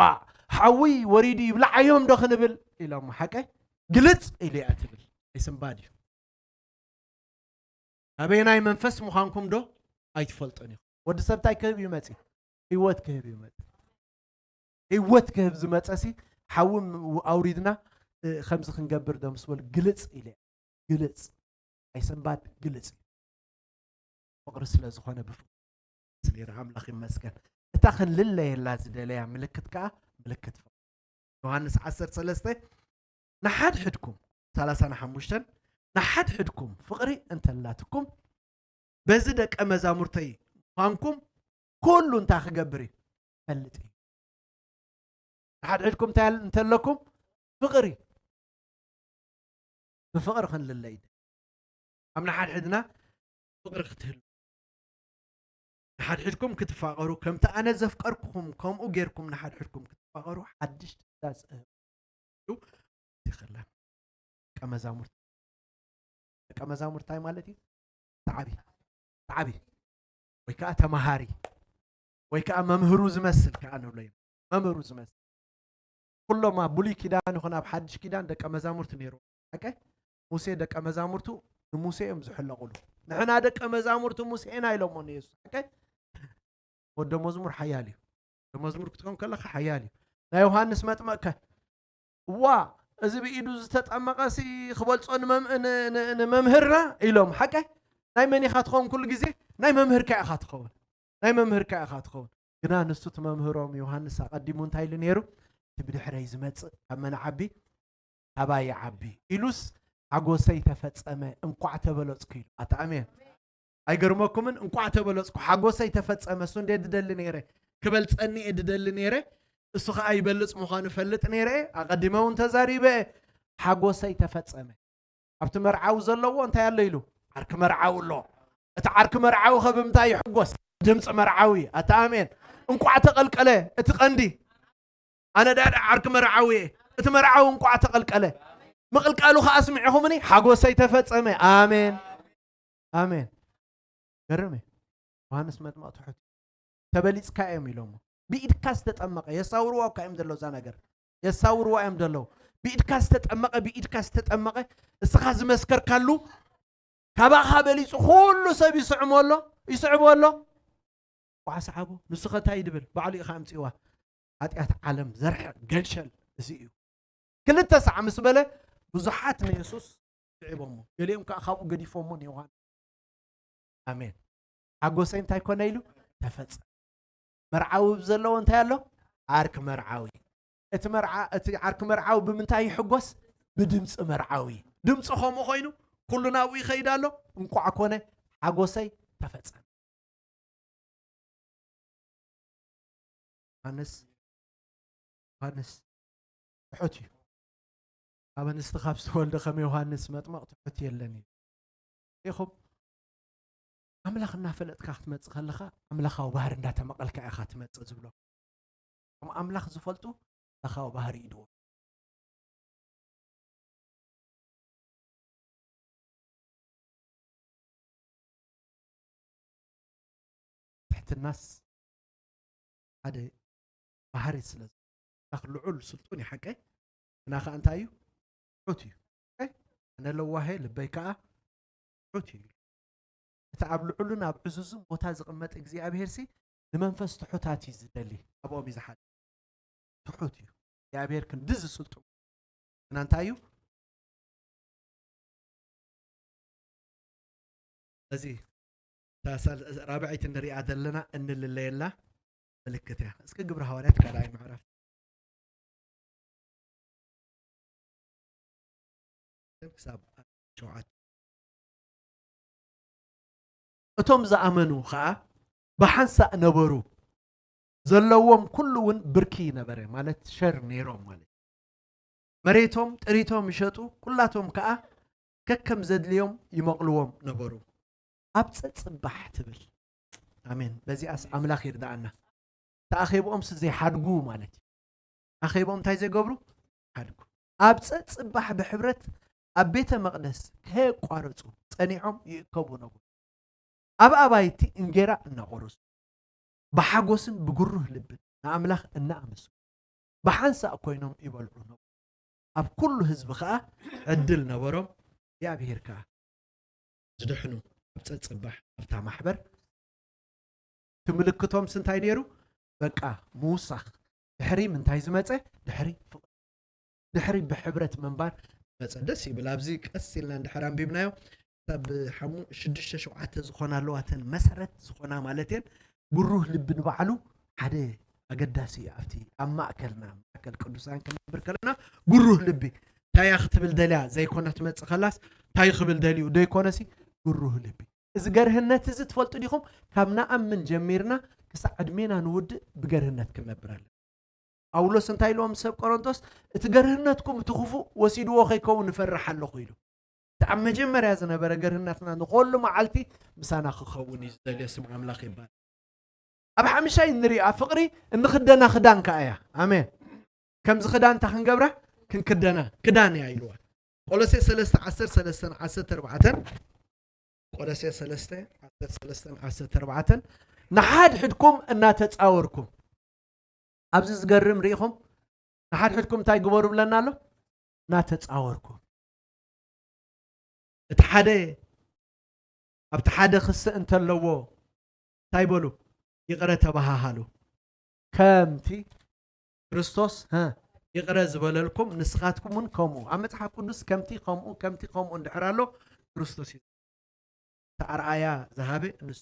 ሓዊ ወሪዱ ይብልዓዮም ዶ ክንብል ኢሎም። ሓቀ ግልጽ ኢሉ እያ ትብል። ኣይስንባድ እዩ። ኣበየናይ መንፈስ ምዃንኩም ዶ ኣይትፈልጡን ኢኹም? ወዲ ሰብ እንታይ ክህብ እዩ መጺ? ህይወት ክህብ እዩ መጺ። ህይወት ክህብ ዝመጸሲ ሓዊ ኣውሪድና፣ እ፣ ከምዚ ክንገብር ዶ ምስ በሉ ግልጽ ኢለ። ግልጽ። ኣይሰንባድ ግልጽ እዩ። ፍቕሪ ስለ ዝኾነ ብፍቕሪ ስለ ይርኣ ኣምላኽ ይመስገን። እታ ክንልለየላ ዝደለያ ምልክት ከኣ ምልክት ፍቕሪ። ዮሃንስ ዓሰርተ ሰለስተ ንሓድሕድኩም፣ ሰላሳ ሓሙሽተ ንሓድሕድኩም ፍቕሪ እንተላትኩም በዚ ደቀ መዛሙርተይ ምዃንኩም ኩሉ እንታይ ክገብር እዩ? ፈልጥ እዩ። ንሓድሕድኩም እንታይ እንተለኩም? ፍቕሪ። ብፍቕሪ ክንልለ እዩ። ኣብ ንሓድሕድና ፍቕሪ ክትህሉ። ንሓድሕድኩም ክትፋቐሩ፣ ከምቲ ኣነ ዘፍቀርኩኹም፣ ከምኡ ጌርኩም ንሓድሕድኩም ክትፋቐሩ ሓድሽ ትእዛዝ እህብ። ይኸላ። ደቀ መዛሙርት። ደቀ መዛሙርት እንታይ ማለት እዩ? ተዓቢ። ተዓቢ። ወይ ከዓ ተማሃሪ። ወይ ከዓ መምህሩ ዝመስል ከዓ ንብሎ እዩ። መምህሩ ዝመስል። ኩሎም ኣብ ብሉይ ኪዳን ይኹን ኣብ ሓድሽ ኪዳን ደቀ መዛሙርት ነይሩ። ሓቀ? ሙሴ ደቀ መዛሙርቱ ንሙሴ እዮም ዝሕለቑሉ። ንሕና ደቀ መዛሙርቱ ሙሴ ኢና ኢሎሞ ንየሱስ። ሓቀ? ወደ መዝሙር ሓያል እዩ። ወደ መዝሙር ክትኮን ከለኻ ሓያል እዩ። ናይ ዮሃንስ መጥመቅ ከ? እዋ፣ እዚ ብኢዱ ዝተጠመቐ ሲ ክበልጾ ንመም-፣ ን-፣ ን-፣ ንመምህርና ኢሎም። ሓቀ? ናይ መን ኢኻ ትኸውን ኩሉ ግዜ? ናይ መምህርካ ኢኻ ትኸውን። ናይ መምህርካ ኢኻ ትኸውን። ግና ንሱ እቲ መምህሮም ዮሃንስ ኣቐዲሙ እንታይ ኢሉ ነይሩ? እቲ ብድሕረይ ዝመጽእ ካብ መን ዓቢ? ካባይ ይዓቢ ኢሉስ ሓጎሰይ ተፈጸመ፣ እንቋዕ ተበለጽኩ ኢሉ። ኣታ ኣሜን። ኣይገርመኩምን? እንቋዕ ተበለጽኩ፣ ሓጎሰይ ተፈጸመ። እሱ እንዴ ድደሊ ነይረ፣ ክበልጸኒ እየ ድደሊ ነይረ። እሱ ኸኣ ይበልጽ ምዃኑ ፈልጥ ነይረ። ኣቐዲመ እውን ተዛሪበ፣ ሓጎሰይ ተፈጸመ። ኣብቲ መርዓዊ ዘለዎ እንታይ ኣሎ ኢሉ? ዓርኪ መርዓዊ ኣሎ። እቲ ዓርኪ መርዓዊ ኸ ብምንታይ ይሕጎስ? ድምፂ መርዓዊ። ኣታ ኣሜን። እንቋዕ ተቐልቀለ እቲ ቀንዲ። ኣነ ዳዳ ዓርኪ መርዓዊ እየ። እቲ መርዓዊ እንቋዕ ተቐልቀለ። ምቕልቃሉ ኸዓ ስሚዕኹምኒ፣ ሓጎሰይ ተፈጸመ። ኣሜን። ኣሜን። ገርም እዩ። ዮሃንስ መጥምቕ ትሑት እዩ። ተበሊጽካ እዮም ኢሎሞ። ብኢድካ ዝተጠመቐ የሳውርዋ እኳ እዮም ዘለዉ እዛ ነገር። የሳውርዋ እዮም ዘለዉ። ብኢድካ ዝተጠመቐ፣ ብኢድካ ዝተጠመቐ፣ እስኻ ዝመስከርካሉ፣ ካባኻ በሊጹ ኩሉ ሰብ ይስዕሞ ኣሎ፣ ይስዕቦ ኣሎ። ኳዓ ሰዓቦ፣ ንሱ ኸ እንታይ እዩ ድብል? ባዕሉ ኢኻ ኣምጺእዋ። ሓጢኣት ዓለም ዘርሕቕ ገንሸል እዚ እዩ። ክልተ ሳዕ ምስ በለ፣ ብዙሓት ንየሱስ ስዒቦሞ። ገሊኦም ከኣ ካብኡ ገዲፎሞ ንዮሃንስ። ኣሜን። ሓጎሰይ እንታይ ኮነ ኢሉ? ተፈጸመ። መርዓዊ ዘለዎ እንታይ ኣሎ? ዓርኪ መርዓዊ። እቲ መርዓ-፣ እቲ ዓርኪ መርዓዊ ብምንታይ ይሕጎስ? ብድምፂ መርዓዊ። ድምፂ ከምኡ ኮይኑ፣ ኩሉ ናብኡ ይኸይድ ኣሎ። እንቋዕ ኮነ፣ ሓጎሰይ ተፈጸመ። ዮሃንስ፣ ዮሃንስ ትሑት እዩ። ኣብ ኣንስቲ ካብ ዝተወልደ ከም ዮሃንስ መጥመቕ ትሑት የለን እዩ። ኢኹም ኣምላኽ እናፈለጥካ ክትመጽእ ከለኻ፣ ኣምላኻዊ ባህሪ እንዳተመቐልካ ኢኻ ትመጽእ ዝብሎ። ከም ኣምላኽ ዝፈልጡ ኣምላኻዊ ባህሪ ይድዎ። ትሕትናስ ሓደ ባህሪ ስለ ዝኮነ፣ ኣምላኽ ልዑል ስልጡን እዩ፣ ሓቀይ? ግና ከኣ እንታይ እዩ? ትሑት እዩ። ሓቀይ? ኣነ ለዋህ እየ፣ ልበይ ከኣ ትሑት እዩ። እቲ ኣብ ልዑልን ኣብ ዕዙዝን ቦታ ዝቕመጥ እግዚኣብሄርሲ ንመንፈስ ትሑታት እዩ ዝደሊ፣ ኣብኦም እዩ ዝሓድር። ትሑት እዩ። እግዚኣብሄር ክንድዚ ስልጡን ግና እንታይ እዩ? እዚ እታ ሳል-፣ ራብዐይቲ ንሪኣ ዘለና እንልለየላ ምልክት እያ። እስኪ ግብረ ሃዋርያት ካልኣይ ምዕራፍ ክሳብ ሸውዓተ። እቶም ዝኣመኑ ኸኣ ብሓንሳእ ነበሩ፣ ዘለዎም ኩሉ እውን ብርኪ ነበረ፣ ማለት ሸር ነይሮም ማለት እዩ። መሬቶም ጥሪቶም ይሸጡ፣ ኩላቶም ከኣ ከከም ዘድልዮም ይመቕልዎም ነበሩ። ኣብ ጸጽባሕ ትብል። ኣሜን። በዚኣስ ኣምላኽ ይርዳኣና። ተኣኼብኦምስ ዘይሓድጉ ማለት እዩ። ኣኼብኦም እንታይ ዘይገብሩ? ሓድጉ። ኣብ ጸጽባሕ ብሕብረት ኣብ ቤተ መቕደስ ከየቋረጹ ጸኒዖም ይእከቡ ነበሩ። ኣብ ኣባይቲ እንጌራ እናቖረሱ፣ ብሓጎስን ብግሩህ ልብን ንኣምላኽ እናኣመስገኑ፣ ብሓንሳእ ኮይኖም ይበልዑ ነበሩ። ኣብ ኩሉ ህዝቢ ኸኣ ዕድል ነበሮም፣ እግዚኣብሄር ከኣ ዝድሕኑ ኣብ ጸጽባሕ ኣብታ ማሕበር። እቲ ምልክቶምስ እንታይ ነይሩ? በቃ ምውሳኽ። ድሕሪ ምንታይ ዝመጸ? ድሕሪ ፍቕሪ። ድሕሪ ብሕብረት ምንባር ዝመጸ። ደስ ይብል። ኣብዚ ቀስ ኢልና እንድሕር ኣንቢብናዮ፣ ክሳብ ሓሙ-፣ ሽዱሽተ ሸውዓተ ዝኾና ኣለዋ፣ እተን መሰረት ዝኾና ማለት እየን። ግሩህ ልቢ ንባዕሉ ሓደ ኣገዳሲ እዩ። ኣብቲ ኣብ ማእከልና፣ ማእከል ቅዱሳን ክንነብር ከለና፣ ግሩህ ልቢ፣ እንታይ እያ ክትብል ደልያ ዘይኮነ ትመጽእ ከላስ፣ እንታይ ክብል ደልዩ ደይኮነሲ፣ ግሩህ ልቢ። እዚ ገርህነት እዚ ትፈልጡ ዲኹም? ካብ ንኣምን ጀሚርና ክሳዕ ዕድሜና ንውድእ ብገርህነት ክንነብር ኣለና። ጳውሎስ እንታይ ኢልዎም ሰብ ቆሮንቶስ? "እቲ ገርህነትኩም እቲ ክፉእ ወሲድዎ ከይከውን እፈርሕ ኣለኹ" ኢሉ። እቲ ኣብ መጀመርያ ዝነበረ ገርህነትና ንኹሉ መዓልቲ ምሳና ክኸውን እዩ ዝደልዮ። ስም ኣምላኽ ይባረክ። ኣብ ሓምሻይ እንሪኣ ፍቕሪ እንኽደና ክዳን ከኣ እያ። ኣሜን። ከምዚ ክዳን እንታ ክንገብራ? ክንክደና። ክዳን እያ ኢልዋ። ቆሎሴ ሰለስተ ዓሰርተ ሰለስተን ዓሰርተ ኣርባዕተን፣ ቆሎሴ ሰለስተ ዓሰርተ ሰለስተን ዓሰርተ ኣርባዕተን፣ ንሓድሕድኩም እናተጻወርኩም። ኣብዚ ዝገርም ርኢኹም? ንሓድሕድኩም እንታይ ግበሩ ብለና ኣሎ? እናተጻወርኩም። እቲ ሓደ ኣብቲ ሓደ ክስእ እንተለዎ እንታይ በሉ? ይቕረ ተባሃሃሉ። ከምቲ ክርስቶስ፣ ሀ፣ ይቕረ ዝበለልኩም ንስኻትኩም እውን ከምኡ። ኣብ መጽሓፍ ቅዱስ ከምቲ ከምኡ፣ ከምቲ ከምኡ እንድሕር ኣሎ፣ ክርስቶስ እዩ። እቲ ኣርኣያ ዝሃበ ንሱ።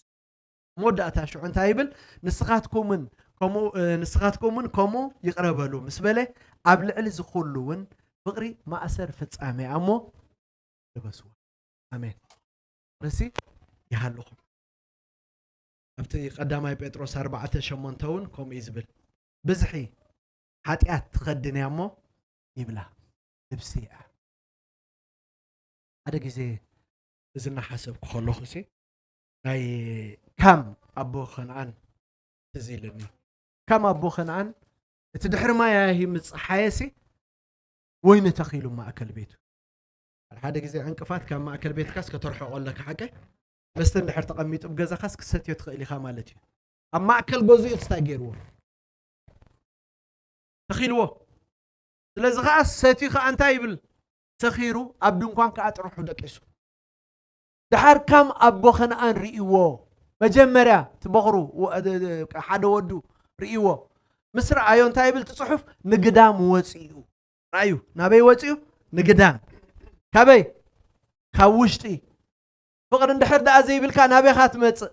መወዳእታ ሽዑ እንታይ ይብል? ንስኻትኩምን ከምኡ፣ እ፣ ንስኻትኩምን ከምኡ ይቕረ በሉ ምስ በለ፣ ኣብ ልዕሊ እዚ ኩሉ እውን ፍቕሪ ማእሰር ፍጻሜ እያ እሞ ልበስዋ። ኣሜን። ፍቕርሲ ይሃልኹም። ኣብቲ ቀዳማይ ጴጥሮስ ኣርባዕተ ሸሞንተ እውን ከምኡ እዩ ዝብል። ብዝሒ ሓጢኣት ትኸድን እያ እሞ ይብላ፣ ልብሲ እያ። ሓደ ግዜ እዚ እናሓሰብኩ ከለኹ ሲ፣ ናይ ካም ኣቦ ከነኣን ትዝ ኢልኒ። ካም ኣቦ ከነኣን እቲ ድሕሪ ማያሂ ምጽሓየሲ ወይኒ ተኺሉ ማእከል ቤቱ። ሓደ ሓደ ግዜ ዕንቅፋት ካብ ማእከል ቤትካስ ከተርሕቆ ኣለካ ሓቀይ። መስተ እንድሕር ተቐሚጡ ኣብ ገዛኻስ ክሰትዮ ትኽእል ኢኻ ማለት እዩ። ኣብ ማእከል ገዝኡ ክስታይ ገይርዎ። ተኺልዎ። ስለዚ ኸዓ ሰትዩ ኸዓ እንታይ ይብል? ሰኺሩ ኣብ ድንኳን ከኣ ጥርሑ ደቂሱ። ደሓር ካም ኣቦ ከነኣን ርእይዎ። መጀመርያ እቲ በኹሩ ወ-፣ እ-፣ እ-፣ ሓደ ወዱ ርእይዎ። ምስ ረኣዮ እንታይ ይብል እቲ ጽሑፍ? ንግዳም ወጺኡ። ረኣዩ። ናበይ ወጺኡ? ንግዳም። ካበይ? ካብ ውሽጢ። ፍቕሪ እንድሕር ደኣ ዘይብልካ ናበይ ኢኻ ትመጽእ?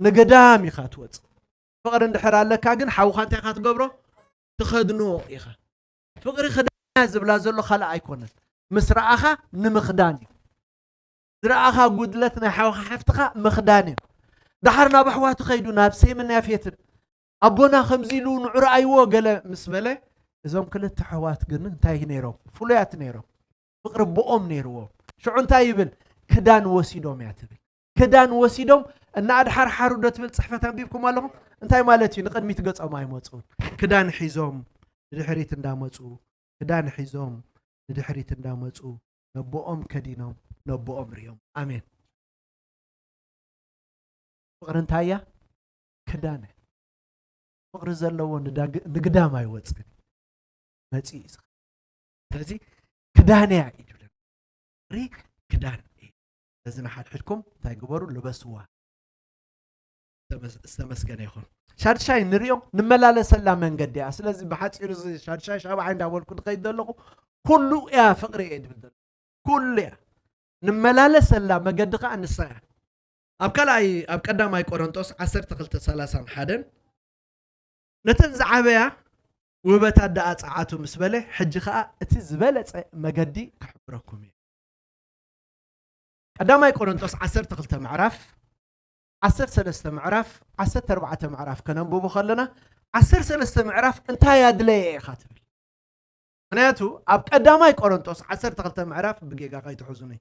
ንግዳም ኢኻ ትወጽእ። ፍቕሪ እንድሕር ኣለካ ግን ሓውኻ እንታይ ኢኻ ትገብሮ? ትኸድኖ ኢኻ። ፍቕሪ ክዳን እያ ዝብላ ዘሎ ካልእ ኣይኮነን። ምስ ረኣኻ ንምኽዳን እዩ። ዝረኣኻ ጉድለት ናይ ሓውኻ ሓፍትኻ ምኽዳን እዩ። ደሓር ናብ ኣሕዋቱ ከይዱ ናብ ሴምን ያፌትን ኣቦና ከምዚ ኢሉ ንዑ ረኣይዎ ገለ ምስ በለ፣ እዞም ክልተ ኣሕዋት ግን እንታይ ነይሮም? ፍሉያት ነይሮም። ፍቕሪ ኣቦኦም ነይርዎም። ሽዑ እንታይ ይብል? ክዳን ወሲዶም እያ ትብል። ክዳን ወሲዶም እና ኣድሓርሓሩ ዶ ትብል ጽሕፈት ኣንቢብኩም ኣለኹም? እንታይ ማለት እዩ? ንቕድሚት ገጾም ኣይመጹን። ክዳን ሒዞም ንድሕሪት እንዳመጹ፣ ክዳን ሒዞም ንድሕሪት እንዳመጹ፣ ነቦኦም ከዲኖም፣ ነቦኦም ርእዮም። ኣሜን። ፍቕሪ እንታይ እያ? ክዳን እያ። ፍቕሪ ዘለዎ ንዳግ-፣ ንግዳም ኣይወጽእን። መጺኡ እዩ ዝኸ-፣ ስለዚ ክዳን እያ እዩ ዝብለና። ፍቕሪ ክዳን እዩ። ስለዚ ንሓድሕድኩም እንታይ ግበሩ? ልበስዋ። ዝተመስ-፣ ዝተመስገነ ይኹን። ሻድሻይ ንሪኦ፣ ንመላለሰላ መንገዲ እያ። ስለዚ ብሓጺሩ እዚ ሻድሻይ ሻብዓይ እንዳበልኩ ዝኸይድ ዘለኹ፣ ኩሉ እያ ፍቕሪ እየ ዝብል ዘለኹ። ኩሉ እያ። ንመላለሰላ መገዲ ኸዓ ንሳ እያ። ኣብ ካልኣይ ኣብ ቀዳማይ ቆሮንጦስ ዓሰርተ ክልተ ሰላሳን ሓደን ነተን ዝዓበያ ውህበታት ደኣ ጸዓቱ ምስ በለ፣ ሕጂ ኸኣ እቲ ዝበለጸ መገዲ ክሕብረኩም እየ። ቀዳማይ ቆሮንጦስ ዓሰርተ ክልተ ምዕራፍ፣ ዓሰርተ ሰለስተ ምዕራፍ፣ ዓሰርተ ኣርባዕተ ምዕራፍ ከነንብቦ ከለና፣ ዓሰርተ ሰለስተ ምዕራፍ እንታይ ኣድለየ ኢኻ ትብል? ምኽንያቱ ኣብ ቀዳማይ ቆሮንጦስ ዓሰርተ ክልተ ምዕራፍ ብጌጋ ከይትሕዙኒ።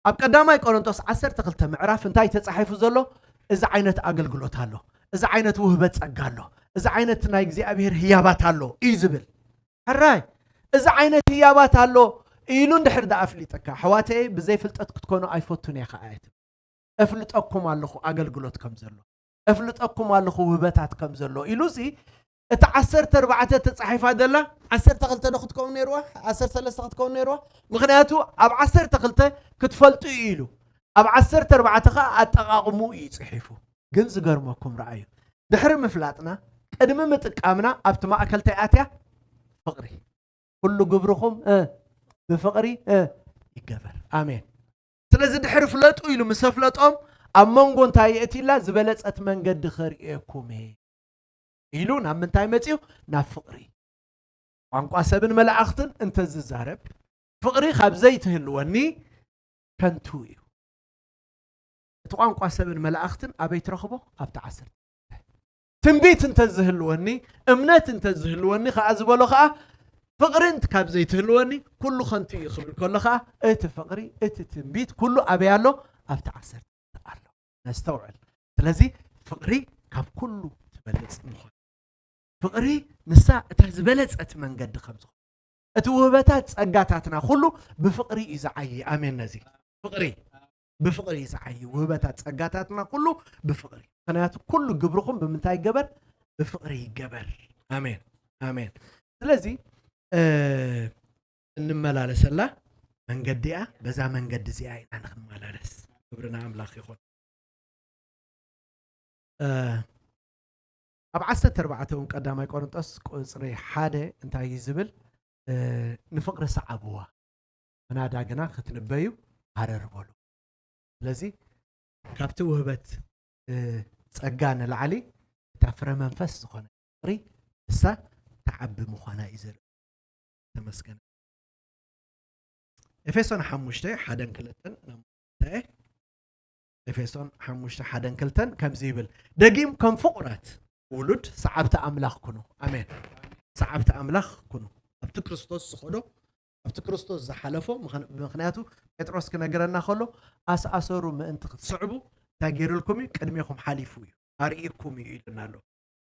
ኣብ ቀዳማይ ቆሮንጦስ ዓሰርተ ክልተ ምዕራፍ እንታይ ተጻሒፉ ዘሎ? እዚ ዓይነት ኣገልግሎት ኣሎ፣ እዚ ዓይነት ውህበት ጸጋ ኣሎ፣ እዚ ዓይነት ናይ እግዚኣብሔር ህያባት ኣሎ እዩ ዝብል። ሕራይ፣ እዚ ዓይነት ህያባት ኣሎ ኢሉ እንድሕር ደኣ ኣፍሊጠካ፣ ኣሕዋተየ፣ ብዘይ ፍልጠት ክትኮኑ ኣይፈቱን እየ ከኣ እየ ትብል። እፍልጠኩም ኣለኹ ኣገልግሎት ከም ዘሎ፣ እፍልጠኩም ኣለኹ ውህበታት ከም ዘሎ ኢሉ፣ እዚ እቲ ዓሰርተ ኣርባዕተ ተጻሒፋ ዘላ ዓሰርተ ክልተ ዶ ክትከውን ነይርዋ? ዓሰርተ ሰለስተ ክትከውን ነይርዋ? ምኽንያቱ ኣብ ዓሰርተ ክልተ ክትፈልጡ እዩ ኢሉ፣ ኣብ ዓሰርተ ኣርባዕተ ኸኣ ኣጠቓቕሙ እዩ ጽሒፉ። ግን ዝገርመኩም ረኣዩ፣ ድሕሪ ምፍላጥና፣ ቅድሚ ምጥቃምና ኣብቲ ማእከል እንታይ ኣትያ? ፍቕሪ። ኩሉ ግብርኹም፣ እ፣ ብፍቕሪ፣ እ፣ ይገበር። ኣሜን። ስለዚ ድሕሪ ፍለጡ ኢሉ ምስ ኣፍለጦም፣ ኣብ መንጎ እንታይ የእትይላ? ዝበለጸት መንገዲ ከርእየኩም እየ ኢሉ ናብ ምንታይ መጺኡ? ናብ ፍቕሪ። ቋንቋ ሰብን መላእኽትን እንተዝዛረብ፣ ፍቕሪ ካብ ዘይትህልወኒ ከንቱ እዩ። እቲ ቋንቋ ሰብን መላእኽትን ኣበይ ትረኽቦ? ኣብቲ ዓሰርተ። ትንቢት እንተዝህልወኒ፣ እምነት እንተዝህልወኒ ኸኣ ዝበሎ ኸኣ፣ ፍቕሪ እንተ ካብ ዘይትህልወኒ ኩሉ ከንቱ እዩ ክብል ከሎ ኸኣ፣ እቲ ፍቕሪ፣ እቲ ትንቢት ኩሉ ኣበይ ኣሎ? ኣብቲ ዓሰርተ ኣሎ። ነስተውዕል። ስለዚ ፍቕሪ ካብ ኩሉ ትበልጽ ምዃኑ፣ ፍቕሪ ንሳ እታ ዝበለጸት መንገዲ ከም ዝኾነ፣ እቲ ውህበታት ጸጋታትና ኩሉ ብፍቕሪ እዩ ዝዓዪ። ኣሜን። ነዚ ፍቕሪ፣ ብፍቕሪ እዩ ዝዓዪ። ውህበታት ጸጋታትና ኩሉ ብፍቕሪ። ምኽንያቱ ኩሉ ግብርኹም ብምንታይ ይገበር? ብፍቕሪ ይገበር። ኣሜን፣ ኣሜን። ስለዚ፣ እ፣ እንመላለሰላ መንገዲ እያ። በዛ መንገዲ እዚኣ ኢና ንክንመላለስ። ክብሪ ንኣምላኽ ይኹን። እ፣ ኣብ ዓሰርተ ኣርባዕተ እውን ቀዳማይ ቆሮንጦስ ቁጽሪ ሓደ እንታይ እዩ ዝብል? እ፣ ንፍቕሪ ሰዓብዋ፣ ምናዳ ግና ክትንበዩ ሃረር በሉ። ስለዚ ካብቲ ውህበት፣ እ፣ ጸጋ ንላዕሊ እታ ፍረ መንፈስ ዝኾነ ፍቕሪ ንሳ ትዓቢ ምዃና እዩ ዘርኢ። ተመስገን። ኤፌሶን ሓሙሽተ ሓደን ክልተን ናብ እንታይ? ኤፌሶን ሓሙሽተ ሓደን ክልተን ከምዚ ይብል፣ ደጊም ከም ፍቑራት ውሉድ ሰዓብቲ ኣምላኽ ኩኑ። ኣሜን። ሰዓብቲ ኣምላኽ ኩኑ። ኣብቲ ክርስቶስ ዝኸዶ፣ ኣብቲ ክርስቶስ ዝሓለፎ፣ ምኽን-፣ ምኽንያቱ ጴጥሮስ ክነግረና ከሎ፣ ኣስኣሰሩ ምእንቲ ክትስዕቡ እንታይ ገይሩልኩም እዩ? ቅድሜኹም ሓሊፉ እዩ፣ ኣርእይኩም እዩ ኢሉና ኣሎ።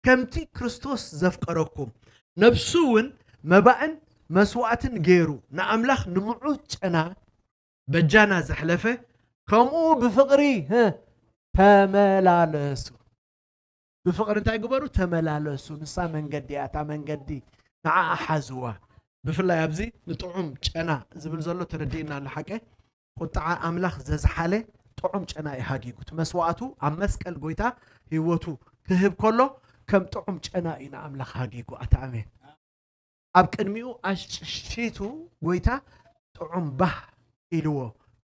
ከምቲ ክርስቶስ ዘፍቀረኩም፣ ነፍሱ እውን መባእን መስዋዕትን ገይሩ ንኣምላኽ ንምዑዝ ጨና በጃና ዘሕለፈ፣ ከምኡ ብፍቕሪ፣ ህ፣ ተመላለሱ። ብፍቕሪ እንታይ ግበሩ? ተመላለሱ። ንሳ መንገዲ እያ። እታ መንገዲ ንዓኣ ሓዝዋ። ብፍላይ ኣብዚ ንጥዑም ጨና ዝብል ዘሎ ተረዲእና ኣሎ። ሓቀ ቁጥዓ ኣምላኽ ዘዝሓለ ጥዑም ጨና እዩ ሃጊጉ። እቲ መስዋዕቱ ኣብ መስቀል ጎይታ ህይወቱ ክህብ ከሎ ከም ጥዑም ጨና እዩ ንኣምላኽ ሃጊጉ። ኣታ ኣሜን። ኣብ ቅድሚኡ ኣሽሽቱ ጎይታ ጥዑም ባህ ኢልዎ።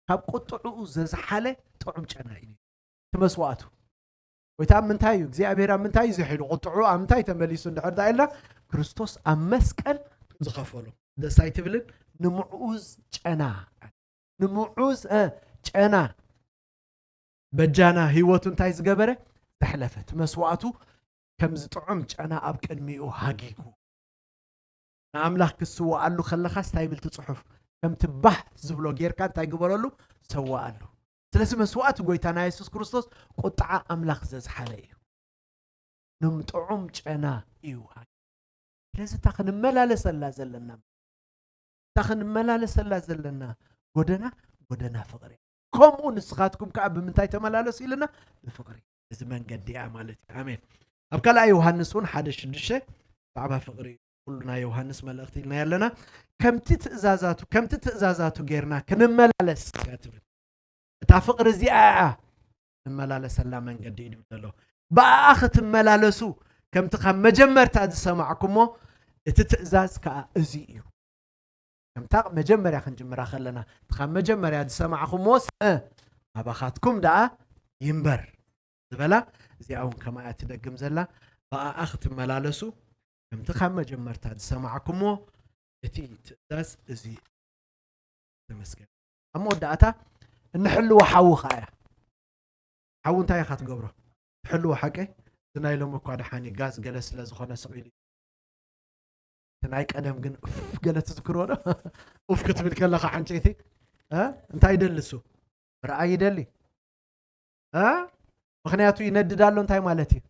ካብ ቁጥዕኡ ዘዝሓለ ጥዑም ጨና እዩ እቲ መስዋዕቱ። ጎይታ ኣብ ምንታይ እዩ? እግዚኣብሔር ኣብ ምንታይ እዩ ዝሒሉ? ቁጥዑ ኣብ ምንታይ ተመሊሱ እንድሕር ደኣ ኢልና፣ ክርስቶስ ኣብ መስቀል ዝኸፈሎ። ደስ ኣይትብልን? ንምዑዝ ጨና፣ ንምዑዝ፣ እ፣ ጨና በጃና ህይወቱ እንታይ ዝገበረ? ዘሕለፈ። እቲ መስዋዕቱ ከም ዝጥዑም ጨና ኣብ ቅድሚኡ ሃጊጉ። ንኣምላኽ ክትስውኣሉ ከለኻስ እንታይ ይብል እቲ ጽሑፍ? ከምቲ ባህ ዝብሎ ጌርካ እንታይ ግበረሉ? ሰውኣሉ። ስለዚ መስዋእቲ ጎይታና የሱስ ክርስቶስ ቁጥዓ ኣምላኽ ዘዝሓለ እዩ። ንምጥዑም ጨና እዩ። ስለዚ እታ ክንመላለሰላ ዘለና፣ እታ ክንመላለሰላ ዘለና ጎደና፣ ጎደና ፍቕሪ። ከምኡ ንስኻትኩም ከኣ ብምንታይ ተመላለሱ ኢልና? ብፍቕሪ። እዚ መንገዲ እያ ማለት እዩ። ኣሜን። ኣብ ካልኣይ ዮሃንስ እውን ሓደ ሽዱሽተ ብዛዕባ ፍቕሪ ኩሉ ናይ ዮሃንስ መልእኽቲ ኢልና ኣለና። ከምቲ ትእዛዛቱ፣ ከምቲ ትእዛዛቱ ጌርና ክንመላለስ እያ ትብል። እታ ፍቕሪ እዚኣ እያ ንመላለሰላ መንገዲ እዩ ዝብል ዘሎ። ብኣኣ ክትመላለሱ ከምቲ ካብ መጀመርታ ዝሰማዕኩሞ እቲ ትእዛዝ ከኣ እዚ እዩ። ከምታ መጀመርያ ክንጅምራ ከለና፣ እቲ ካብ መጀመርያ ዝሰማዕኩሞስ፣ እ፣ ኣባኻትኩም ደኣ ይንበር ዝበላ፣ እዚኣ እውን ከማያ ትደግም ዘላ፣ ብኣኣ ክትመላለሱ፣ ከምቲ ካብ መጀመርታ ዝሰማዕኩምዎ፣ እቲ ትእዛዝ እዚ ተመስገን። ኣብ መወዳእታ እንሕልዎ ሓዊ ኸኣ እያ። ሓዊ እንታይ ኢኻ ትገብሮ? ትሕልዎ ሓቀይ? እዚ ናይ ሎሚ እኳ ደሓን እዩ፣ ጋዝ ገለ ስለ ዝኾነ ስቕ ኢሉ እዩ። እቲ ናይ ቀደም ግን ኡፍ ገለ ትዝክርዎ ዶ? ኡፍ ክትብል ከለኻ ዕንጨይቲ፣ እ? እንታይ ይደሊ እሱ? ምርኣይ ይደሊ። እ? ምኽንያቱ ይነድድ ኣሎ፣ እንታይ ማለት እዩ?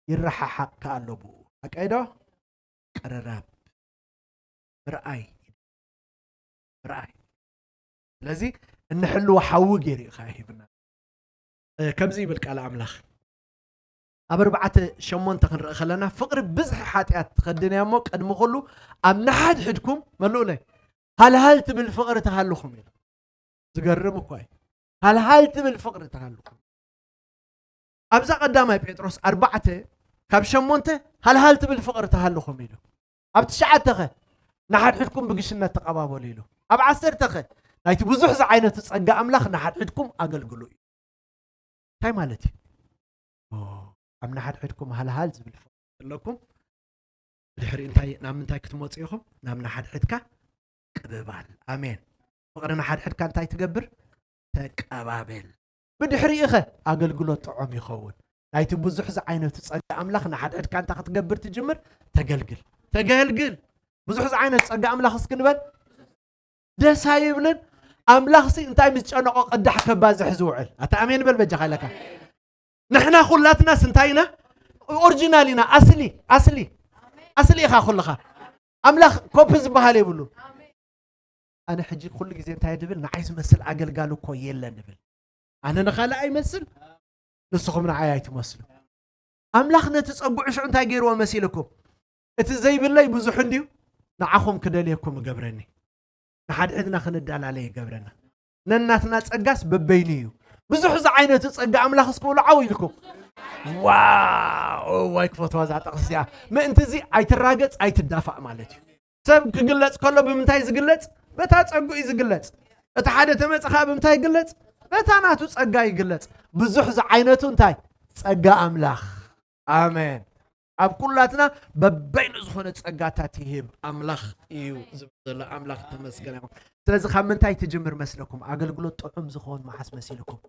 ይረሓሓቕ ከኣ ኣሎ ብኡ። ሓቀይ ዶ? ቅርራብ። ምርኣይ። ምርኣይ። ስለዚ እንሕልዎ ሓዊ ገይሩ እዩ ከኣ ሂብና። እ፣ ከምዚ ይብል ቃል ኣምላኽ። ኣብ ኣርባዕተ ሸሞንተ ክንርኢ ከለና፣ ፍቕሪ ብዝሒ ሓጢኣት ትኸድን እያ እሞ፣ ቅድሚ ኩሉ ኣብ ንሓድሕድኩም፣ መልኡለይ፣ ሃልሃል ትብል ፍቕሪ ትሃልኹም ኢሉ። ዝገርም እኳ እዩ። ሃልሃል ትብል ፍቕሪ ትሃልኹም። ኣብዛ ቀዳማይ ጴጥሮስ ኣርባዕተ ካብ ሸሞንተ ሃልሃል ትብል ፍቕሪ ትሃልኹም ኢሉ። ኣብ ትሽዓተ ኸ ንሓድሕድኩም ብግሽነት ተቐባበሉ ኢሉ። ኣብ ዓሰርተ ኸ ናይቲ ብዙሕ ዝዓይነቱ ጸጋ ኣምላኽ ንሓድሕድኩም ኣገልግሉ እዩ። እንታይ ማለት እዩ? ኦ፣ ኣብ ንሓድሕድኩም ሃልሃል ዝብል ፍቕሪ ኣለኩም። ብድሕሪኡ እንታይ፣ ናብ ምንታይ ክትመጹ ኢኹም? ናብ ንሓድሕድካ ቅብባል። ኣሜን። ፍቕሪ ንሓድሕድካ እንታይ ትገብር? ተቀባበል። ብድሕሪኡ ኸ ኣገልግሎት ጥዑም ይኸውን። ናይቲ ብዙሕ ዝዓይነቱ ጸጋ ኣምላኽ ንሓድሕድካ እንታይ ክትገብር ትጅምር? ተገልግል። ተገልግል። ብዙሕ ዝዓይነቱ ጸጋ ኣምላኽ እስኪ ንበል። ደስ ኣይብልን? ኣምላኽሲ እንታይ ምስ ጨነቖ ቅዳሕ ከባዝሕ ዝውዕል? ኣታ ኣሜን በል በጃኻ ኢለካ። ንሕና ኩላትናስ እንታይ ኢና? ኦሪጂናል ኢና። ኣስሊ፣ ኣስሊ፣ ኣስሊ ኢኻ ኩልኻ። ኣምላኽ ኮፒ ዝበሃል የብሉ። ኣነ ሕጂ ኩሉ ግዜ እንታይ ድብል? ንዓይ ዝመስል ኣገልጋሊ እኮ የለን እብል። ኣነ ንኻልእ ኣይመስል፣ ንስኹም ንዓይ ኣይትመስሉ። ኣምላኽ ነቲ ጸጉዑ ሽዑ እንታይ ገይርዎ መሲልኩም? እቲ ዘይብለይ ብዙሕ እንድዩ፣ ንዓኹም ክደልየኩም እገብረኒ። ንሓድሕድና ክንዳላለይ ይገብረና። ነናትና ጸጋስ በበይኑ እዩ። ብዙሕ ዝዓይነቱ ጸጋ ኣምላኽ እስክብሉ ዓው ኢልኩም። ዋው! ዋይ ክፈትዋ እዛ ጥቕሲ እዚኣ። ምእንቲ እዚ ኣይትራገጽ፣ ኣይትዳፋእ ማለት እዩ። ሰብ ክግለጽ ከሎ ብምንታይ ዝግለጽ? በታ ጸጉ እዩ ዝግለጽ። እቲ ሓደ ተመጽኻ ብምንታይ ይግለጽ? በታ ናቱ ጸጋ ይግለጽ። ብዙሕ ዝዓይነቱ እንታይ? ጸጋ ኣምላኽ። ኣሜን። ኣብ ኩላትና በበይኑ ዝኾነ ጸጋታት ይህብ ኣምላኽ እዩ ዝብል ዘሎ። ኣምላኽ ተመስገን ይኹን። ስለዚ ካብ ምንታይ ትጅምር መስለኩም? ኣገልግሎት ጥዑም ዝኾን መዓስ መሲልኩም?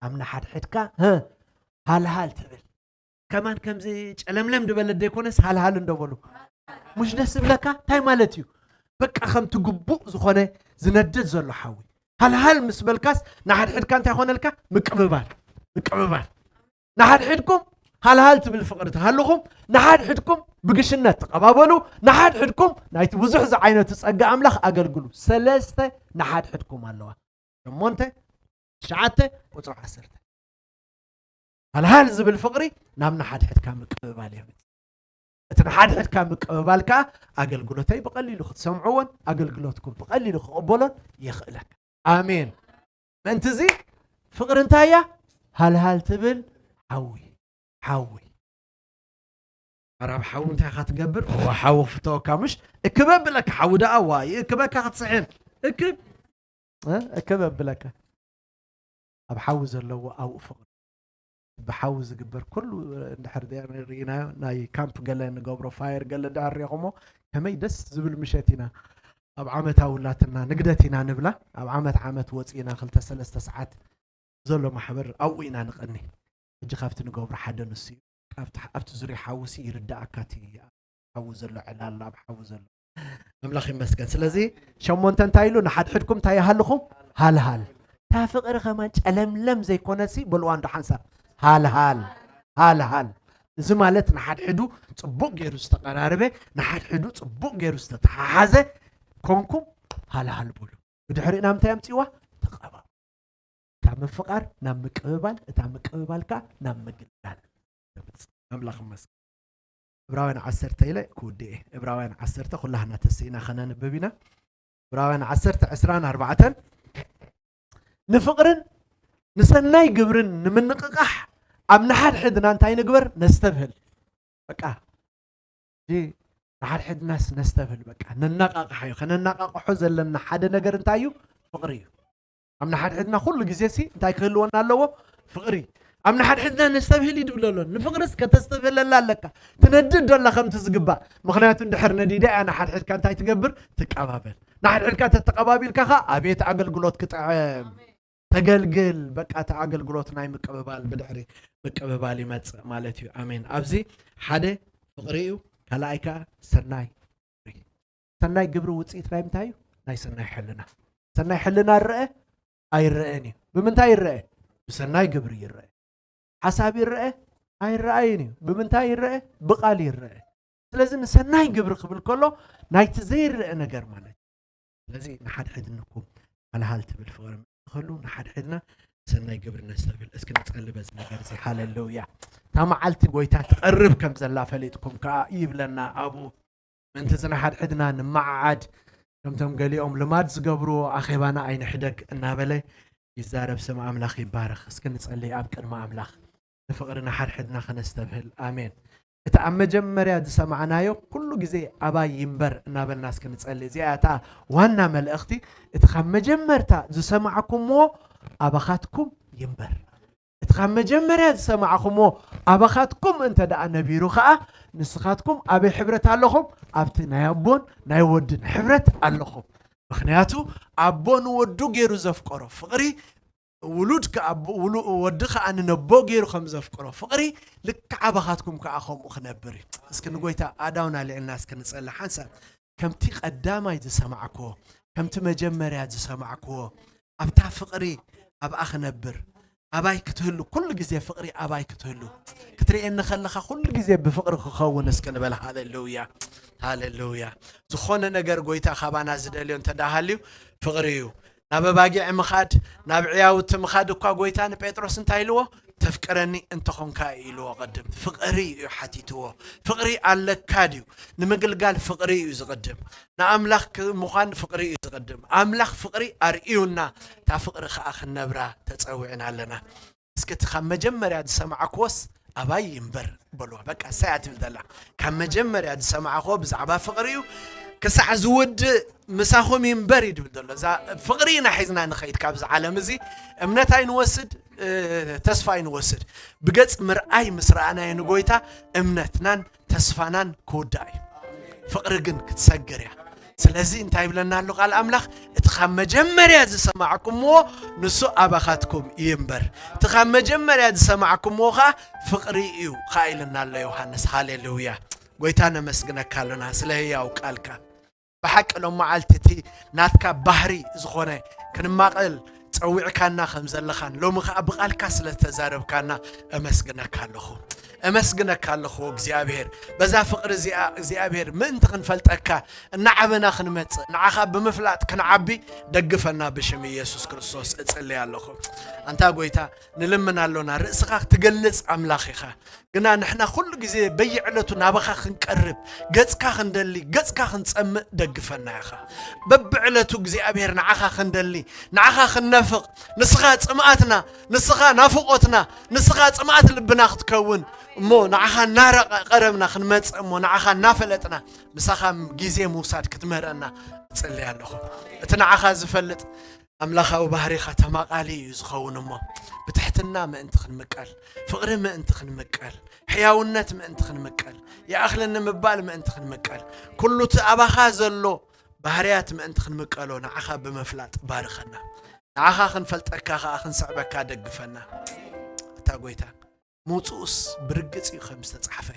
ኣብ ንሓድሕድካ፣ ህ፣ ሃልሃል ትብል። ከማን ከምዚ ጨለምለም ድበለ ደይኮነስ ሃልሃል እንዶ በሉ። ሙሽ ደስ ዝብለካ? እንታይ ማለት እዩ? በቃ ከምቲ ግቡእ ዝኾነ ዝነድድ ዘሎ ሓዊ። ሃልሃል ምስ በልካስ ንሓድሕድካ እንታይ ይኾነልካ? ምቅብባል። ምቅብባል። ንሓድሕድኩም ሃልሃል ትብል ፍቕሪ ተሃልኹም፣ ንሓድሕድኩም ብግሽነት ተቐባበሉ፣ ንሓድሕድኩም ናይቲ ብዙሕ ዝዓይነቱ ጸጋ ኣምላኽ ኣገልግሉ። ሰለስተ ንሓድሕድኩም ኣለዋ። ሸሞንተ፣ ትሽዓተ፣ ቁጽሪ ዓሰርተ። ሃልሃል ዝብል ፍቕሪ ናብ ንሓድሕድካ ምቅብባል የምጽእ። እቲ ንሓድሕድካ ምቅብባል ከኣ ኣገልግሎተይ ብቐሊሉ ክትሰምዕዎን ኣገልግሎትኩም ብቐሊሉ ክቕበሎን የኽእለካ። ኣሜን። ምእንቲ እዚ ፍቕሪ እንታይ እያ? ሃልሃል ትብል ሓዊ፣ ሓዊ። ኣራብ ሓዊ እንታይ ኢኻ ትገብር? እዋ ሓዊ ክፍተወካ ምሽ? እክበ ብለካ ሓዊ ደኣ እዋ ይእክበካ ክትስሕን። እክብ፣ እ? እክበ ብለካ። ኣብ ሓዊ ዘለዎ ኣብኡ ፍቕሪ። ብሓዊ ዝግበር ኩሉ እንድሕር ርኢናዮ፣ ናይ ካምፕ ገለ ንገብሮ፣ ፋየር ገለ እንድሕር ሪኢኹሞ፣ ከመይ ደስ ዝብል ምሸት ኢና። ኣብ ዓመት ኣውላትና ንግደት ኢና ንብላ። ኣብ ዓመት ዓመት ወፂእና ክልተ ሰለስተ ሰዓት ዘሎ ማሕበር ኣብኡ ኢና ንቐኒ። ሕጂ ካብቲ ንገብሮ ሓደ ንሱ እዩ። ካብቲ፣ ኣብቲ ዙርያ ሓዊ ሲ ይርዳእካ እቲ ሓዊ ዘሎ ዕላል፣ ኣብ ሓዊ ዘሎ። ኣምላኽ ይመስገን። ስለዚ ሸሞንተ እንታይ ኢሉ? ንሓድሕድኩም እንታይ ይሃልኹም? ሃልሃል። እታ ፍቕሪ ከማን ጨለምለም ዘይኮነሲ በልዋ እንዶ ሓንሳብ። ሃልሃል። ሃልሃል። እዚ ማለት ንሓድሕዱ ጽቡቕ ገይሩ ዝተቐራረበ፣ ንሓድሕዱ ጽቡቕ ገይሩ ዝተተሓሓዘ ኮንኩም ሃልሃል በሉ። ብድሕሪኡ ናብ ምንታይ ኣምጽእዋ? ተቐባበሉ። እታ ምፍቓር ናብ ምቅብባል፣ እታ ምቅብባል ከኣ ናብ ምግልጋል ተምጽእ። ኣምላኽ ይመስገን። ዕብራውያን ዓሰርተ ኢለ ክውድእ እየ። ዕብራውያን ዓሰርተ ኩላህና ተስኢና ከነንብብ ኢና። ዕብራውያን ዓሰርተ ዕስራን ኣርባዕተን፣ ንፍቕርን ንሰናይ ግብርን ንምንቕቓሕ ኣብ ንሓድሕድና እንታይ ንግበር? ነስተብህል። በቃ፣ እዚ ንሓድሕድናስ ነስተብህል። በቃ፣ ነነቓቕሓ እዩ። ከነነቓቕሖ ዘለና ሓደ ነገር እንታይ እዩ? ፍቕሪ እዩ። ኣብ ንሓድሕድና ኩሉ ግዜ ሲ እንታይ ክህልወና ኣለዎ? ፍቕሪ ኣብ ንሓድሕድና ነስተብህል እዩ ድብል ኣሎ። ንፍቕርስ ከተስተብህለላ ኣለካ። ትነድድ ዶላ ከምቲ ዝግባእ። ምኽንያቱ እንድሕር ነዲዳ እያ ንሓድሕድካ እንታይ ትገብር? ትቀባበል። ንሓድሕድካ ተተቐባቢልካ ኸዓ ኣቤት ኣገልግሎት ክጥዕም። ተገልግል። በቃ እቲ ኣገልግሎት ናይ ምቅብባል ብድሕሪ ምቅብባል ይመጽእ ማለት እዩ። ኣሜን። ኣብዚ ሓደ ፍቕሪ እዩ፣ ካልኣይ ከኣ ሰናይ ግብሪ። ሰናይ ግብሪ ውጽኢት ናይ ምንታይ እዩ? ናይ ሰናይ ሕልና። ሰናይ ሕልና ይረአ ኣይረአን እዩ። ብምንታይ ይረአ? ብሰናይ ግብሪ ይረአ። ሓሳብ ይረአ ኣይረኣይን እዩ። ብምንታይ ይረአ? ብቓል ይረአ። ስለዚ ንሰናይ ግብሪ ክብል ከሎ ናይቲ ዘይረአ ነገር ማለት እዩ። ስለዚ ንሓድሕድንኩም ሃልሃል ትብል ፍቕሪ ምስ ትኸሉ ንሓድሕድና ሰናይ ግብሪ ነስተብል። እስኪ ንጸሊ በዚ ነገር እዚ። ሃሌሉያ። እታ መዓልቲ ጎይታ ትቐርብ ከም ዘላ ፈሊጥኩም ከኣ ይብለና ኣብኡ። ምእንቲ እዚ ንሓድሕድና ንመዓዓድ፣ ከምቶም ገሊኦም ልማድ ዝገብርዎ ኣኼባና ኣይንሕደግ እናበለ ይዛረብ። ስም ኣምላኽ ይባረኽ። እስኪ ንጸሊ ኣብ ቅድሚ ኣምላኽ ንፍቕሪ ንሓድሕድና ከነስተብህል። ኣሜን። እቲ ኣብ መጀመርያ ዝሰማዕናዮ ኩሉ ግዜ ኣባይ ይንበር እናበልና እስኪ ንጸሊ። እዚኣ እታ ዋና መልእኽቲ። እቲ ካብ መጀመርታ ዝሰማዕኩምዎ ኣባኻትኩም ይንበር። እቲ ካብ መጀመርያ ዝሰማዕኹምዎ ኣባኻትኩም እንተ ደኣ ነቢሩ ኸኣ፣ ንስኻትኩም ኣበይ ሕብረት ኣለኹም? ኣብቲ ናይ ኣቦን ናይ ወድን ሕብረት ኣለኹም። ምኽንያቱ ኣቦ ንወዱ ገይሩ ዘፍቀሮ ፍቕሪ፣ ውሉድ ከኣ ኣቦ-፣ ውሉ-፣ ወዲ ከኣ ንነቦ ገይሩ ከም ዘፍቀሮ ፍቕሪ፣ ልክዕ ኣባኻትኩም ከኣ ከምኡ ክነብር እዩ። እስኪ ንጎይታ ኣእዳውና ኣልዒልና እስኪ ንጸሊ ሓንሳብ። ከምቲ ቀዳማይ ዝሰማዕክዎ፣ ከምቲ መጀመርያ ዝሰማዕክዎ፣ ኣብታ ፍቕሪ ኣብኣ ክነብር፣ ኣባይ ክትህሉ፣ ኩሉ ግዜ ፍቕሪ ኣባይ ክትህሉ፣ ክትርእየኒ ከለኻ ኩሉ ግዜ ብፍቕሪ ክኸውን እስኪ ንበል። ሃሌሉያ፣ ሃሌሉያ። ዝኾነ ነገር ጎይታ ካባና ዝደልዮ እንተ ደኣ ሃልዩ ፍቕሪ እዩ። ናብ ኣባጊዕ ምኻድ፣ ናብ ዕያውቲ ምኻድ እኳ ጎይታ ንጴጥሮስ እንታይ ኢልዎ? "ተፍቅረኒ እንተኾንካ" ኢልዎ። ቅድም ፍቕሪ እዩ ሓቲትዎ። ፍቕሪ ኣለካ ድዩ? ንምግልጋል ፍቕሪ እዩ ዝቕድም። ንኣምላኽ ክ-፣ ምዃን ፍቕሪ እዩ ዝቕድም። ኣምላኽ ፍቕሪ ኣርእዩና፣ እታ ፍቕሪ ኸኣ ክንነብራ ተጸዊዕና ኣለና። እስኪ እቲ ካብ መጀመርያ ዝሰማዕክዎስ ኣባይ ይንበር በልዋ። በቃ እሳይ እያ ትብል ዘላ። ካብ መጀመርያ ዝሰማዕክዎ ብዛዕባ ፍቕሪ እዩ። ክሳዕ ዝውድእ ምሳኹም ይንበር እዩ ዝብል ዘሎ። እዛ ፍቕሪ ኢና ሒዝና ንኸይድ ካብዚ ዓለም እዚ። እምነት ኣይንወስድ፣ እ፣ ተስፋ ኣይንወስድ። ብገጽ ምርኣይ ምስ ረኣናዮ ንጎይታ እምነትናን ተስፋናን ክውዳእ እዩ። ፍቕሪ ግን ክትሰግር እያ። ስለዚ እንታይ ይብለና ኣሎ ቃል ኣምላኽ? "እቲ ካብ መጀመርያ ዝሰማዕኩምዎ ንሱ ኣባኻትኩም ይንበር፣ እቲ ካብ መጀመርያ ዝሰማዕኩምዎ ኸኣ ፍቕሪ እዩ" ኸኣ ኢልና ኣሎ ዮሃንስ። ሃሌሉያ! ጎይታ ነመስግነካ ኣሎና ስለ ህያው ቃልካ። ብሓቂ ሎም መዓልቲ እቲ ናትካ ባህሪ ዝኾነ ክንማቐል ጸዊዕካና ከም ዘለኻን ሎሚ ኸኣ ብቓልካ ስለ ዝተዛረብካና እመስግነካ ኣለኹ። እመስግነካ ኣለኹ እግዚኣብሔር። በዛ ፍቕሪ እዚኣ እግዚኣብሔር ምእንቲ ክንፈልጠካ፣ እናዓበና ክንመጽእ፣ ንዓኻ ብምፍላጥ ክንዓቢ ደግፈና ብሽም ኢየሱስ ክርስቶስ እጽሊ ኣለኹ። ኣንታ ጎይታ ንልምን ኣሎና፣ ርእስኻ ክትገልጽ ኣምላኽ ኢኻ። ግና ንሕና ኩሉ ግዜ በየዕለቱ ናባኻ ክንቀርብ፣ ገጽካ ክንደሊ፣ ገጽካ ክንጸምእ ደግፈና ኢኻ። በብዕለቱ እግዚኣብሔር ንዓኻ ክንደሊ፣ ንዓኻ ክንናፍቕ፣ ንስኻ ጽምኣትና፣ ንስኻ ናፍቖትና፣ ንስኻ ጽምኣት ልብና ክትከውን፣ እሞ ንዓኻ እናረቐ-፣ ቀረብና ክንመጽእ፣ እሞ ንዓኻ እናፈለጥና ምሳኻ ግዜ ምውሳድ ክትምህረና እጽሊ ኣለኹ። እቲ ንዓኻ ዝፈልጥ ኣምላኻዊ ባህሪኻ ተማቓሊ እዩ ዝኸውን እሞ፣ ብትሕትና ምእንቲ ክንምቀል፣ ፍቕሪ ምእንቲ ክንምቀል፣ ሕያውነት ምእንቲ ክንምቀል፣ ይኣኽለኒ ምባል ምእንቲ ክንምቀል፣ ኩሉ እቲ ኣባኻ ዘሎ ባህርያት ምእንቲ ክንምቀሎ ንዓኻ ብምፍላጥ ባርኸና። ንዓኻ ክንፈልጠካ ኸኣ ክንስዕበካ ደግፈና። እታ ጐይታ፣ ምውጽኡስ ብርግጽ እዩ ከም ዝተጻሕፈ፣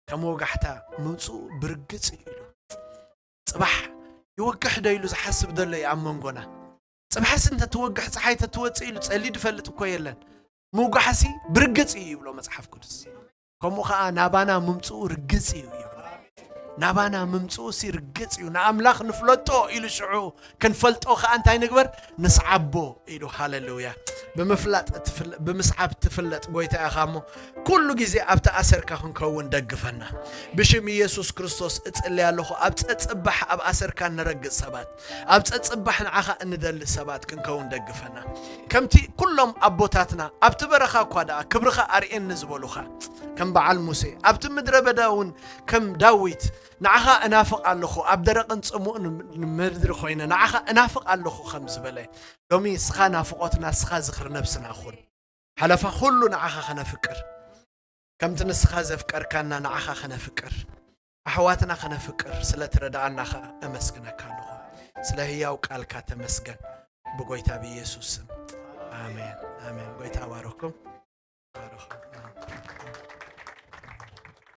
ከም ወጋሕታ ምውጽኡ ብርግጽ እዩ ኢሉ። ጽባሕ ይወግሕ ዶ ኢሉ ዝሓስብ ዘሎ እዩ ኣብ መንጎና። ጽባሕስ እንተ ትወግሕ፣ ጸሓይ እንተ ትወጽእ ኢሉ ጸልዩ ዝፈልጥ እኮ የለን። ምውጋሕሲ ብርግጽ እዩ ይብሎ መጽሓፍ ቅዱስ። ከምኡ ኸኣ ናባና ምምጽኡ ርግጽ እዩ ይብሎ። ናባና ምምጽኡሲ ርግጽ እዩ። ንኣምላኽ ንፍለጦ ኢሉ ሽዑ ክንፈልጦ ኸኣ እንታይ ንግበር? ንስዓቦ ኢሉ። ሃሌሉያ። ብምፍላጥ ትፍለ-፣ ብምስዓብ ትፍለጥ ጐይታ ኢኻ እሞ፣ ኩሉ ግዜ ኣብ ተኣሰርካ ክንከውን ደግፈና። ብሽም ኢየሱስ ክርስቶስ እጽሊ ኣለኹ፣ ኣብ ጸጽባሕ ኣብ ኣሰርካ ንረግጽ ሰባት፣ ኣብ ጸጽባሕ ንዓኻ እንደሊ ሰባት ክንከውን ደግፈና። ከምቲ ኩሎም ኣቦታትና ኣብቲ በረኻ እኳ ደኣ ክብርኻ ኣርእየኒ ዝበሉኻ፣ ከም በዓል ሙሴ፣ ኣብቲ ምድረ በዳ እውን ከም ዳዊት፣ ንዓኻ እናፍቕ ኣለኹ፣ ኣብ ደረቕን ጽሙእን ምድሪ ኮይነ ንዓኻ እናፍቕ ኣለኹ ከም ዝበለ፣ ሎሚ ንስኻ ናፍቖትና፣ ንስኻ ዝኽሪ ነብስና ኩን። ሓለፋ ኩሉ ንዓኻ ከነፍቅር፣ ከምቲ ንስኻ ዘፍቀርካና ንዓኻ ከነፍቅር፣ ኣሕዋትና ከነፍቅር ስለ ትረዳኣና ኸኣ እመስግነካ ኣለኹ። ስለ ህያው ቃልካ ተመስገን። ብጎይታ ብኢየሱስ ስም። ኣሜን፣ ኣሜን። ጎይታ ባረኩም። ባረኹም።